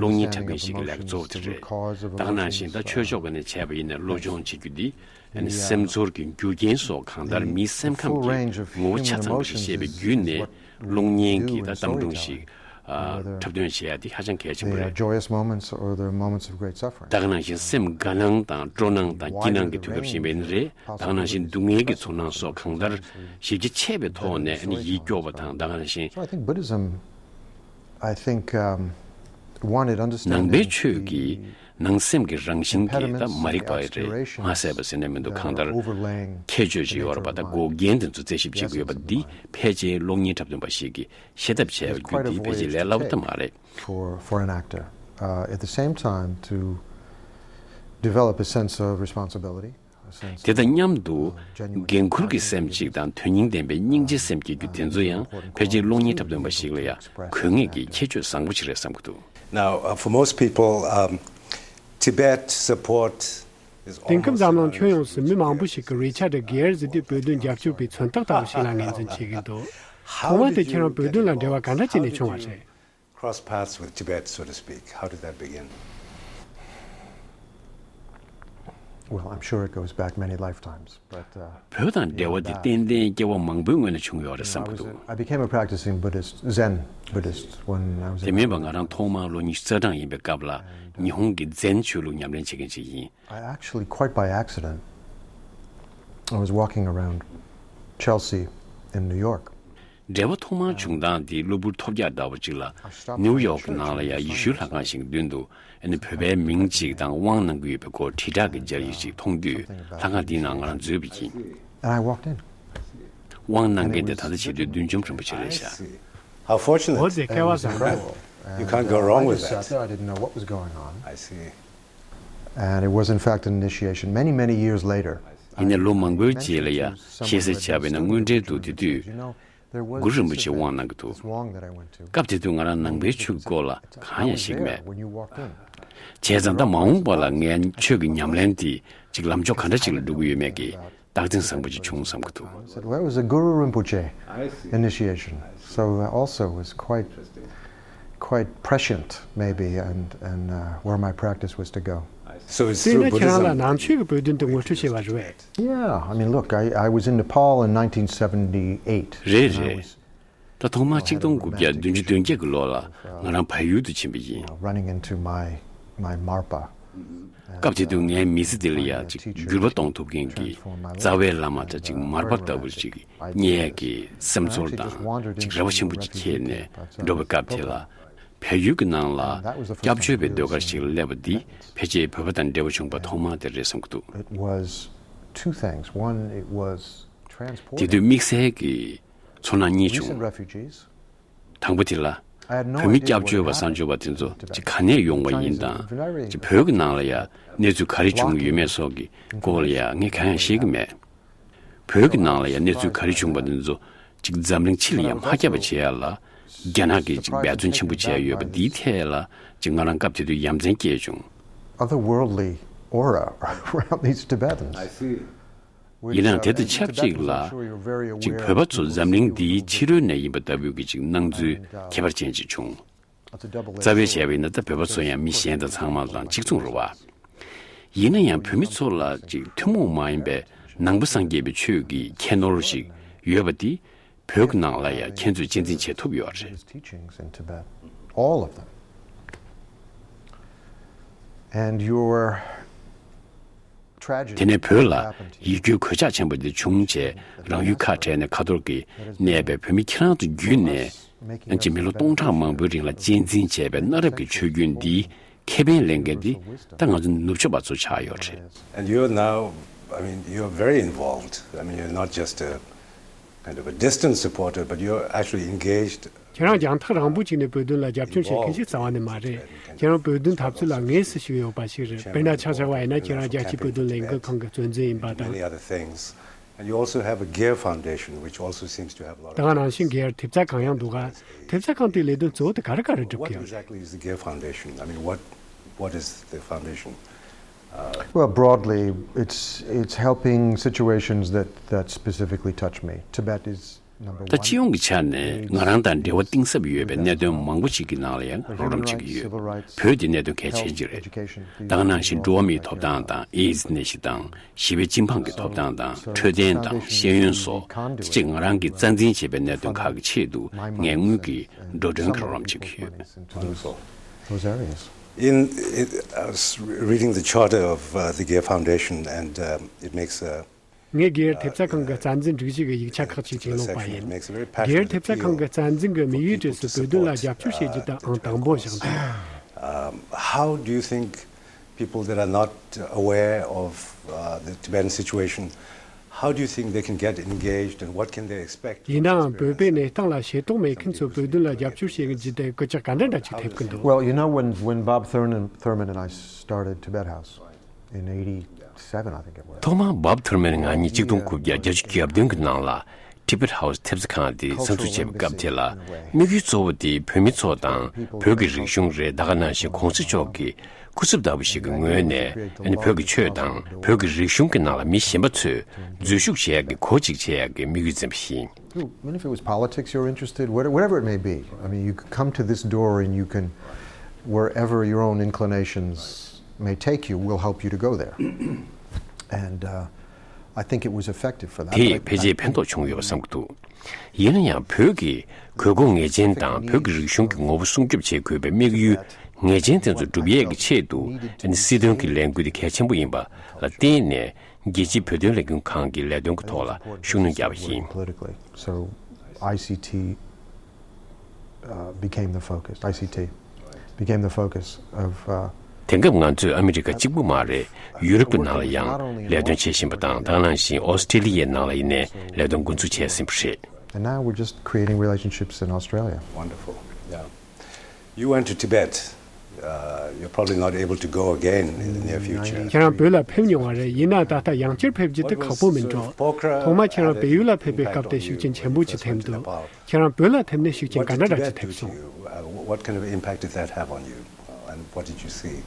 གློག་བརྙན་འཁྲབ་མཁན་ཞིག་གི་ལས་ཀ་གཙོ་བོ་དེ་རེད། ད་ག་ནང་བཞིན་ད་ཆོས་ཕྱོགས་ཀྱི་ནས་བྱས་པ་ཡིན་ན་སློབ་སྦྱོང་བྱེད་རྒྱུ་འདི། སེམས་ཚོར་གྱི་རྒྱུ་རྐྱེན་སོགས་གང་ལྟར་མིའི་སེམས་ཁམས་ཀྱི་ངོ་བོ་ཆ་ཚང་པ་ཞིག་ཤེས་པའི་བརྒྱུད་ནས། གློག་བརྙན་གྱི་ད་གཏམ་སྒྲུང་ཞིག་འཁྲབ་སྟོན་བྱེད་ཡ་དེ་ཧ་ཅང་གལ་ཆེན་པོ་རེད། ད་ག་ནང་བཞིན་སེམས་དགའ་སྣང་དང་སྤྲོ་སྣང་དང་སྐྱིད་སྣང་གི་དུས་སྐབས་ཤིག་ཡིན་པ་ཡིན་ན་རེད། ད་ག་ནང་བཞིན་སྡུག་བསྔལ་གྱི་ཚོར་སྣང་སོགས་གང་ལྟར་ཞིབ་རྒྱ་ཆེ་བའི་ཐོག་ནས་ཡིད་སྐྱོ་བ་དང་། ད་ག་ནང་བཞིན། I think um, ནང་པའི་ཆོས་ཀྱི་ནང་སེམས་ཀྱི་རང་བཞིན་གྱི་ད་མ་རིག་པ་རེད། མ་གསལ་བ་ཟེར་ནས་མི་འདུག་གང་ལྟར་ཁྱད་ཆོས་ཤིག་ཡོད་རེད་པ། ད་འགོག་རྐྱེན་དེ་ཚོ་རྩད་ཞིབ་བྱེད་དགོས་པ་འདི་ཕལ་ཆེར་གློག་བརྙན་འཁྲབ་སྟོན་པ་ཞིག་གིས་ཤེས་ཐབས་བྱས་པ་བརྒྱུད་འདི་ཕལ་ཆེར་ལས་སླ་པོ་ད་མ་རེད། For, for an actor. Uh, at the same time, to develop a sense of responsibility. དེ་དང་མཉམ་དུ་འགན་འཁུར་གྱི་སེམས་གཅིག་དང་དོན་སྙིང་ལྡན་པའི་སྙིང་རྗེའི་སེམས་སྐྱེ་རྒྱུ་དེ་ཚོ་ཡང་ཕལ་ཆེར་གློག་བརྙན་འཁྲབ་སྟོན་པ་ཞིག་ལ་ཡང་དགོས་ངེས་ཀྱི་ཁྱད་ཆོས་བཟང་པོ་ཞིག་རེད་བསམ་གྱི་འདུག Now, uh, for most people, um, Tibet support is དེང་སྐབས་འཛམ་གླིང་ཁྱོན་ཡོངས་སུ་མི་མང་པོ་ཞིག་གིས་རི་ཆར་ཌ་གེར་ཟེར་དུས་བོད་དོན་རྒྱབ་སྐྱོར་པའི་མཚོན་རྟགས་ལྟ་བུ་ཞིག་ལ་ངོས་འཛིན་བྱེད་ཀྱི་འདུག་ཐོག་མ་དེ་ཁྱེད་རང་བོད་དོན་ལ་འབྲེལ་བ་ག་འདྲ་བྱས་ནས་བྱུང་བ་རེད། Cross paths with Tibet, so to speak? How did that begin? Well, I'm sure it goes back many lifetimes, but, uh, བོད་དང་འབྲེལ་བ་དེ་ཏན་ཏན་སྐྱེ་བ་མང་པོའི་སྔོན་ནས་བྱུང་ཡོད་རེད་བསམ་གྱི་འདུག I became a practicing Buddhist, Zen Buddhist, when I was དེ་མིན་པ་ང་རང་ཐོག་མར་ལོ་ཉི་ཤུ་རྩ་གྲངས་ཡིན་པའི་སྐབས་ལ་ཉི་ཧོང་གི་ཛེན་ཆོས་ལུགས་ཉམས་ལེན་བྱེད་མཁན་ཞིག་ཡིན། I actually, quite by accident, I was walking around Chelsea in New York. འབྲེལ་བ་ཐོག་མར་བྱུང་སྟངས་དེ་གློ་བུར་ཐོལ་རྒྱག་འདྲ་བོ་ཅིག་ལ་ནིའུ་ཡོག་གི་ནང་ལ་ཡང་ཡེ་ཤུའི་ལྷ་ཁང་ཞིག་མདུན་དུ་ཨ་ནི་བོད་པའི་མིང་ཅིག་དང་དབང་གནང་གི་ཡོད་པའི་སྐོར་དྲིལ་བསྒྲགས་ཀྱི་སྦྱར་ཡིག་ཅིག་མཐོང་དུས་ལྷ་ཁང་དེའི་ནང་ང་རང་འཛུལ་བ་ཡིན། And I walked in. དབང་གནང་མཁན་དེ་ད་ལྟ་བྱེད་དུས་བདུད་འཇོམས་རིན་པོ་ཆེ་རེད་ཤག How fortunate. འོ་དེ་སྐལ་བ་བཟང་པོ། You can't go wrong with that. After I didn't know what was going on. I see. And it was in fact an initiation many, many years later. ཡིན་ནའི་ལོ་མང་པོའི་རྗེས་ལ་ཡང་ཤེས་གསལ་བྱས་པ་ཡིན་ན་དངོས་འབྲེལ་དུ་དེ་དུས་གུ་རུ་རིན་པོ་ཆེ་དབང་གནང་གི་འདུག་སྐབས་དེ་དུས་ང་རང་ནང་པའི་ཆོས་ཀྱི་སྐོར་ལ་གང་ཡང་ཤེས་ཀྱི་མེད། བྱས་ཙང་ད་མ་འོངས་པ་ལ་ངས་ཆོས་ཀྱི་ཉམས་ལེན་དེ་ཅིག་ལམ་ཕྱོགས་ག་འདྲ་ཅིག་ལ་འགྲོ་གི་ཡོད་མེད་ཀྱི་རྟགས་མཚན་བཟང་པོ་ཅིག་བྱུང་བསམ་གྱི་འདུག I said, well, it was a Guru Rinpoche initiation, so also it was quite, quite prescient, maybe, and, and uh, where my practice was to go. So it's དེས་ན་through ཁྱེད་རང་ལ་Buddhism. ནང་ཆོས་ཀྱི་བོད་དོན་དུ་ངོ་སྤྲོད་བྱས་པ་རེད་པས། Yeah, I mean, look, I, I was in Nepal in nineteen seventy-eight. རེད་རེད། ད་ཐོག་མར་ཆིག་སྟོང་དགུ་བརྒྱ་བདུན་ཅུ་དོན་བརྒྱད་ཀྱི་ལོ་ལ་ང་རང་བལ་ཡུལ་དུ་ཕྱིན་པ་ཡིན། Running into my, my Marpa. སྐབས་དེ་དུས་ངའི་མི་ཚེ་འདི་ལ་ཡང་ཅིག་འགྱུར་བ་གཏོང་ཐུབ་མཁན་གྱི་རྩ་བའི་བླ་མ་དང་ཅིག་མར་པ་ལྟ་བུ་ཅིག་རྙེད་ཡས་ཀྱི་སེམས་ཚོར་དང་ཅིག་རེ་བ་ཆེན་པོ་ཅིག་འཁྱེར་ནས་འགྲོ་བའི་སྐབས་དེ་ལ་བལ་ཡུལ་གྱི་ནང་ལ་སྐྱབས་བཅོལ་བའི་ཟློས་གར་ཞིག་ལ་སླེབས་པ་འདི་ཕལ་ཆེར་བོད་པ་དང་འབྲེལ་བ་བྱུང་པ་ཐོག་མ་དེ་རེད་བསམ་གྱི་འདུག It was two things. One, it was དེ་དུས་དམིགས་བསལ་གྱི་ཚོར་སྣང་གཉིས་བྱུང་། དང་པོ་དེ་ལ། བོད་མི་སྐྱབས་བཅོལ་བ་གསར་འབྱོར་བ་དེ་ཚོ་ཅིག་ག་ནས་ཡོང་བ་ཡིན་དང་ཅིག་བོད་ཀྱི་ནང་ལ་ཡང་གནས་ཚུལ་ག་རེ་བྱུང་ཡོད་མེད་སོགས་ཀྱི་སྐོར་ལ་ཡང་ངས་གང་ཡང་ཤེས་ཀྱི་མེད། བོད་ཀྱི་ནང་ལ་ཡང་གནས་ཚུལ་ག་རེ་བྱུང་བ་དེ་ཚོ་ཅིག་འཛམ་གླིང་ཕྱི་ལ་ཡང་མ་ཁྱབ་པ་བྱེད་ཡ་ལ་རྒྱ་ནག་གིས་ཅིག་འབད་བརྩོན་ཆེན་པོ་བྱས་ཡོད་པ་འདིའི་ཐད་ལ་ཅིག་ང་རང་སྐབས་དེ་དུས་ཡ་མཚན་སྐྱེས་བྱུང་། Otherworldly aura around these Tibetans. ཡིན་ནའང་དེ་དང་ཆབས་ཅིག་ལ་ཅིག་བོད་པ་ཚོ་འཛམ་གླིང་འདིའི་ཕྱི་རོལ་ནས་ཡིན་པ་ལྟ་བུའི་གི་ཅིག་སྣང་ཚུལ་ཁྱད་པར་ཅན་ཅིག་བྱུང་། རྩ་བའི་བྱས་པ་ཡིན་ན་ད་བོད་པ་ཚོ་ཡང་མི་གཞན་དང་ཚང་མ་དང་གཅིག་མཚུངས་རེད་བ། ཡིན་ན་ཡང་བོད་མི་ཚོ་ལ་ཅིག་ཐུན་མོང་མ་ཡིན་པའི་ནང་པ་སངས་རྒྱས་པའི་ཆོས་ཀྱི་ཁྱད་ནོར་ཞིག་ཡོད་པ་འདི་བོད་ཀྱི་ནང་ལ་ཡང་ཁྱེད་ཚོས་གཅེས་འཛིན་བྱེད་ཐུབ་ཡོད་རེད། His teachings in Tibet, all of them. And your དེ་ནས་བོད་ལ་ཡིད་སྐྱོའི་གོད་ཆག་ཆེན་པོ་འདི་བྱུང་རྗེས་རང་ཡུལ་ཁ་བྲལ་ནས་ཁ་ཐོར་གྱིས་གནས་པའི་བོད་མི་ཁྱེད་རང་ཚོ་བརྒྱུད་ནས་ཅིག་མི་ལོ་སྟོང་ཕྲག་མང་པོའི་རིང་ལ་གཅེས་འཛིན་བྱས་པའི་གནའ་རབས་ཀྱི་ཆོས་བརྒྱུད་འདིའི་ཁེ་ཕན་ལེན་མཁན་འདི་ད་ང་ཚོ་ནུབ་ཕྱོགས་པ་ཚོ་ཆགས་ཡོད་རེད། And you're now, I mean, you're very involved. I mean, you're not just a kind of a distant supporter, but you're actually engaged. ཁྱེད་རང་རྒྱང་ཐག་རིང་པོ་ཅིག་ནས་བོད་དོན་ལ་རྒྱབ་སྐྱོར་བྱེད་མཁན་ཞིག་རྩ་བ་ནས་མ་རེད། ཁྱེད་རང་བོད་དོན་འཐབ་རྩོད་ལ་དངོས་སུ་ཞུགས་ཡོད་པ་ཞིག་རེད། དཔེར་ན་ཆ་བཞག་པ་ཡིན་ན་ཁྱེད་རང་རྒྱལ་སྤྱིའི་བོད་དོན་ལས་འགུལ་ཁང་གི་གཙོ་འཛིན་ཡིན་པ་དང་། Many other things. And you also have a Gear Foundation, which also seems to have a lot of. ད་ག་ནང་བཞིན་གེར་ཐེབས་རྩ་ཁང་ཡང་འདུག་ག་ཐེབས་རྩ་ཁང་དེའི་ལས་དོན་གཙོ་བོ་དེ་ག་རེ་ག་རེ་སྒྲུབ་ཀྱི་ཡོད་རེད། What exactly is the Gear Foundation? I mean, what, what is the foundation? Well, broadly, it's, it's helping situations that, that specifically touch me. Tibet is number one. ད་སྤྱི་ཡོངས་ཀྱི་ཆ་ནས་ང་རང་དང་འབྲེལ་བ་གཏིང་ཟབ་ཡོད་པའི་གནད་དོན་མང་པོ་ཞིག་གི་ནང་ལ་ཡང་རོགས་རམ་བྱེད་ཀྱི་ཡོད། བོད་དེ་གནད་དོན་གལ་ཆེན་ཅིག་རེད། ད་ག་ནང་བཞིན་འགྲོ་བ་མིའི་ཐོབ་ཐང་དང་ཨེ་ཛི་ནད་གཞི་དང་ཞི་བའི་སྤྱི་འབངས་ཀྱི་ཐོབ་ཐང་དང་འཕྲོད་བསྟེན་དང་ཤེས་ཡོན་སོགས་ཅིག་ང་རང་གིས་རྩ་འཛིན་བྱས་པའི་གནད་དོན་ཁག་གི་ཆེད་དུ་ངས་དངུལ་གྱི་འགྲོ་གྲོན་གྱི་རོགས་རམ་བྱེད་ཀྱི་ཡོད། Those areas. In, in, I was reading the charter of uh, the Gear Foundation, and um, it makes a. ངས་སྒེར་ཐེབས་རྩ་ཁང་གི་རྩ་འཛིན་སྒྲིག་གཞི་གི་ཡིག་ཆ་ཁག་ཅིག་ཅིག་བླངས་པ་ཡིན། སྒེར་ཐེབས་རྩ་ཁང་གི་རྩ་འཛིན་གྱི་དམིགས་ཡུལ་གྲས་སུ་བོད་དོན་ལ་རྒྱབ་སྐྱོར་བྱེད་རྒྱུ་དང་ཨང་དང་པོ་བཞག་འདུག How do you think people that are not aware of uh, the Tibetan situation, how do you think they can get engaged and what can they expect? ཡིན་ནའང་བོད་པའི་གནས་སྟངས་ལ་ཤེས་རྟོགས་མེད་མཁན་ཚོས་བོད་དོན་ལ་རྒྱབ་སྐྱོར་བྱེད་ཀྱི་རྒྱུ་དེ་སྐུལ་ལྕག་ག་འདྲ་འདྲ་ཅིག་ཐེབས་ཀྱི་འདུག Well, you know, when, when Bob Thurman, Thurman and I started Tibet House in eighty-seven, I think it was. ཐོག་མར་Bob Thurman ང་གཉིས་གཅིག་སྟོང་དགུ་བརྒྱ་བརྒྱད་ཅུ་གྱ་བདུན་གྱི་ནང་ལ་Tibet House ཐེབས་རྩ་ཁང་དེ་གསར་འཛུགས་བྱས་པའི་སྐབས་དེ་ལ། དམིགས་ཡུལ་གཙོ་བོ་དེ་བོད་མི་ཚོ་དང་བོད་ཀྱི་རིག་གཞུང་རེད། ད་ག་ནང་བཞིན་གོང་ས་མཆོག་གི་སྐུ་ཚབ་ལྟ་བུ་ཞིག་གི་ངོས་ནས་ཨ་ནི་བོད་ཀྱི་ཆོས་དང་བོད་ཀྱི་རིག་གཞུང་གི་ནང་ལ་མི་གཞན་པ་ཚོས་འཛུལ་ཞུགས་བྱེད་ཡག་གི་གོ་གཅིག་བྱེད་ཡག་གི་དམིགས་ཡུལ་འཛིན་པ་ཡིན། Even if it was politics you're interested, whatever it may be, I mean, you could come to this door and you can, wherever your own inclinations may take you, we'll help you to go there. And uh, I think it was effective for that. དེས་ཕལ་ཆེར་ཕན་ཐོགས་བྱུང་ཡོད་པ་བསམ་གྱི་འདུག་ཡིན་ན་ཡང་བོད་ཀྱི་དགོས་མཁོ་ངེས་ཅན་དང་བོད་ཀྱི་རིག་གཞུང་གི་ངོ་བོ་སྲུང་སྐྱོབ་བྱེད་དགོས་པའི་དམིགས་ཡུལ་ངེས་ཅན་དེ་ཚོ་སྒྲུབ་ཡས་ཀྱི་ཆེད་དུ་ཨ་ནི་སྲིད་དོན་གྱི་ལས་འགུལ་དེ་གལ་ཆེན་པོ་ཡིན་པ་ལ་བརྟེན་ནས། རྒྱལ་སྤྱིའི་བོད་དོན་ལས་འགུལ་ཁང་གི་ལས་དོན་གྱི་ཐོག་ལ་ཤུགས་སྣོན་བརྒྱབ་པ་ཡིན། Politically. So I C T uh, became the focus. I C T became the focus of. Uh, དེང་སྐབས་ང་ཚོས་ཨ་མི་རི་ཀ་གཅིག་པུ་མ་རེད། ཡུ་རོབ་ཀྱི་ནང་ལ་ཡང་ལས་དོན་བྱེད་བཞིན་པ་དང་། ད་ག་ནང་བཞིན་ཨོ་སི་ཀྲི་ལི་ཡའི་ནང་ལ་ཡིན་ནའི་ལས་དོན་འགོ་འཛུགས་བྱས་ཟིན་པ་རེད། And now we're just creating relationships in Australia. Wonderful. Yeah. You went to Tibet. Uh, you're probably not able to go again in the near future. ཁྱེད་རང་བོད་ལ་ཕེབས་མྱོང་བ་རེད། ཡིན་ན་ད་ལྟ་ཡང་བསྐྱར་ཕེབས་རྒྱུ་དེ་ཁག་པོ་མིན་འགྲོ། ཐོག་མ་ཁྱེད་རང་བལ་ཡུལ་ལ་ཕེབས་པའི་སྐབས་དེ་ཤུགས་རྐྱེན་ཆེན་པོ་ཅིག་ཐེབས་འདུག་ཁྱེད་རང་བོད་ལ་ཕེབས་ནས་ཤུགས་རྐྱེན་ག་འདྲ་འདྲ་ཅིག་ཐེབས་སོང་། What kind of impact did that have on you? Uh, and what did you see?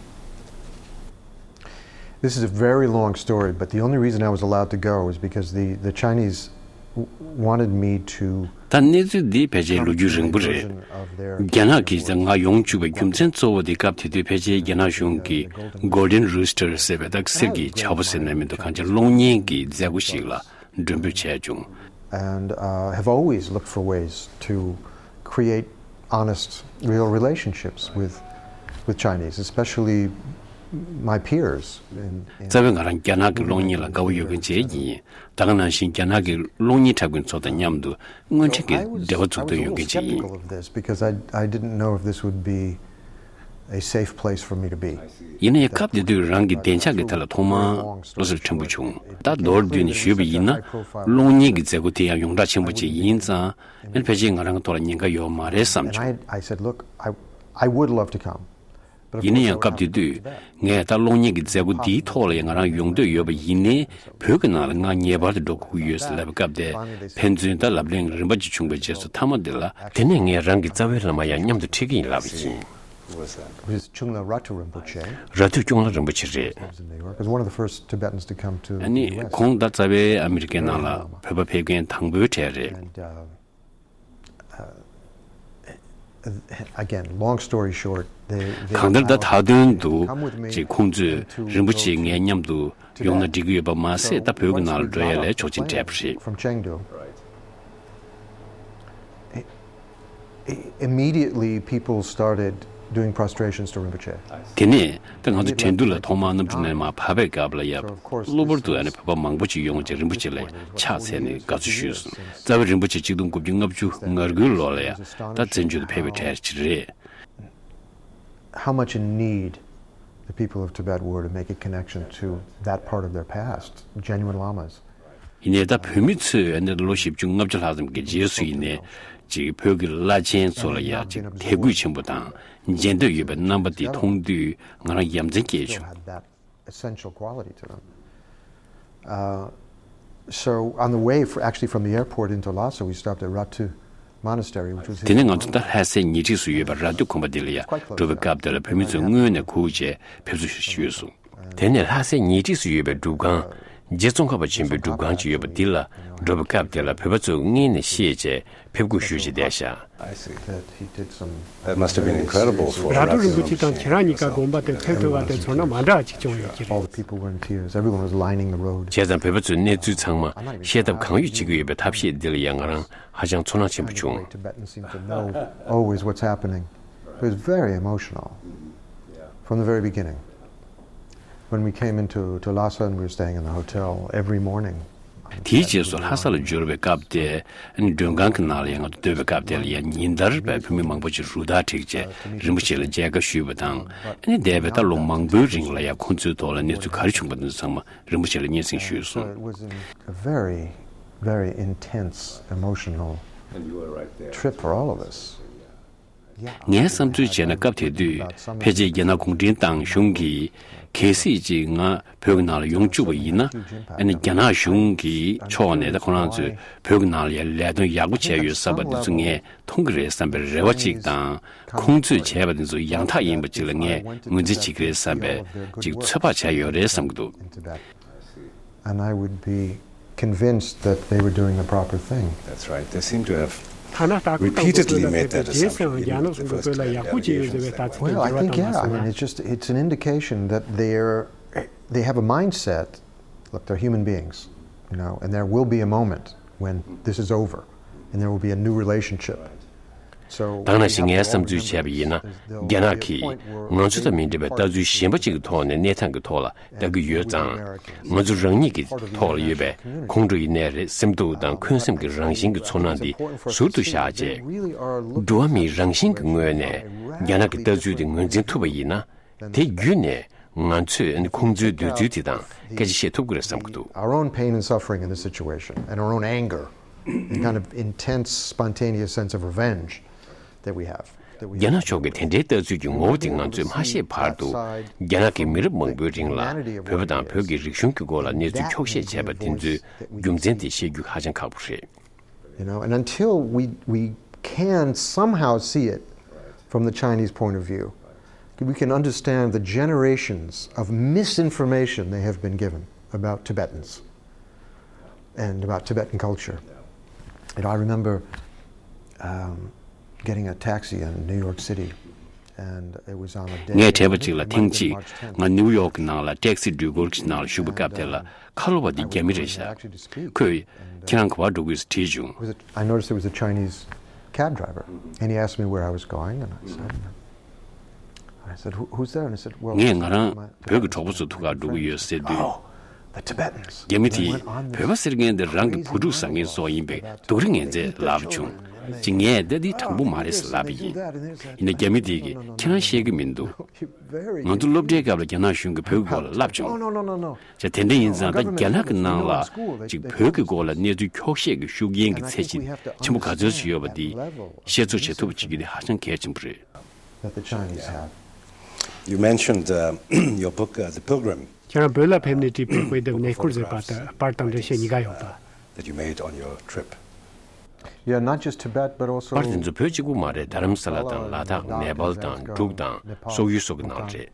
This is a very long story, but the only reason I was allowed to go is because the, the Chinese w- wanted me to. ད་གནས་ཚུལ་འདི་ཕལ་ཆེར་ལོ་རྒྱུས་རིང་པོ་རེད། རྒྱ་ནག་གིས་ང་ཡོང་བཅུག་པའི་རྒྱུ་མཚན་གཙོ་བོ་དེ་སྐབས་དེ་དུས་ཕལ་ཆེར་རྒྱ་ནག་གཞུང་གིས་Golden Rooster ཟེར་བའི་ད་གསེར་གྱི་བྱ་ཕོ་ཟེར་ན་མི་འདུག་གང་ཅི་གློག་བརྙན་གྱི་མཛད་སྒོ་ཞིག་ལ་མགྲོན་འབོད་བྱས་བྱུང་། And uh, have always looked for ways to create honest, real relationships with, with Chinese, especially my peers. In, in རྩ་བའི་ང་རང་རྒྱ་ནག་གི་གློག་བརྙན་ལ་དགའ་བོ་ཡོད་མཁན་ཅིག་ཡིན། ད་ག་ནང་བཞིན་རྒྱ་ནག་གི་གློག་བརྙན་འཁྲབ་མཁན་ཚོ་དང་མཉམ་དུ་དངོས་འབྲེལ་གྱི་འབྲེལ་བ་འཛུགས་འདོད་ཡོད་མཁན་ཅིག་ཡིན། Of this because I, I didn't know if this would be a safe place for me to be. ཡིན་ན་ཡང་སྐབས་དེ་དུས་རང་གི་བདེ་འཇགས་ཀྱི་ཐད་ལ་ཐོག་མར་བློ་འཚབ་ཕྲན་བུ་བྱུང་། ད་མདོར་བསྡུས་ནས་ཞུས་པ་ཡིན་ན། གློག་བརྙན་གྱི་མཛད་སྒོ་དེ་ཡང་ཡོངས་གྲགས་ཆེན་པོ་ཅིག་ཡིན་ཙང་། ཨ་ནི་ཕལ་ཆེར་ང་རང་གི་ཐོག་ལ་ཉེན་ཁ་ཡོད་མ་རེད་བསམ་བྱུང་། And I, I said, look, I, I would love to come. ཡིན་ན་ཡང་སྐབས་དེ་དུས་ངས་ད་གློག་བརྙན་གྱི་མཛད་སྒོ་འདིའི་ཐོག་ལ་ཡང་ང་རང་ཡོང་འདོད་ཡོད་པ་ཡིན་ནའི་བོད་ཀྱི་ནང་ལ་ང་ངེས་པར་དུ་འགྲོ་དགོས་ཀྱི་ཡོད་ཟེར་ལབ་པའི་སྐབས་དེ་ཕན་ཚུན་ད་ལབ་གླེང་རིམ་པ་ཅིག་བྱུང་བའི་རྗེས་སུ་མཐའ་མ་འདི་ལ་དེ་ནས་ངས་རང་གི་རྩ་བའི་བླ་མ་ཡང་མཉམ་དུ་འཁྲིད་ཀྱི་ཡིན་ལབ་པ་ཡིན། Who was that? It was Chungla Ratu Rinpoche. ར་ཐུ་ཅུང་ལ་རིན་པོ་ཆེ་རེད། Lives in New York. Is one of the first Tibetans to come to ཨ་ནི་the U S. ཁོང་ད་རྩ་བའི་ཨ་མི་རི་ཀའི་ནང་ལ་བོད་པ་ཕེབས་མཁན་དང་པོའི་གྲས་རེད། And, uh, Again, long story short, they, they གང་ལྟར་ད་ད་དོན་དུ་ཅིག་ཁོང་ཚོས་རིན་པོ་ཆེ་ངའི་མཉམ་དུ་ཡོང་ན་འགྲིག་གི་ཡོད་པ་མ་ཟད། ད་བོད་ཀྱི་ནང་ལ་འགྲོ་ཡ་ལ་ཆོག་མཆན་སྤྲད་པ་རེད། From Chengdu. I- Immediately, people started doing prostrations to Rinpoche. དེ་ནས་ད་ང་ཚོ་ཁྲིན་ཏུའུ་ལ་ཐོག་མར་གནམ་གྲུ་ནས་མར་བབས་པའི་སྐབས་ལ་ཡ། གློ་བུར་དུ་ཨ་ནི་བོད་པ་མང་པོ་ཅིག་ཡོང་བྱས་རིན་པོ་ཆེ་ལ་ཕྱག་འཚལ་ནས་དགའ་བསུ་ཞུས་སོང་། རྩ་བའི་རིན་པོ་ཆེ་ཆིག་སྟོང་དགུ་བརྒྱ་ལྔ་བཅུ་ང་དགུའི་ལོ་ལ་ཡ་ད་བཙན་བྱོལ་དུ་ཕེབས་པའི་གྲས་ཅིག་རེད། How much in need the people of Tibet were to make a connection to that part of their past, genuine lamas. ཡིན་ནའི་ད་བོད་མི་ཚོས་ཨ་ནི་ལོ་བཞི་བཅུ་ལྔ་བཅུ་ལྷག་ཙམ་གྱི་རྗེས་སུ་ཡིན་ནའི་ཅིག་བོད་ཀྱི་བླ་ཆེན་ཚོ་ལ་ཡ་ཅིག་དད་གུས་ཆེན་པོ་དང་མཇལ་འདོད་ཡོད་པའི་རྣམ་པ་དེ་མཐོང་དུས་ང་རང་ཡ་མཚན་སྐྱེས་བྱུང་། Essential quality to them. Uh, so on the way, for, actually from the airport into Lhasa, we stopped at Ratu Monastery, which was his དེ་ནས་ང་ཚོ་ད་ལྷ་སའི་ཉེ་འཁྲིས་སུ་ཡོད་པའི་ར་ཏུ་དགོན་པ་འདི་ལ་ཡ་འགྲོ་བའི་སྐབས་དེ་ལ་བོད་མི་ཚོས་སྔོན་ནས་སྒུག་བྱས་ཕེབས་བསུ་ཞུས་སོང་། དེ་ནས་ལྷ་སའི་ཉེ་འཁྲིས་སུ་ཡོད་པའི་སྒྲུབ་ཁང་། རྗེ་ཙོང་ཁ་པ་ཆེན་པོའི་སྒྲུབ་ཁང་ཅིག་ཡོད་པ་འདི་ལ་འགྲོ་བའི་སྐབས་དེ་ལ་བོད་པ་ཚོས་སྔོན་ནས་ཤེས་བྱས་ཕེབས་སྒུག་ཞུ་བྱས་བསྡད་ཤག I see. That he did some That must have been incredible for ར་ཏུ་རིན་པོ་ཆེ་དང་ཁྱེད་རང་གཉིས་ཀ་དགོན་པ་དེར་ཕེབས་ཐུབ་པ་དེ་ཚོར་སྣང་མ་འདྲ་བ་ཅིག་བྱུང་ཡོད་ཀྱི་All རེད། The people were in tears. Everyone was lining the road. བྱས་ཙང་བོད་པ་ཚོས་གནས་ཚུལ་ཚང་མ་ཤེས་ཐབས་གང་ཡོད་བྱེད་ཀྱི་ཡོད་པའི་ཐབས་ཤེས་འདི་ལ་ཡང་ང་རང་ཧ་ཅང་ཚོར་སྣང་ཆེན་པོ་བྱུང་། Great Tibetans seem to know always what's happening. It was very emotional from the very beginning. When we came into to Lhasa and we were staying in the hotel, every morning དེའི་རྗེས་སུ་ལྷ་ས་ལ་འབྱོར་བའི་སྐབས་དེ། ཨ་ནི་མགྲོན་ཁང་གི་ནང་ལ་ཡང་ང་ཚོ་སྡོད་པའི་སྐབས་དེ་ལ་ཡང་ཉིན་ལྟར་བའི་བོད་མི་མང་པོ་ཅིག་རུ་སྟར་བསྒྲིགས་བྱས་རིན་པོ་ཆེ་ལ་མཇལ་ཁ་ཞུས་པ་དང་། ཨ་ནི་འདས་པའི་ད་ལོ་མང་པོའི་རིང་ལ་ཡང་ཁོང་ཚོའི་ཐོག་ལ་གནས་ཚུལ་ག་རེ་བྱུང་པ་དེ་ཚོ་ཚང་མ་རིན་པོ་ཆེ་ལ་སྙན་སེང་ཞུས་སོང་། It was a very, very intense emotional trip for all of us. ངའི་བསམ་ཚུལ་བྱས་ན་སྐབས་དེ་དུས་ཕལ་ཆེར་རྒྱ་ནག་གུང་ཁྲན་ཏང་གཞུང་གིས་གལ་སྲིད་ཅིག་ང་བོད་ཀྱི་ནང་ལ་ཡོང་བཅུག་པ་ཡིན་ན། ཨ་ནི་རྒྱ་ནག་གཞུང་གི་ཕྱོགས་ནས་ད་ཁོ་རང་ཚོས་བོད་ཀྱི་ནང་ལ་ཡ་ལས་དོན་ཡག་པོ་བྱས་ཡོད་བསམ་པ་འདི་ཚོ་ངས་མཐོང་གི་རེད་བསམ་པའི་རེ་བ་གཅིག་དང་། ཁོང་ཚོས་བྱས་པ་འདི་ཚོ་ཡང་དག་ཡིན་པ་ཅིག་ལ་ངས་ངོས་འཛིན་བྱེད་ཀྱི་རེད་བསམ་པའི་ཅིག་ཚོད་དཔག་བྱས་ཡོད་རེད་བསམ་གྱི་འདུག And I would be convinced that they were doing the proper thing. That's right. They seem to have repeatedly made that assumption, even with the first Well, I think, yeah. I mean, it's just, it's an indication that they're, they have a mindset. Look, they're human beings, you know, and there will be a moment when this is over, and there will be a new relationship. ད་ནང་བཞིན་ངའི་བསམ་ཚུལ་བྱས་པ་ཡིན་ན། རྒྱ་ནག་གིས་ང་ཚོ་དང་མི་འདྲ་བའི་ལྟ་ཚུལ་གཞན་པ་ཅིག་གི་ཐོག་ནས་གནས་སྟངས་ཀྱི་ཐོག་ལ་ལྟ་གི་ཡོད་ཙང་། ང་ཚོ་རང་ཉིད་ཀྱི་ཐོག་ལ་ཡོད་པའི་ཁོང་ཁྲོ་ཡིན་ནའི་རེད། སེམས་སྡུག་དང་འཁོན་སེམས་ཀྱི་རང་བཞིན་གྱི་ཚོར་སྣང་འདི་ཟུར་དུ་བཞག་རྗེས། འགྲོ་བ་མིའི་རང་བཞིན་གྱི་ངོས་ནས་རྒྱ་ནག་གི་ལྟ་ཚུལ་འདི་ངོས་འཛིན་ཐུབ་པ་ཡིན་ན། དེ་བརྒྱུད་ནས་ང་ཚོས་ཁོང་ཚོའི་འདོད་ཚུལ་དེ་དང་སྐད་ཆ་བཤད་ཐུབ་ཀྱི་རེད་བསམ་གྱི་འདུག Our own pain and suffering in this situation, and our own anger, the kind of intense, spontaneous sense of revenge that we have. རྒྱ་ནག་ཕྱོགས་ཀྱི་དེ་འདྲའི་ལྟ་ཚུལ་གྱི་ངོ་བོ་དེ་ང་ཚོས་མ་ཤེས་བར་དུ། རྒྱ་ནག་གིས་མི་རབས་མང་པོའི་རིང་ལ་བོད་པ་དང་བོད་ཀྱི་རིག་གཞུང་གི་སྐོར་ལ་གནས་ཚུལ་འཁྱོག་བཤད་བྱས་པ་དེ་ཚོའི་རྒྱུ་མཚན་དེ་ཤེས་རྒྱུ་ཧ་ཅང་ཁག་པོ་རེད། You know, and until we, we can somehow see it from the Chinese point of view, we can understand the generations of misinformation they have been given about Tibetans and about Tibetan culture. And I remember, um, getting a taxi in New York City, and it was on a day. ངས་དྲན་པ་གཅིག་ལ་ཐེངས་གཅིག་ང་ནིའུ་ཡོག་གི་ནང་ལ་ཊེག་སི་འགྲུལ་འཁོར་གྱི་ནང་ལ་བཞུགས་པའི་སྐབས་དེ་ལ། ཁ་ལོ་བ་དེ་རྒྱ་མི་རེད་ཤག་ཁོས། ཁྱེད་རང་ག་པར་འགྲོ་གི་ཡོད་ཟེར་དྲིས་བྱུང་། It was a, I noticed it was a Chinese cab driver, and he asked me where I was going, and I said, I said, "Who, who's there?" And he said, "Well, ངས་ང་རང་བོད་ཀྱི་གྲོགས་པོ་ཚོ་ཐུག་གར་འགྲོ་གི་ཡོད་ཟེར་དུས། Oh, the Tibetans. རྒྱ་མི་དེས་བོད་པ་ཟེར་མཁན་དེ་རང་གི་བུ་ཕྲུག་ཟ་མཁན་སོགས་ཡིན་པའི་སྡུག་རུས་ངན་ཚད་ལབ་བྱུང་། ཅིག་ངས་ད་འདི་དྲང་པོ་མ་རེད་ཟེར་ལབ་པ་ཡིན། ཡིན་ན་རྒྱ་མི་དེ་གིས་ཁྱེད་རང་ཤེས་ཀྱི་མི་འདུག་ང་ཚོ་སློབ་གྲྭའི་སྐབས་ལ་རྒྱ་ནག་གཞུང་གིས་བོད་ཀྱི་སྐོར་ལ་བསླབ་བྱུང་། ཅེས་དེ་འདྲ་ཡིན་ཙང་། ད་རྒྱ་ནག་གི་ནང་ལ་ཅིག་བོད་ཀྱི་སྐོར་ལ་གནས་ཚུལ་འཁྱོག་བཤད་ཀྱི་ཤུགས་རྐྱེན་གྱི་ཚད་གཞི་ཆེན་པོ་ག་ཚོད་ཅིག་ཡོད་པ་འདི་ཤེས་ཚོད་བྱེད་ཐུབ་པ་བྱེད་རྒྱུ་དེ་ཧ་ཅང་གལ་ཆེན་པོ་རེད། That the Chinese have. You mentioned, uh, your book, uh, The Pilgrim. ཁྱེད་རང་བོད་ལ་ཕེབས་ནས་བྲིས་པའི་དཔེ་དེབ་གནས་སྐོར་ཟེར་བ་དེ་པར་དང་འགྲེལ་བཤད་གཉིས་ཀ་ཡོད་པ། That you made on your trip. Yeah, not just Tibet, but also པར་དེ་ཚོ་བོད་གཅིག་པུ་མ་རེད། དྷ་རམ་ས་ལ་དང་ལ་དྭགས། ནེ་པཱལ་དང་འབྲུག་དང་སོག་ཡུལ་སོགས་ཀྱི་ནང་རེད།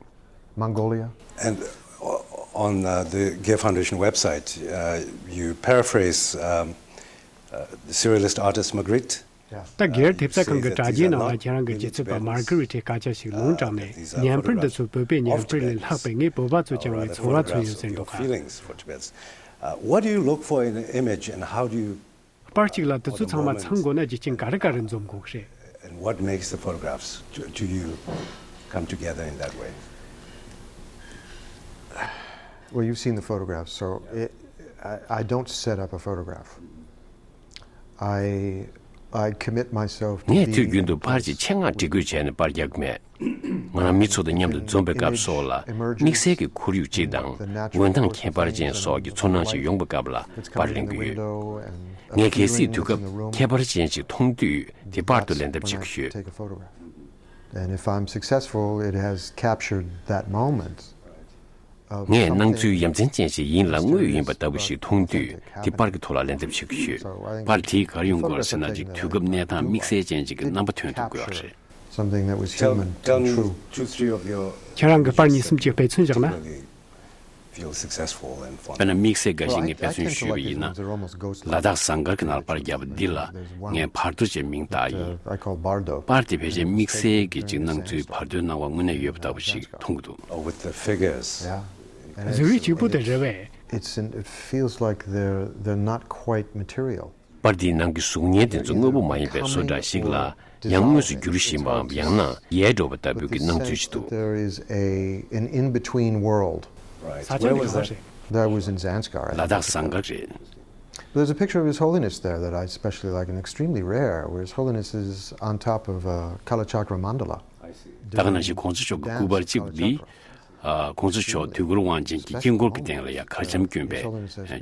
Mongolia. And, uh, on, uh, the Gay Foundation website, uh, you paraphrase, um, uh, the surrealist artist Magritte. ད་སྒེར་ཐེབས་རྩ་ཁང་གི་དྲ་རྒྱའི་ནང་ལ་ཁྱེད་རང་གི་རྗེ་བཙུན་པ་མར་གྷི་རིཊ་ཀྱི་སྐད་ཆ་ཞིག་ལུང་དྲངས་ནས། ཉན་པར་འདི་ཚོ་བོད་པའི་ཉན་པར་ལས་ལྷག་པའི་ངའི་བོད་པ་ཚོ་བཅངས་པའི་ཚོར་བ་མཚོན་ཡོད་ཟེར་འདུག་ག Feelings for Tibetans. Uh, what do you look for in an image, and how do you པར་གཅིག་ལ་དེ་ཚོ་ཚང་མ་ཚང་དགོས་ན་རྒྱུ་རྐྱེན་ག་རེ་ག་རེ་འཛོམས་དགོས་རེད། And what makes the photographs to, to you come together in that way? Well, you've seen the photographs, so it, I, I don't set up a photograph. I, I commit myself to ངས་དུས་རྒྱུན་དུ་པར་གྱི་ཆེད་མངགས་སྒྲིག་བཀོད་བྱས་ནས་པར་རྒྱག་གི་མེད། ང་རང་མི་ཚོ་དང་མཉམ་དུ་འཛོམས་པའི་སྐབས་སོགས་ལ་དམིགས་བསལ་གྱི་ཁོར་ཡུག་ཅིག་དང་འོད་མདངས་ཁྱད་པར་ཅན་སོགས་ཀྱི་ཚོར་སྣང་ཞིག་ཡོང་པའི་སྐབས་ལ་པར་ལེན་གྱི་ཡོད། ངས་གལ་སྲིད་དུས་སྐབས་ཁྱད་པར་ཅན་ཞིག་མཐོང་དུས་དེ་པར་དུ་ལེན་ཐབས་བྱེད་ཀྱི་ཡོད། And if I'm successful, it has captured that moment. ངས་སྣང་ཚུལ་ཡ་མཚན་ཅན་ཞིག་ཡིན་ལ་དངོས་ཡོད་ཡིན་པ་ལྟ་བུ་ཞིག་མཐོང་དུས་དེ་པར་གྱི་ཐོག་ལ་ལེན་ཐབས་བྱེད་ཀྱི་ཡོད། པར་དེས་ག་རེ་ཡོང་གི་ཡོད་ཟེར་ན། ཅིག་དུས་སྐབས་གནས་སྟངས་དམིགས་བསལ་ཅན་ཞིག་གི་རྣམ་པ་ཐོན་ཐུབ་ཀྱི་ཡོད་རེད། Something that was human and true. ཁྱེད་རང་གི་པར་གཉིས་གསུམ་ཅིག་དཔེ་མཚོན་བཞག་ན། དཔེར་ན་དམིགས་བསལ་འགའ་ཞིག་ངས་དཔེ་མཚོན་ཞུས་པ་ཡིན་ན། ལ་དྭགས་ཟངས་དཀར་གྱི་ནང་ལ་པར་བརྒྱབ་པ་འདི་ལ་ངས་བར་དོ་ཅེས་མིང་བཏགས་ཡིན། པར་དེ་ཕལ་ཆེར་དམིགས་བསལ་གྱི་ཅིག་སྣང་ཚུལ་བར་དོའི་སྣང་བ་དངོས་གནས་ཡོད་པ་ལྟ་བུ་ཞིག་མཐོང་གི་འདུག With the figures. Yeah. And གཟུགས་རིས་གཅིག་པུ་དེ་རེད་པས། It's in, it feels like they're, they're not quite material. པར་འདིའི་ནང་གི་གཟུགས་བརྙན་དེ་ཚོ་དངོས་པོ་མ་ཡིན་པའི་བཟོ་འདྲ་ཞིག་ལ་ཡང་དངོས་སུ་འགྱུར་བཞིན་པའམ་ཡང་ན་ཡལ་འགྲོ་བ་ལྟ་བུའི་གི་སྣང་ཚུལ་ཞིག་འདུག There is a, an in-between world. ས་ཆ་འདི་ག་པར་རེད། That was in Zanskar, I ལ་དྭགས་ཟངས་དཀར་རེད། There's a picture of His Holiness there that I especially like and extremely rare, where His Holiness is on top of a Kalachakra mandala. ད་ག་ནང་བཞིན་༸གོང་ས་མཆོག་གི་སྐུ་པར་གཅིག་པུ་འདི། ཨ། ༸གོང་ས་མཆོག་དུས་འཁོར་དབང་ཆེན་གྱི་དཀྱིལ་འཁོར་གྱི་སྟེང་ལ་ཡང་གར་འཆམ་བསྐྱོན་པའི་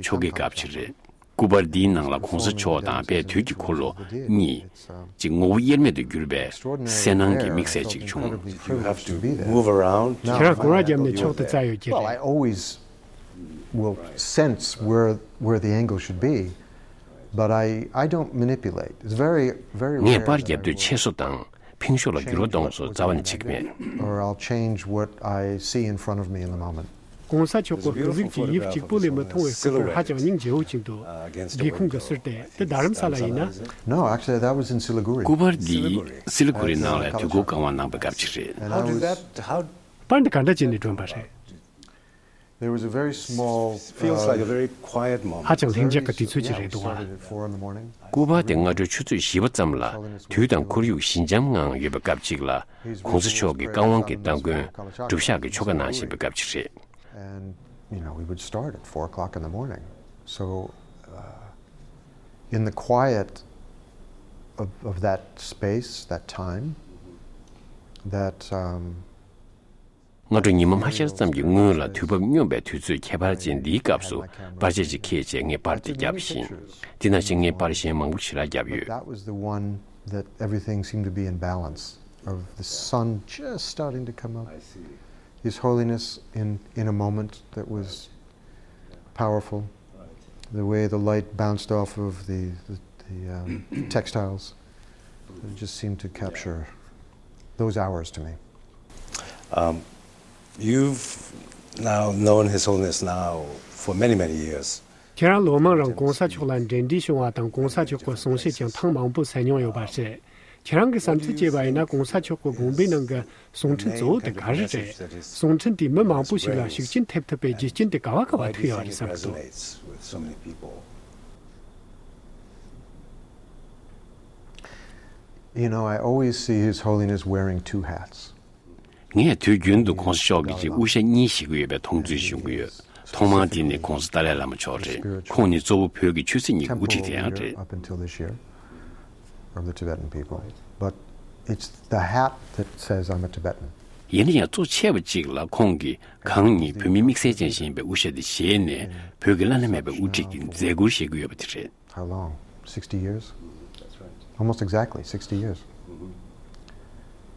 ཆོ་གའི་སྐབས་ཅིག་རེད། སྐུ་པར་འདིའི་ནང་ལ་༸གོང་ས་མཆོག་དང་དཔལ་དུས་ཀྱི་འཁོར་ལོ་གཉིས་ཅིག་ངོ་བོ་དབྱེར་མེད་དུ་གྱུར་པའི་གསལ་སྣང་གི་དམིགས་བསལ་ཅིག་བྱུང་། You have to move around. ཁྱེད་རང་སྐོར་ར་བརྒྱབ་ནས་ཆོག་ཏུ་བཙལ་ཡོད་ཀྱི་རེད། Well, I always will sense where where the angle should be, but I I don't manipulate. It's very very rare. ངས་པར་རྒྱབ་དུས་ཆེ་སོ་དང་ཕིང་ཤོ་ལ་འགྱུར་བ་གཏོང་སོ་རྩ་བ་ནས་བྱེད་ཀྱི་མེད། Or I'll change what I see in front of me in the moment. ༸གོང་ས་མཆོག་གི་སྐུ་གཟུགས་ཀྱི་དབྱིབས་གཅིག་པོ་ལས་མི་མཐོང་བའི་སྐུ་པར་ཧ་ཅང་སྙིང་རྗེ་བོ་ཅིག་འདུག་སྒེའུ་ཁུང་གི་ཟུར་དེ་དེ་རྡ་རམ་ས་ལ་ཡིན་ན། No, actually, that was in Siliguri. སྐུ་པར་འདི་སི་ལི་གུ་རི་ནང་ལ་དུས་འཁོར་བཀའ་དབང་གནང་བའི་སྐབས་ཅིག་རེད། And I was, པར་འདི་ག་འདྲ་བྱས་ནས་བསྒྲོན་པ་རེད། There was a very small. Feels like a very quiet moment. ཧ་ཅང་ལྷིང་འཇགས་ཀྱི་དུས་ཚོད་ཅིག་རེད་འདུག་ཨ། At four in the morning. སྐུ་པར་དེ་སྔ་དྲོའི་ཆུ་ཚོད་བཞི་པ་ཙམ་ལ་དུས་དང་ཁོར་ཡུག་ཞི་འཇམ་ངང་ཡོད་པའི་སྐབས་ཅིག་ལ་༸གོང་ས་མཆོག་གི་བཀའ་དབང་གི་སྟ་གོན་སྒྲུབ་བཞག་གི་ཆོ་ག་གནང་བཞིན་པའི་སྐབས་ཅིག་རེད། And, you know, we would start at four o'clock in the morning. So, uh, in the quiet of, of that space, that time, that, um, སྔ་དྲོ་ཉི་མ་མ་ཤར་ཙམ་གྱི་སྔོན་ལ་དུས་བབ་སྙོམས་པའི་དུས་ཚོད་ཁྱད་པར་ཅན་འདིའི་སྐབས་སུ་པར་ཆས་ཅིག་འཁྱེར་བྱས་ངས་པར་དེ་བརྒྱབ་ཤིང་། དེ་ནང་བཞིན་ངས་པར་གཞན་མང་པོ་ཞེ་དྲག་བརྒྱབ་ཡོད། That was the one that everything seemed to be in balance, of the sun just starting to come up, His Holiness in, in a moment that was powerful, the way the light bounced off of the, the, the um, textiles, it just seemed to capture those hours to me. Um, you've now known His Holiness now for many, many years. ཁྱེད་རང་ལོ་མང་རིང་༸གོང་ས་མཆོག་ལ་འབྲེལ་འདྲིས་བྱུང་བ་དང་༸གོང་ས་མཆོག་གི་གསུང་བཤད་ཀྱང་ཐེངས་མང་པོ་གསན་མྱོང་ཡོད་པ་རེད། ཁྱེད་རང་གི་བསམ་ཚུལ་བྱས་པ་ཡིན་ན་༸གོང་ས་མཆོག་གི་དགོངས་པའི་ནང་གི་གསུང་འཕྲིན་གཙོ་བོ་དེ་ག་རེ་རེད། གསུང་འཕྲིན་དེས་མི་མང་པོ་ཞིག་ལ་ཤུགས་རྐྱེན་ཐེབས་ཐུབ་པའི་རྒྱུ་རྐྱེན་དེ་ག་བ་ག་བ་ཐུག་ཡོད་རེད་བསམ་གི་འདུག Resonates with so many people. You know, I always see His Holiness wearing two hats. ངས་དུས་རྒྱུན་དུ་༸གོང་ས་མཆོག་གིས་ཅིག་དབུ་ཞྭ་གཉིས་བཞེས་ཀྱི་ཡོད་པའི་མཐོང་ཚུལ་བྱུང་གི་ཡོད། ཐོག་མར་དེ་ནི་༸གོང་ས་ཏཱ་ལའི་བླ་མ་མཆོག་རེད། ཁོང་ནི་གཙོ་བོ་བོད་ཀྱི་ཆོས་སྲིད་གཉིས་ཀྱི་དབུ་ཁྲིད་དེ་ཡང་རེད། Up until this year, of the Tibetan people. But it's the hat that says I'm a Tibetan. ཡིན་ན་ཡང་གཙོ་ཆེ་བ་གཅིག་ལ་ཁོང་གིས་གང་ཉིད་བོད་མི་དམིགས་བསལ་ཅན་ཞིག་ཡིན་པའི་དབུ་ཞྭ་དེ་བཞེས་ནས་བོད་ཀྱི་བླ་ན་མེད་པའི་དབུ་ཁྲིད་ཀྱི་མཛད་ཁུར་བཞེས་ཀྱི་ཡོད་པ་དེ་རེད། How long? Sixty years? Almost exactly sixty years.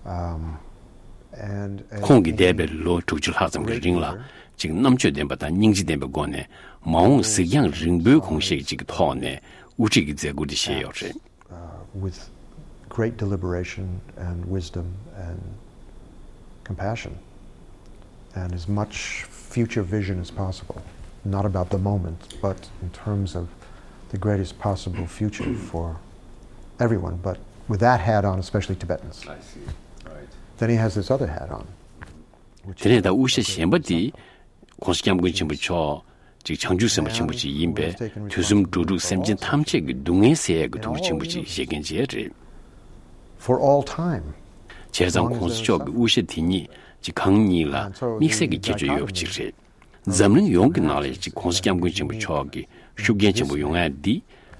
Um, and, and ཁོང་གིས་འདས་པའི་ལོ་དྲུག་ཅུ་ལྷག་ཙམ་གྱི་རིང་ལ་ཅིག་རྣམ་དཔྱོད་ལྡན་པ་དང་སྙིང་རྗེ་ལྡན་པའི་སྒོ་ནས་མ་འོངས་གཟིགས་རྒྱང་རིང་པོའི་དགོངས་བཞེད་ཅིག་གི་ཐོག་ནས་དབུ་ཁྲིད་ཀྱི་མཛད་ཁུར་དེ་བཞེས་ཡོད་རེད། Uh, with great deliberation and wisdom and compassion, and as much future vision as possible, not about the moment, but in terms of the greatest possible future for everyone, but with that hat on, especially Tibetans. I see. Right. Then he has this other hat on. དེ་ནས་ད་དབུ་ཞྭ་གཞན་པ་དེ་༸གོང་ས་༸སྐྱབས་མགོན་ཆེན་པོ་མཆོག་ཅིག་བྱང་ཆུབ་སེམས་དཔའ་ཆེན་པོ་ཅིག་ཡིན་པས་དུས་གསུམ་འགྲོ་དྲུག་སེམས་ཅན་ཐམས་ཅད་ཀྱི་སྡུག་བསྔལ་སེལ་ཡས་ཀྱི་ཐུགས་རྗེ་ཆེན་པོ་ཅིག་བཞེས་མཁན་ཅིག་རེད། For all time. བྱས་ཙང་༸གོང་ས་མཆོག་གི་དབུ་ཞྭ་དེ་ཉིད་ཅིག་གང་ཉིད་ལ་དམིགས་བསལ་གྱི་ཁྱད་ཆོས་ཡོད་པ་ཅིག་རེད། འཛམ་གླིང་ཡོངས་ཀྱི་ནང་ལ་ཅིག་༸གོང་ས་༸སྐྱབས་མགོན་ཆེན་པོ་མཆོག་གི་ཤུགས་རྐྱེན་ཆེན་པོ་ཡོང་ཡ་འདི་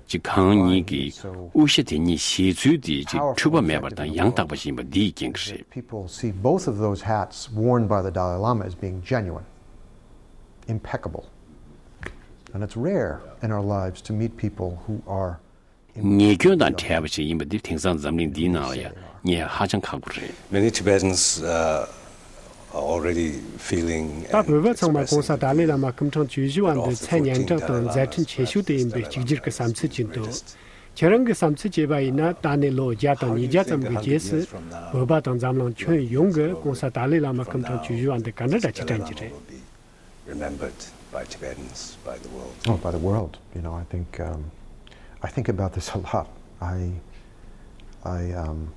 ཅིག་གང་ཉིད་ཀྱི་དབུ་ཞྭ་དེ་ཉིད་བཞེས་ཚུལ་དེ་ཅིག་འཁྲུལ་པ་མེད་པ་དང་ཡང་དག་པ་ཞིག་ཡིན་པ་འདི་ཡི་རྐྱེན་གྱིས་རེད། People see both of those hats worn by the Dalai Lama as being genuine, impeccable. And it's rare in our lives to meet people who are ཉེས་སྐྱོན་དང་བྲལ་བ་ཞིག་ཡིན་པ་འདི་དེང་སང་འཛམ་གླིང་འདིའི་ནང་ལ་ཡང་རྙེད་ཧ་ཅང་ཁག་པོ་རེད། Many Tibetans uh, are already feeling. ད་བོད་པ་ཚང་མ་༸གོང་ས་ཏཱ་ལའི་བླ་མ་སྐུ་ཕྲེང་བཅུ་བཞི་བ་འདི་མཚན་སྙན་གྲགས་དང་མཛད་འཕྲིན་ཆེ་ཤོས་དེ་ཡིན་པའི་གཅིག་གྱུར་གྱི་བསམ་ཚུལ་ཅིག་འདུག་ཁྱེད་རང་གི་བསམ་ཚུལ་བྱས་པ་ཡིན་ན་ད་ནས་ལོ་བརྒྱ་དང་ཉིས་བརྒྱ་ཙམ་གྱི་རྗེས་སུ་བོད་པ་དང་འཛམ་གླིང་ཁྱོན་ཡོངས་ཀྱིས་༸གོང་ས་ཏཱ་ལའི་བླ་མ་སྐུ་ཕྲེང་བཅུ་བཞི་བ་འདི་ག་འདྲ་འདྲ་ཅིག་དྲན་གྱི་རེད། Remembered by Tibetans, by the world. Oh, by the world. You know, I think um, I think about this a lot. I, I, um,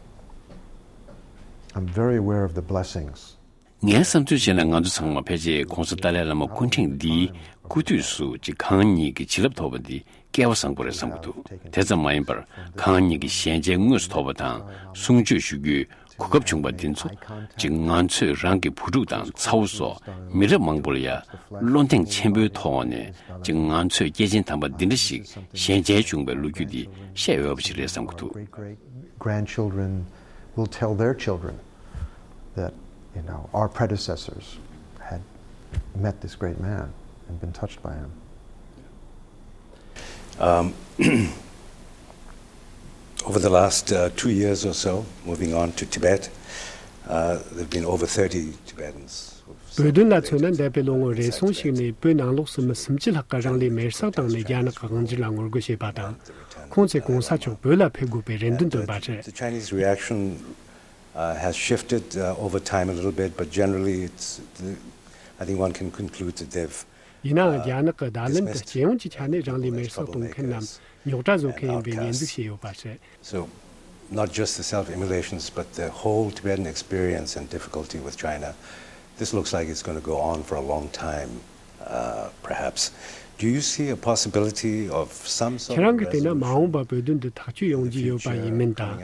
I'm very aware of the blessings. ངའི་བསམ་ཚུལ་བྱས་ན་ང་ཚོ་ཚང་མ་ཕལ་ཆེར་༸གོང་ས་ཏཱ་ལའི་བླ་མ་སྐུ་ཕྲེང་འདིའི་སྐུ་དུས་སུ་ཅིག་གང་ཉིད་ཀྱི་བྱིན་རླབས་ཐོབ་པ་འདི་སྐལ་བ་བཟང་པོ་རེད་བསམ་གྱི་འདུག་དེ་ཙམ་མ་ཡིན་པར་གང་ཉིད་ཀྱི་ཞལ་མཇལ་དངོས་སུ་ཐོབ་པ་དང་གསུང་ཆོས་ཞུ་རྒྱུའི་ གོ་སྐབས་བྱུང་བ་འདི་ཚོ་ཅིག་ང་ཚོས་རང་གི་བུ་ཕྲུག་དང་ཚ་བོ་སོགས་མི་རབས་མང་པོ་ལ་ཡ་བློ་གདེང་ཆེན་པོའི་ཐོག་ནས་ཅིག་ང་ཚོས་སྐྱེས་ཆེན་དམ་པ་འདི་འདྲ་ཞིག་ཞལ་མཇལ་བྱུང་བའི་ལོ་རྒྱུས་འདི་བཤད་འོས་པ་ཞིག་རེད་བསམ་གྱི་འདུག། Great great grandchildren will tell their children that, you know, our predecessors had met this great man and been touched by him. Um, over the last uh, two years or so, moving on to Tibet, uh, there have been over thirty Tibetans. བོད་དོན་ལ་མཚོན་ན། འདས་པའི་ལོ་ངོ་རེ་ཟུང་ཞིག་ནས་བོད་ནང་ལོགས་སུ་མི་སུམ་ཅུ་ལྷག་གིས་རང་ལུས་མེར་སྲེག་བཏང་ནས་རྒྱ་ནག་གི་དབང་སྒྱུར་ལ་ངོ་རྒོལ་བྱས་པ་དང་། ཁོང་ཚོས་གོང་ས་མཆོག་བོད་ལ་ཕེབས་དགོས་པའི་རེ་འདུན་བཏོན་པ་རེད། The Chinese reaction uh, has shifted uh, over time a little bit, but generally it's, the, I think one can conclude that they've ཡིན་ནའང་། རྒྱ་ནག་གིས་བརྡ་ལན་དུ་སྤྱི་ཡོངས་ཀྱི་ཆ་ནས་རང་ལུས་མེར་སྲེག་གཏོང་མཁན་རྣམས་རྙོག་དྲ་བཟོ་མཁན་ཡིན་པའི་ཉེས་འཛུགས་བྱས་ཡོད་པ་རེད། So, not just the self-immolations, but the whole Tibetan experience and difficulty with China. This looks like it's going to go on for a long time, uh, perhaps. Do you see a possibility of some sort of resolution? ཁྱེད་རང་གིས་བལྟས་ན། མ་འོངས་པར་བོད་དོན་འདི་ཐག་གཅོད་ཡོང་རྒྱུ་ཡོད་པ་ཡིན་མིན་དང་།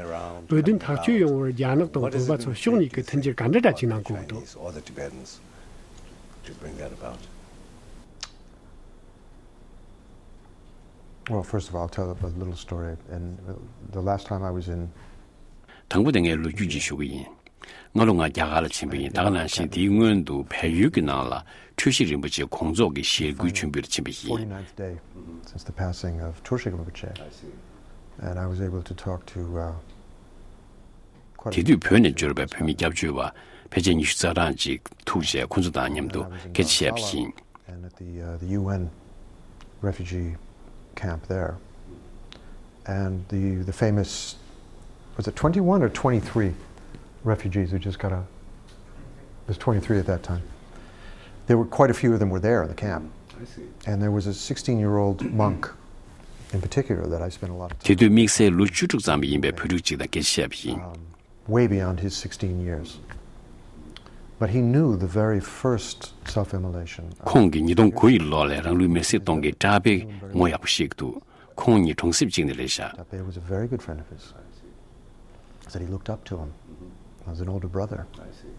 བོད་དོན་ཐག་གཅོད་ཡོང་བར་རྒྱ་ནག་དང་བོད་པ་ཚོ་ཕྱོགས་གཉིས་ཀྱིས་མཐུན་འགྱུར་ག་འདྲ་འདྲ་བྱེད་གནང་དགོས་འདུག། Or the Tibetans to bring that about? Well, first of all, I'll tell a little story. And the last time I was in དང་པོ་དེ་ངས་ལོ་རྒྱུས་ཅིག་ཞུ་གི་ཡིན། སྔ་ལོ་ང་རྒྱ་གར་ལ་ཕྱིན་པ་ཡིན། ད་ག་ནང་བཞིན་དེའི་སྔོན་དུ་བལ་ཡུལ་གྱི་ནང་ལ་འཁྲུལ་ཞིག་རིན་པོ་ཆེ་གོང་རྫོགས་ཀྱི་ཞལ་བཀོད་མཆོད་འབུལ་ཕྱིན་པ་ཡིན། forty-ninth day since the passing of Troshe Rinpoche. And I was able to talk to uh, quite a དེ་དུས་བོད་ནས་འབྱོར་བའི་བོད་མི་སྐྱབས་བཅོལ་བ་ཕལ་ཆེར་ཉི་ཤུ་རྩ་གྲངས་ཅིག་ཐུག་བྱས། ཁོ་ཚོ་དང་མཉམ་དུ་སྐད་ཆ་བཤད་པ་ཡིན། And at the, uh, the U N refugee camp there. And the, the famous, was it twenty-one or twenty-three refugees who just got out? It was twenty-three at that time. There were quite a few of them were there in the camp. I see. And there was a sixteen-year-old monk in particular that I spent a lot of time དེ་དུས་དམིགས་བསལ་ལོ་བཅུ་དྲུག་ཙམ་ཡིན་པའི་བུ་ཕྲུག་ཅིག་དང་སྐད་ཆ་བཤད་པ་ཡིན། Way beyond his sixteen years. But he knew the very first self-immolation. ཁོང་གིས་ཉིས་སྟོང་དགུ་ཡི་ལོ་ལ་རང་ལུས་མེར་སྲེག་གཏོང་མཁན་གྲྭ་པའི་ངོ་ཡག་པོ་ཤེས་ཀྱི་འདུག། ཁོང་གཉིས་གྲོང་གསེབ་གཅིག་ནས་རེད་ཤག། That was a very good friend of his. That he looked up to him as an older brother. I see.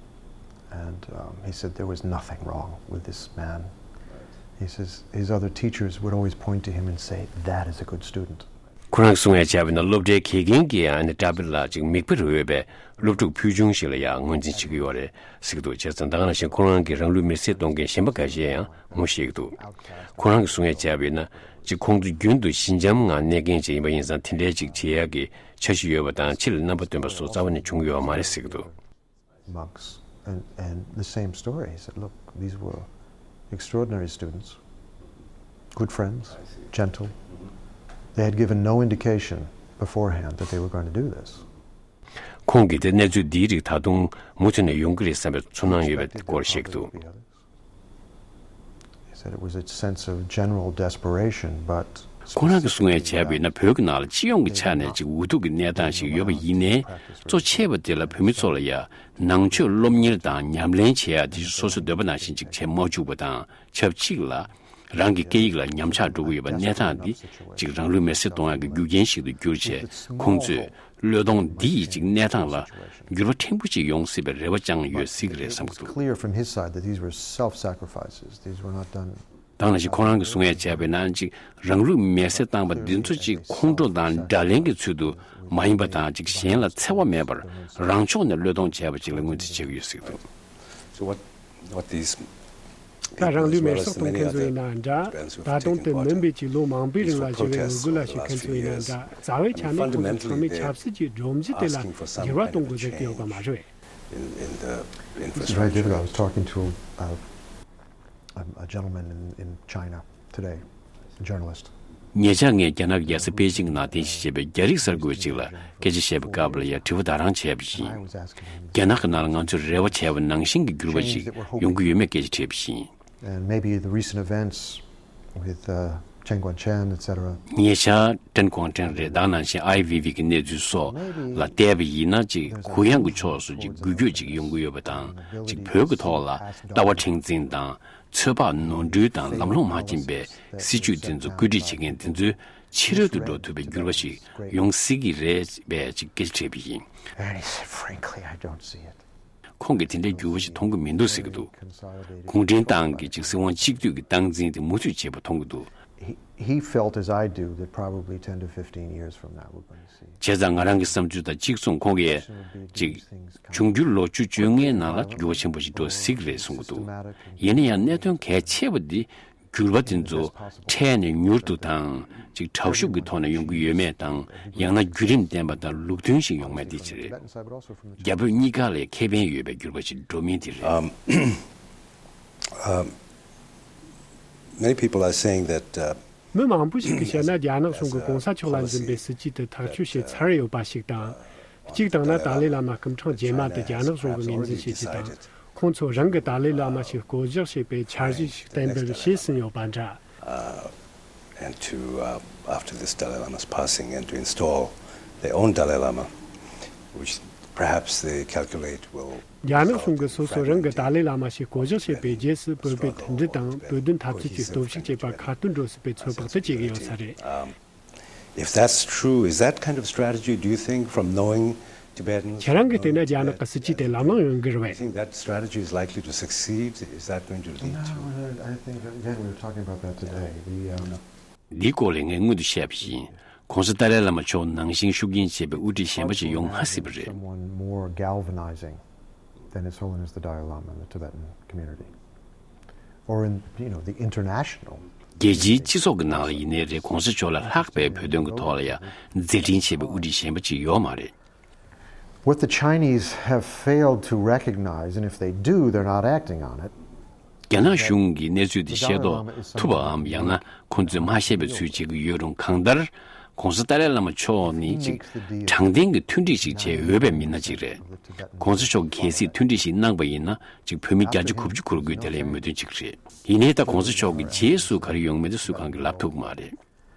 And um, he said there was nothing wrong with this man. He says his other teachers would always point to him and say, "That is a good student." ཁོ་རང་གིས་གསུང་ཡ་བྱས་པ་ཡིན་ན། སློབ་གྲྭའི་དགེ་རྒན་གྱིས་ཨ་ནི་གྲྭ་པ་ལ་ཅིག་མིག་དཔེར་འོས་པའི་སློབ་ཕྲུག་ཕུལ་བྱུང་ཞིག་ལ་ཡང་ངོས་འཛིན་བྱེད་ཀྱི་ཡོད་རེད་ཟེར་གྱི་འདུག། བྱས་ཙང་ད་ག་ནང་བཞིན་ཁོ་རང་གིས་རང་ལུས་མེར་སྲེག་གཏོང་མཁན་གཞན་པ་འགའ་ཤས་ཡང་ངོ་ཤེས་ཀྱི་འདུག། ཁོ་རང་གིས་གསུང་ཡ་བྱས་པ་ཡིན་ན། ཅིག་ཁོང་ཚོ་རྒྱུན་དུ་ཞི་འཇམ་ངང་གནས་མཁན་ཅིག་ཡིན་པ་ཡིན་ཙང་། དེ་འདྲའི་ཅིག་བྱེད་ཡ་གི་འཆར་གཞི་ཡོད་པ་དང་། ཕྱི་ལ་རྣམ་པ་སྟོན་པ་སོགས་རྩ་བ་ནས་བྱུང་ཡོད་མ་རེད་ཟེར་གྱི་འདུག། Monks. And, and the same story. He said, "Look, these were extraordinary students, good friends, gentle. They had given no indication beforehand that they were going to do this." ཁོང་གིས་དེ་གནས་ཚུལ་འདིའི་རིགས་ད་དུང་མུ་མཐུད་ནས་ཡོང་གི་རེད་བསམ་པའི་ཚོར་སྣང་ཡོད་པའི་སྐོར་བཤད་ཀྱི་འདུག། He said it was a sense of general desperation, but ཁོང་རང་གིས་གསུང་ཡ་བྱས་པ་ཡིན་ན། བོད་ཀྱི་ནང་ལ་སྤྱི་ཡོངས་ཀྱི་ཆ་ནས་ཅིག་འུ་ཐུག་གི་གནས་སྟངས་ཤིག་ཡོད་པ་ཡིན་ནའི། གཙོ་ཆེ་བ་དེ་ལ་བོད་མི་ཚོ་ལ་ཡ་ནང་ཆོས་སློབ་གཉེར་དང་ཉམས་ལེན་བྱེད་ཡ་དེ་སོ་སོའི་འདོད་པ་ནང་བཞིན་ཅིག་བྱེད་མ་བཅུག་པ་དང་། ཆབས་ཅིག་ལ་རང་གི་སྐད་ཡིག་ལ་ཉམས་ཆག་འགྲོ་གི་ཡོད་པ་གནས་སྟངས་འདི་ཅིག་རང་ལུས་མེར་སྲེག་གཏོང་ཡག་གི་རྒྱུ་རྐྱེན་ཞིག་ཏུ་གྱུར་བྱས། ཁོང་ཚོས་བློས་གཏོང་འདི་ཡིས་ཅིག་གནས་སྟངས་ལ་འགྱུར་བ་ཕྲན་བུ་ཅིག་ཡོང་སྲིད་པའི་རེ་བ་བཅངས་ཡོད་སྲིད་ཀྱི་རེད་བསམ་གྱི་འདུག། Clear from his side that these were self-sacrifices. These were not done. ད་ག་ནང་བཞིན་ཁོང་རང་གིས་གསུང་ཡ་བྱས་པ་ཡིན་ན། ཅིག་རང་ལུས་མེར་སྲེག་བཏང་བ་འདི་ཚོ་ཅིག་ཁོང་ཁྲོ་དང་དགྲ་ལན་གྱི་ཚུལ་དུ་མ་ཡིན་པ་དང་། ཅིག་གཞན་ལ་འཚེ་བ་མེད་པར་རང་ཕྱོགས་ནས་བློས་གཏོང་བྱས་པ་ཅིག་ལ་ངོས་འཛིན་བྱེད་ཀྱི་ཡོད་སྲིད་འདུག། So what, what these ད་རང་ལུས་མེར་སྲེག་གཏོང་མཁན་ཚོ་ཡིན་ནའང་འདྲ། ད་དུང་དེ་མིན་པའི་ཅིག་ལོ་མང་པོའི་རིང་ལ་ཞི་བའི་ངོ་རྒོལ་ལ་ཞུགས་མཁན་ཚོ་ཡིན་ནའང་འདྲ། རྩ་བའི་ཆ་ནས་ཁོང་ཚོ་ཚང་མས་ཆབ་སྲིད་ཀྱི་སྒྲོམ་གཞི་དེ་ལ་འགྱུར་བ་གཏོང་དགོས་ཟེར་གྱི་ཡོད་པ་མ་རེད། in, in the It's very infrastructure. difficult. I was talking to uh, a, a gentleman in, in China today, a journalist. ཉེ་ཆར་ངས་རྒྱ་ནག་གི་རྒྱལ་ས་པེ་ཅིང་ནང་རྟེན་གཞི་བྱས་པའི་རྒྱ་རིགས་གསར་འགོད་ཅིག་ལ་སྐད་ཆ་བཤད་པའི་སྐབས་ལ་ཡ་དྲི་བ་ད་རང་བྱས་པ་ཡིན། I was asking him. རྒྱ་ནག་གི་ནང་ལ་ང་ཚོས་རེ་བ་བྱས་པ་ནང་བཞིན་གྱི་འགྱུར་བ་ཞིག་ཡོང་གི་ཡོད་མེད་སྐད་ཆ་དྲིས་པ་ཡིན། And maybe the recent events with uh, Chen Guangcheng, et cetera. ཉེ་ཆར་ཀྲེན་ཀོང་ཀྲེན་རེད། ད་ག་ནང་བཞིན་ཨའི་ཝི་ཝི་གི་གནས་ཚུལ་སོགས་ལ་བལྟས་པ་ཡིན་ན། ཅིག་གུ་ཡངས་ཀྱི་ཕྱོགས་སུ་ཅིག་འགུལ་སྐྱོད་ཅིག་ཡོང་གི་ཡོད་པ་དང་། ཅིག་བོད་ཀྱི་ཐོག་ལ་ལྟ་བ་མཁྲེགས་འཛིན་དང་ཚོད་དཔག་ནོར་འཁྲུལ་དང་ལམ་ལྷོང་མ་ཕྱིན་པའི་སྲིད་ཇུས་དེ་ཚོ་བཀོད་སྒྲིག་བྱེད་མཁན་དེ་ཚོའི་ ཕྱི་རོལ་དུ་འགྲོ་ཐུབ་པའི་འགྱུར་བ་ཞིག་ཡོང་སྲིད་ཀྱི་རེད་པས་ཅིག་སྐད་ཆ་དྲིས་པ་ཡིན། And he said, "Frankly, I don't see it." ཁོང་གིས་དེ་འདྲའི་འགྱུར་བ་ཞིག་མཐོང་གི་མི་འདུག་ཟེར་གྱི་འདུག་གུང་ཁྲན་ཏང་གིས་ཅིག་སྲིད་དབང་གཅིག་སྡུད་ཀྱི་སྟངས་འཛིན་དེ་མུ་མཐུད་བྱེད་པ་མཐོང་གི་འདུག He, he felt as I do that probably ten to fifteen years from now we're going to see བྱས་ཙང་ང་རང་གི་བསམ་ཚུལ་དང་གཅིག་མཚུངས། ཁོང་གིས་ཅིག་འབྱུང་འགྱུར་ལོ་བཅུ་བཅོ་ལྔའི་ནང་ལ་འགྱུར་བ་ཆེན་པོ་ཞིག་འགྲོ་སྲིད་ཀྱི་རེད་གསུང་གི་འདུག་ཡིན་ན་ཡང་གནད་དོན་གལ་ཆེ་བ་འདི་འགྱུར་བ་དེ་ཚོ་འཕྲལ་ནས་མྱུར་དུ་དང་ཅིག་དྲག་ཤུགས་ཀྱི་ཐོག་ནས་ཡོང་གི་ཡོད་མེད་དང་། ཡང་ན་བརྒྱུད་རིམ་ལྡན་པ་དང་ལུགས་མཐུན་ཞིག་ཡོང་མེད་དེ་ཅི་རེད། རྒྱ་བོད་གཉིས་ཀ་ལ་ཁེ་ཕན་ཡོད་པའི་འགྱུར་བ་ཞིག་འགྲོ་མིན་དེ་རེད། Um, um, many people are saying that, uh, མི་མང་པོ་ཞིག་གིས་བཤད་ན། རྒྱ་ནག་གཞུང་གིས་གོང་ས་མཆོག་ལ་འཛིན་པའི་སྲིད་ཇུས་དེ་ཐག་གཅོད་བྱས་ཚར་ཡོད་པ་ཞིག་དང་། གཅིག་དང་ན་ཏཱ་ལའི་བླ་མ་སྐུ་ཕྲེང་རྗེས་མ་དེ་རྒྱ་ནག་གཞུང་གིས་ངོས་འཛིན་བྱས་ཚུལ་དང་། ཁོང་ཚོ་རང་གི་ཏཱ་ལའི་བླ་མ་ཞིག་བསྐོ་གཞག་བྱེད་པའི་འཆར་གཞི་ཞིག་གཏན་འབེབས་བྱས་ཟིན་ཡོད་པ་འདྲ། Uh, and to, uh, after this Dalai Lama's passing, and to install their own Dalai Lama, which perhaps they calculate will རྒྱ་ནག་གཞུང་གིས་སོ་སོ་རང་གི་ཏཱ་ལའི་བླ་མ་ཞིག་བསྐོ་གཞག་བྱས་པའི་རྗེས་སུ། བོད་པའི་མཐུན་སྒྲིལ་དང་བོད་དོན་འཐབ་རྩོད་ཀྱི་སྟོབས་ཤུགས་བཅས་པ་ཁ་ཏོན་འགྲོ་སྲིད་པའི་ཚོད་དཔག་དེ་བྱེད་ཀྱི་ཡོད་ས་རེད། Um, if that's true, is that kind of strategy, do you think, from knowing Tibetans, ཁྱེད་རང་གིས་བལྟས་ན་རྒྱ་ནག་གི་སྲིད་ཇུས་དེ་ལམ་ལྷོང་ཡོང་གི་རེད་པས། Do you think that strategy is likely to succeed? Is that going to lead to No, I, I think, again, we were talking about that today. The, um, འདིའི་སྐོར་ལ་ངས་སྔོན་དུ་བཤད་པ་བཞིན། ༸གོང་ས་ཏཱ་ལའི་བླ་མ་མཆོག་ནང་བཞིན་ཤུགས་རྐྱེན་ཆེ་བའི་དབུ་ཁྲིད་གཞན་པ་ཞིག་ཡོང་མ་སྲིད་པ་རེད། Someone more galvanizing than His Holiness the Dalai Lama in the Tibetan community, or in, you know, the international. རྒྱལ་སྤྱིའི་སྤྱི་ཚོགས་ཀྱི་ནང་ལ་ཡིན་ནའི་རེད། ༸གོང་ས་མཆོག་ལས་ལྷག་པའི་བོད་དོན་གྱི་ཐོག་ལ་ཡང་མཛད་འཕྲིན་ཆེ་བའི་དབུ་ཁྲིད་གཞན་པ་ཅིག་ཡོད་མ་རེད། What the Chinese have failed to recognize, and if they do, they're not acting on it. རྒྱ་ནག་གཞུང་གིས་གནས་ཚུལ་འདི་ཤེས་རྟོགས་ཐུབ་པའམ། ཡང་ན་ཁོང་ཚོས་མ་ཤེས་པའི་ཚུལ་བྱེད་ཀྱི་ཡོད་རུང་། གང་ལྟར་༸གོང་ས་ཏཱ་ལའི་བླ་མ་མཆོག་ནི་ཅིག་དྲང་བདེན་གྱི་མཐུན་སྒྲིག་ཞིག་བྱེད་འོས་པའི་མི་སྣ་ཅིག་རེད། ༸གོང་ས་མཆོག་གལ་སྲིད་མཐུན་སྒྲིག་ཞིག་གནང་པ་ཡིན་ན། ཅིག་བོད་མི་བརྒྱ་ཆ་དགུ་བཅུ་གོ་དགུ་དེ་ལ་མོས་མཐུན་ཅིག་རེད། ཡིན་ནའི་ད་༸གོང་ས་མཆོག་གི་རྗེས་སུ་ག་རེ་ཡོང་མིན་དེ་སུ་གང་གིས་ལབ་ཐུབ་ཀྱི་མ་རེད།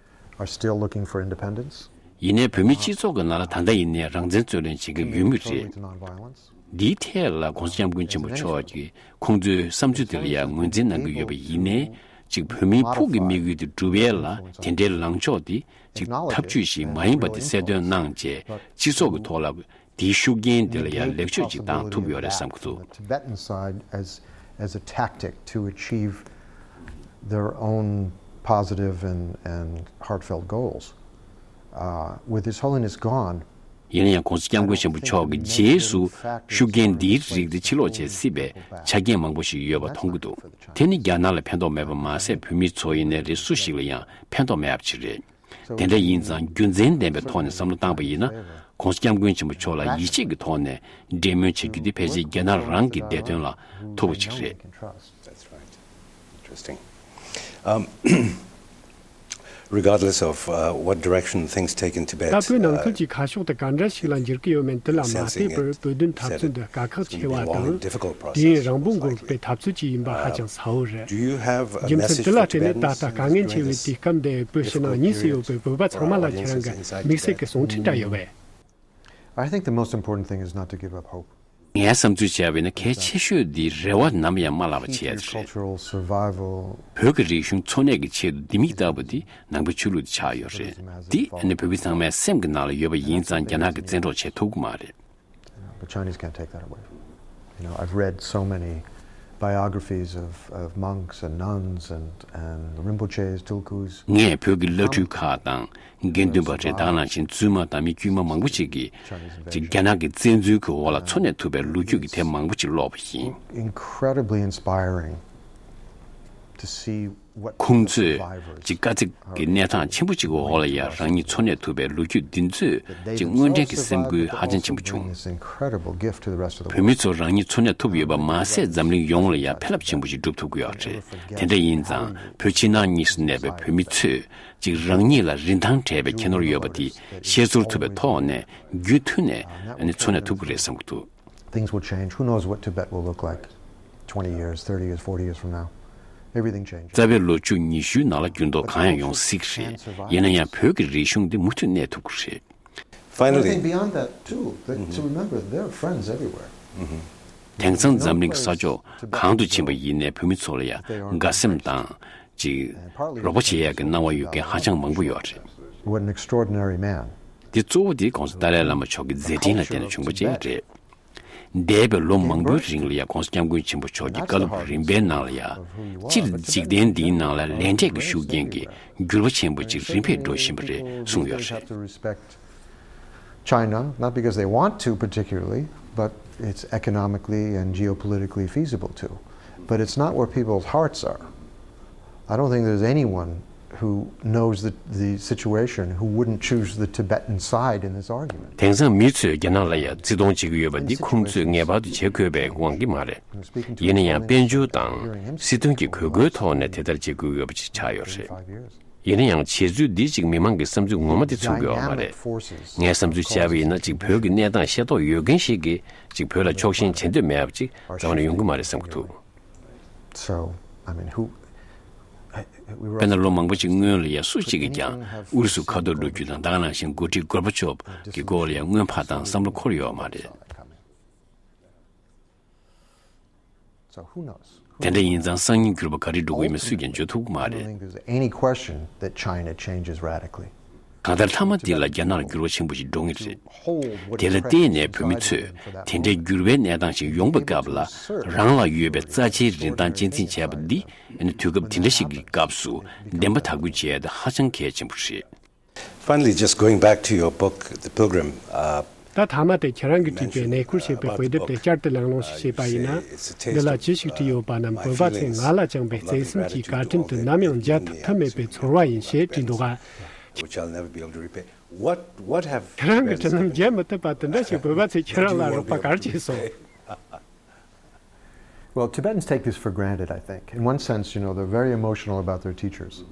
Are still looking for independence. ཡིན་ནའི་བོད་མིའི་སྤྱི་ཚོགས་ཀྱི་ནང་ལ་ད་ལྟ་ཡིན་ནའི་རང་བཙན་རྩོད་ལེན་བྱེད་མཁན་ཡོད་མུས་རེད། Nonviolence. འདིའི་ཐད་ལ་༸གོང་ས་༸སྐྱབས་མགོན་ཆེན་པོ་མཆོག་གིས་ཁོང་ཚོའི་བསམ་ཚུལ་དེ་ལ་ཡང་ངོས་འཛིན་གནང་གི་ཡོད་པ་ཡིན་ནའི། ཅིག་བོད་མིའི་ཕུགས་ཀྱི་དམིགས་ཡུལ་དེ་འགྲུབ་ཡས་ལ་དེ་འདྲའི་ལངས་ཕྱོགས་དེ་ཅིག་ཐབས་ཇུས་ཤིག་མ་ཡིན་པ་དེ་གསལ་སྟོན་གནང་བྱས། སྤྱི་ཚོགས་ཀྱི་ཐོག་ལ་དེའི་ཤུགས་རྐྱེན་དེ་ལ་ཡང་ལེགས་བཅོས་ཅིག་བཏང་ཐུབ་ཡོད་རེད་བསམ་གྱི་འདུག Tibetan side as, as a tactic to achieve their own positive and, and heartfelt goals. Uh, with His Holiness gone, ཡིན་ན་ཡང་༸གོང་ས་༸སྐྱབས་མགོན་ཆེན་པོ་མཆོག་གི་རྗེས་སུ་ཤུགས་རྐྱེན་འདིའི་རིགས་དེ་ཕྱིར་ལོག་བྱེད་སྲིད་པའི་ཆ་རྐྱེན་མང་པོ་ཞིག་ཡོད་པ་མཐོང་གི་འདུག་དེ་ནི་རྒྱ་ནག་ལ་ཕན་ཐོགས་མེད་པ་མ་ཟད། བོད་མི་ཚོ་ཡིན་ནའི་རེད། སུ་ཞིག་ལ་ཡང་ཕན་ཐོགས་མེད་པ་ཅིག་རེད། དེ་འདྲ་ཡིན་ཙང་རྒྱུ་མཚན་ལྡན་པའི་ཐོག་ནས་བསམ་བློ་བཏང་པ་ཡིན་ན། ༸གོང་ས་༸སྐྱབས་མགོན་ཆེན་པོ་མཆོག་ལ་ཡིད་ཆེས་ཀྱི་ཐོག་ནས་འབྲེལ་མོལ་བྱ་རྒྱུ་དེ་ཕལ་ཆེར་རྒྱ་ནག་རང་གི་བདེ་དོན་ལ་ཐུག་པ་ཅིག་རེད། That's right. Interesting. Um, regardless of, uh, what direction things take in Tibet, ད་བོད་ནང་ཁུལ་གྱི་ཁ་ཕྱོགས་དེ་ག་འདྲ་ཞིག་ལ་འགྱུར་གྱི་ཡོད་མེད་དེ་ལ་མ་ལྟོས་པར། བོད་དོན་འཐབ་རྩོད་འདི་དཀའ་ཁག་ཆེ་བ་དང་། དུས་ཡུན་རིང་པོ་འགོར་བའི་འཐབ་རྩོད་ཅིག་ཡིན་པ་ཧ་ཅང་གསལ་བོ་རེད། རྒྱུ་མཚན་དེ་ལ་བརྟེན་ནས་ད་ལྟ་དཀའ་ངལ་ཆེ་བའི་དུས་སྐབས་འདི་བོད་ཕྱི་ནང་གཉིས་སུ་ཡོད་པའི་བོད་པ་ཚང་མ་ལ་ཁྱེད་རང་གི་དམིགས་བསལ་གྱི་གསུང་འཕྲིན་འདྲ་ཡོད་པས། I think the most important thing is not to give up hope. ངའི་བསམ་ཚུལ་བྱས་པ་ཡིན་ན། གལ་ཆེ་ཤོས་འདི་རེ་བ་ནམ་ཡང་མ་བརླག་པ་བྱེད་ཡ་རེད། Cultural survival. བོད་ཀྱི་རིག་གཞུང་འཚོ་གནས་ཀྱི་ཆེད་དུ་ལྡེ་མིག་ལྟ་བུ་འདི་ནང་པའི་ཆོས་ལུགས་དེ་ཆགས་ཡོད་རེད། འདི་ནི་བོད་མི་ཚང་མའི་སེམས་ཀྱི་ནང་ལ་ཡོད་པ་ཡིན་ཙང་། རྒྱ་ནག་གིས་བཙན་འཕྲོག་བྱེད་ཐུབ་ཀྱི་མ་རེད། The Chinese can't take that away. You know, I've read so many biographies of, of monks and nuns and, and Rinpoches, Tulkus. ངས་བོད་ཀྱི་བླ་སྤྲུལ་ཁག་དང་། དགེ་འདུན་པ་རེད། ད་ག་ནང་བཞིན་བཙུན་མ་དང་མི་དཀྱུས་མ་མང་པོ་ཅིག་གིས་ཅིག་རྒྱ་ནག་གི་བཙན་འཛུལ་གྱི་འོག་ལ་འཚོ་གནས་ཐུབ་པའི་ལོ་རྒྱུས་ཀྱི་དེབ་མང་པོ་ཅིག་ཀློག་པ་ཡིན། Incredibly inspiring to see what ཁོང་ཚོས་ཅིག་དཀའ་ཚེགས་ཀྱི་གནས་སྟངས་ཆེན་པོ་ཅིག་གི་འོག་ལ་ཡང་རང་ཉིད་འཚོ་གནས་ཐུབ་པའི་ལོ་རྒྱུས་འདི་ཚོས་ཅིག་དངོས་འབྲེལ་གྱི་སེམས་འགུལ་ཧ་ཅང་ཆེན་པོ་བྱུང་། བོད་མི་ཚོ་རང་ཉིད་འཚོ་གནས་ཐུབ་ཡོད་པ་མ་ཟད། འཛམ་གླིང་ཡོངས་ལ་ཡང་ཕན་རླབས་ཆེན་པོ་ཞིག་སྒྲུབ་ཐུབ་ཀྱི་ཡོད་རེད། དེ་འདྲ་ཡིན་ཙང་བོད་ཕྱི་ནང་གཉིས་སུ་གནས་པའི་བོད་མི་ཚོས་ཅིག་རང་ཉིད་ལ་རིན་ཐང་བྲལ་བའི་ཁྱད་ནོར་ཡོད་པ་དེ་ཤེས་ཚོར་ཐུབ་པའི་ཐོག་ནས་རྒྱུན་མཐུད་ནས་ཨ་ནི་འཚོ་གནས་ཐུབ་ཀྱི་རེད་བསམ་གྱི་འདུག Things will change. Who knows what Tibet will look like twenty years, thirty years, forty years from now? Everything changes. རྩ་བའི་ལོ་བཅུ་ཉི་ཤུའི་ནང་ལ་འགྱུར་ལྡོག་གང་ཡང་ཡོང་སྲིད་ཀྱི་རེད། ཡིན་ན་ཡང་བོད་ཀྱི་རིག་གཞུང་འདི་མུ་མཐུད་གནས་ཐུབ་ཀྱི་རེད། Finally, I think beyond that too, that, to remember, there are friends everywhere. དེང་སང་འཛམ་གླིང་གི་ས་ཕྱོགས་གང་དུ་ཕྱིན་པ་ཡིན་ནའི་བོད་མི་ཚོ་ལ་ཡང་དགའ་སེམས་དང་ཅིག་རོགས་པ་བྱེད་ཡག་གི་སྣང་བ་ཡོད་མཁན་ཧ་ཅང་མང་པོ་ཡོད་རེད། What an extraordinary man. འདི་གཙོ་བོ་འདི་༸གོང་ས་ཏཱ་ལའི་བླ་མ་མཆོག་གི་མཛད་འཕྲིན་ལ་བརྟེན་ནས་བྱུང་བ་ཅིག་རེད། འདས་པའི་ལོ་མང་པོའི་རིང་ལ་ཡང་༸གོང་ས་༸སྐྱབས་མགོན་ཆེན་པོ་མཆོག་གི་བཀའ་སློབ་རིམ་པའི་ནང་ལ་ཡང་། སྤྱིར་འཇིག་རྟེན་འདིའི་ནང་ལ་ལས་འབྲས་ཀྱི་ཤུགས་རྐྱེན་གྱིས་འགྱུར་བ་ཆེན་པོ་ཅིག་རིམ་པས་འགྲོ་བཞིན་པ་རེད་གསུངས་ཡོད་རེད། China, not because they want to particularly, but it's economically and geopolitically feasible to. But it's not where people's hearts are. I don't think there's anyone who knows the, the situation who wouldn't choose the Tibetan side in this argument. དེང་སང་མི་ཚོས་རྒྱ་ནག་ལ་ཡང་བརྩི་མཐོང་བྱེད་ཀྱི་ཡོད་པ་འདི་ཁོང་ཚོས་ངེས་པར་དུ་བྱེད་དགོས་པའི་དབང་གིས་མ་རེད། ཡིན་ན་ཡང་དཔལ་འབྱོར་དང་སྲིད་དོན་གྱི་དགོས་མཁོའི་ཐོག་ནས་དེ་ལྟར་བྱེད་དགོས་ཡོད་པ་ཞིག་ཆགས་ཡོད་རེད། ཡིན་ན་ཡང་བྱེད་ཚུལ་འདི་ཅིག་མི་མང་གི་བསམ་ཚུལ་ངོ་མ་དེ་མཚོན་གྱི་ཡོད་མ་རེད། ངས་བསམ་ཚུལ་བྱས་པ་ཡིན་ན་ཅིག་བོད་ཀྱི་གནས་སྟངས་ཤེས་རྟོགས་ཡོད་མཁན་ཞིག་གིས་ཅིག་བོད་ལ་ཕྱོགས་ཞེན་བྱེད་འདོད་མེད་པ་ཅིག་རྩ་བ་ནས་ཡོང་གི་མ་རེད་བསམ་གྱི་འདུག So, I mean, who, we were དཔེར་ན་ལོ་མང་པོ་ཅིག་སྔོན་ལ་ཡང་སུ་གཅིག་གིས་ཀྱང་ཨུ་རུ་སུ་ཁ་ཐོར་འགྲོ་རྒྱུ་དང་ད་ག་ནང་བཞིན་འགོ་ཁྲིད་གོར་བྷ་ཆོབ་ཀྱི་སྐོར་ལ་ཡང་སྔོན་ཕར་དང་བསམ་བློ་འཁོར་ཡོད་མ་རེད། So who knows? དེ་འདྲ་ཡིན་ཙང་སང་ཉིན་འགྱུར་བ་ག་རེ་འགྲོ་གི་ཡོད་མེད་སུས་ཀྱང་བརྗོད་ཐུབ་ཀྱི་མ་རེད། I don't think there's any question that China changes radically. གང་ལྟར་མཐའ་མ་འདི་ལ་རྒྱ་ནག་ལ་འགྱུར་བ་ཆེན་པོ་ཞིག་འགྲོ་ངེས་རེད། དེ་ལ་བརྟེན་ནས་བོད་མི་ཚོས་དེ་འདྲའི་འགྱུར་བའི་གནས་སྟངས་ཤིག་ཡོང་བའི་སྐབས་ལ་རང་ལ་ཡོད་པའི་རྩ་ཆེའི་རིན་ཐང་གཅེས་འཛིན་བྱས་པ་འདི་ཨ་ནི་དུས་སྐབས་དེ་འདྲ་ཞིག་གི་སྐབས་སུ་བདེན་པ་དག་པོ་བྱས་ཏེ་ཧ་ཅང་གལ་ཆེན་པོ་རེད། Finally, just going back to your book, The Pilgrim, uh, ད་ཐ་མ་དེ་ཁྱེད་རང་གིས་བྲིས་པའི་གནས་སྐོར་ཞེས་པའི་དཔེ་དེབ་དེ་བསྐྱར་དུ་གླེང་སློང་ཞིག་བྱས་པ་ཡིན་ན། འདི་ལ་ཅི་ཞིག་བྲིས་ཡོད་པ་རྣམས་བོད་པ་ཚོས་ང་ལ་བཅངས་པའི་བརྩེ་སེམས་ཀྱི་བཀའ་དྲིན་དུ་ནམ་ཡང་འཇལ་ཐུབ་ཐབས་མེད་པའི་ཚོར་བ་ཡིན་ཞེས་བྲིས་འདུག་ག Which I'll never be able to repay. What, what have ཁྱེད་རང་གི་དྲིན་ལན་འཇལ་མི་ཐུབ་པ་དེ་འདྲ་ཞིག་བོད་པ་ཚོས་ཁྱེད་རང་ལ་རོགས་པ་ག་རེ་བྱས་སོང་། Well, Tibetans take this for granted, I think. In one sense, you know, they're very emotional about their teachers.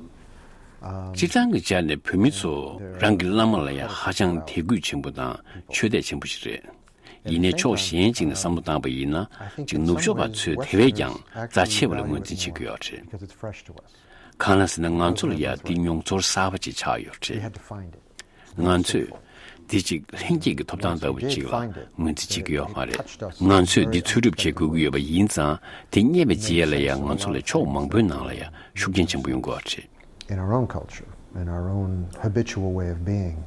སྤྱིར་བཏང་གི་ཆ་ནས་བོད་མི་ཚོ་རང་གི་བླ་མ་ལ་ཡང་ཧ་ཅང་དད་གུས་ཆེན་པོ་དང་ཆོས་དད་ཆེན་པོ་ཞིག་རེད། ཡིན་ནའི་ཕྱོགས་གཞན་གཅིག་ནས་བསམ་བློ་བཏང་པ་ཡིན་ན་ཅིག་ནུབ་ཕྱོགས་པ་ཚོས་དེ་བས་ཀྱང་རྩ་ཆེ་བ་ལ་ངོས་འཛིན་བྱེད་ཀྱི་ཡོད་རེད། གང་ལ་ཟེར་ན་ང་ཚོ་ལ་ཡང་འདི་མྱོང་ཚོར་གསར་པ་ཅིག་ཆགས་ཡོད་རེད། ང་ཚོས་འདི་ཅིག་ལྷན་སྐྱེས་ཀྱི་ཐོབ་ཐང་ལྟ་བུ་ཅིག་ལ་ངོས་འཛིན་བྱེད་ཀྱི་ཡོད་མ་རེད། ང་ཚོས་འདི་འཚོལ་སྒྲུབ་བྱེད་དགོས་ཀྱི་ཡོད་པ་ཡིན་ཙང་དེ་རྙེད་པའི་རྗེས་ལ་ཡང་ང་ཚོ་ལ་ཕྱོགས་མང་པོའི་ནང་ལ་ཡང་ཤུགས་རྐྱེན་ཆེན་པོ་ཡོང་གི་ཡོད་རེད། In our own culture, in our own habitual way of being.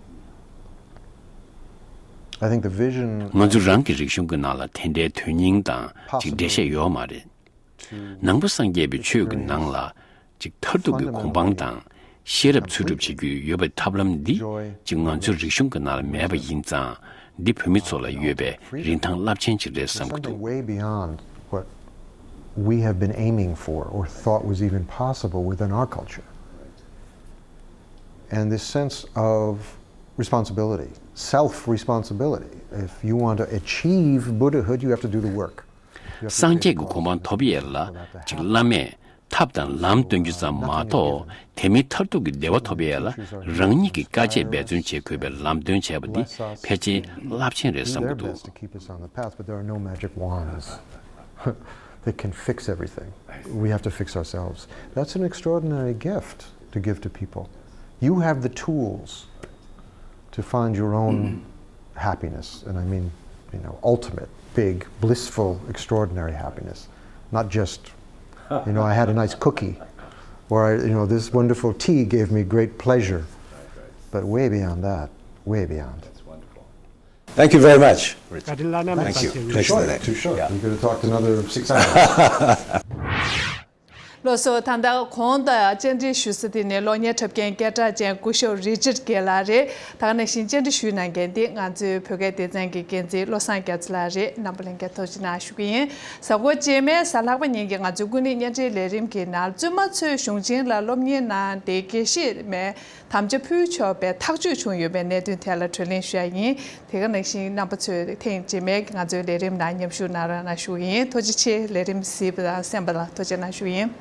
I think the vision ང་ཚོ་རང་གི་རིག་གཞུང་གི་ནང་ལ་དེ་འདྲའི་དོན་སྙིང་དང་ཅིག་འགྲེལ་བཤད་ཡོད་མ་རེད། ནང་པ་སངས་རྒྱས་པའི་ཆོས་ཀྱི་ནང་ལ་ཅིག་མཐར་ཐུག་གི་གོ་འཕང་དང་ཤེས་རབ་འཚོལ་སྒྲུབ་བྱེད་རྒྱུ་ཡོད་པའི་ཐབས་ལམ་འདི་ཅིག་ང་ཚོའི་རིག་གཞུང་གི་ནང་ལ་མེད་པ་ཡིན་ཙང་འདི་བོད་མི་ཚོ་ལ་ཡོད་པའི་རིན་ཐང་རླབས་ཆེན་ཅིག་རེད་བསམ་གྱི་འདུག Way beyond what we have been aiming for or thought was even possible within our culture. And this sense of responsibility, self responsibility. If you want to achieve Buddhahood, you have to do the work. སངས་རྒྱས་ཀྱི་གོ་འཕང་ཐོབ་ཡས་ལ་ཅིག་བླ་མས་ཐབས་དང་ལམ་སྟོན་རྒྱུ་ཙམ་མ་གཏོགས་དེ་མིན་མཐར་ཐུག་གི་བདེ་བ་ཐོབ་ཡས་ལ་རང་ཉིད་ཀྱིས་དཀའ་སྤྱད་འབད་བརྩོན་བྱེད་དགོས་པའི་ལམ་སྟོན་བྱས་པ་འདི་ཕལ་ཆེར་རླབས་ཆེན་རེད་བསམ་གྱི་འདུག To keep us on the path, but there are no magic wands that can fix everything. We have to fix ourselves. That's an extraordinary gift to give to people. You have the tools to find your own happiness, and I mean, you know, ultimate, big, blissful, extraordinary happiness. Not just, you know, I had a nice cookie, or I, you know, this wonderful tea gave me great pleasure, but way beyond that, way beyond. Thank you very much. བཀའ་དྲིན་བླ་ན་མེད་པ་Thank you. ཞུ། Thank you. Too short. Too short. We could have talked another six hours. ལགས་སོ། ད་ལྟ་གོང་དུ་བཅར་འདྲི་ཞུ་ས་དེ་ནི་གློག་བརྙན་འཁྲབ་མཁན་སྐད་གྲགས་ཅན་སྐུ་ཞབས་རི་ཅར་གྷེ་ལགས་རེད། ད་ག་ནང་བཞིན་བཅར་འདྲི་ཞུས་གནང་མཁན་དེ་ང་ཚོའི་བོད་སྐད་སྡེ་ཚན་གྱི་འགན་འཛིན་བློ་བཟང་རྒྱ་མཚོ་ལགས་རེད། རྣམ་པ་ལྷན་རྒྱས་ཐུགས་རྗེ་གནང་ཞུ་གི་ཡིན། གཟའ་འཁོར་རྗེས་མའི་གཟའ་ལྷག་པ་ཉིན་གྱི་ང་ཚོའི་ཀུན་གླེང་བརྙན་འཕྲིན་ལས་རིམ་གྱི་ནང་བཙུན་མ་ཚོས་གཞུང་ཆེན་ལ་སློབ་གཉེར་གནང་སྟེ་དགེ་བཤེས་མའི་དམ་བཅའ་ཕུལ་ཆོག་པའི་ཐག་གཅོད་བྱུང་ཡོད་པའི་གནད་དོན་ཐད་ལ་གྲོས་གླེང་ཞུ་ཡ་ཡིན། དེ་ག་ནང་བཞིན་རྣམ་པ་ཚོས་ཐེངས་རྗེས་མའི་ང་ཚོའི་ལས་རིམ་ནང་མཉམ་ཞུགས་གནང་རོགས་གནང་ཞུ་གི་ཡིན། ཐུགས་རྗེ་ཆེ། ལས་རིམ་གཟིགས་པ་དང་གསན་པ་ལ་ཐུགས་རྗེ་གནང་ཞུ་གི་ཡིན།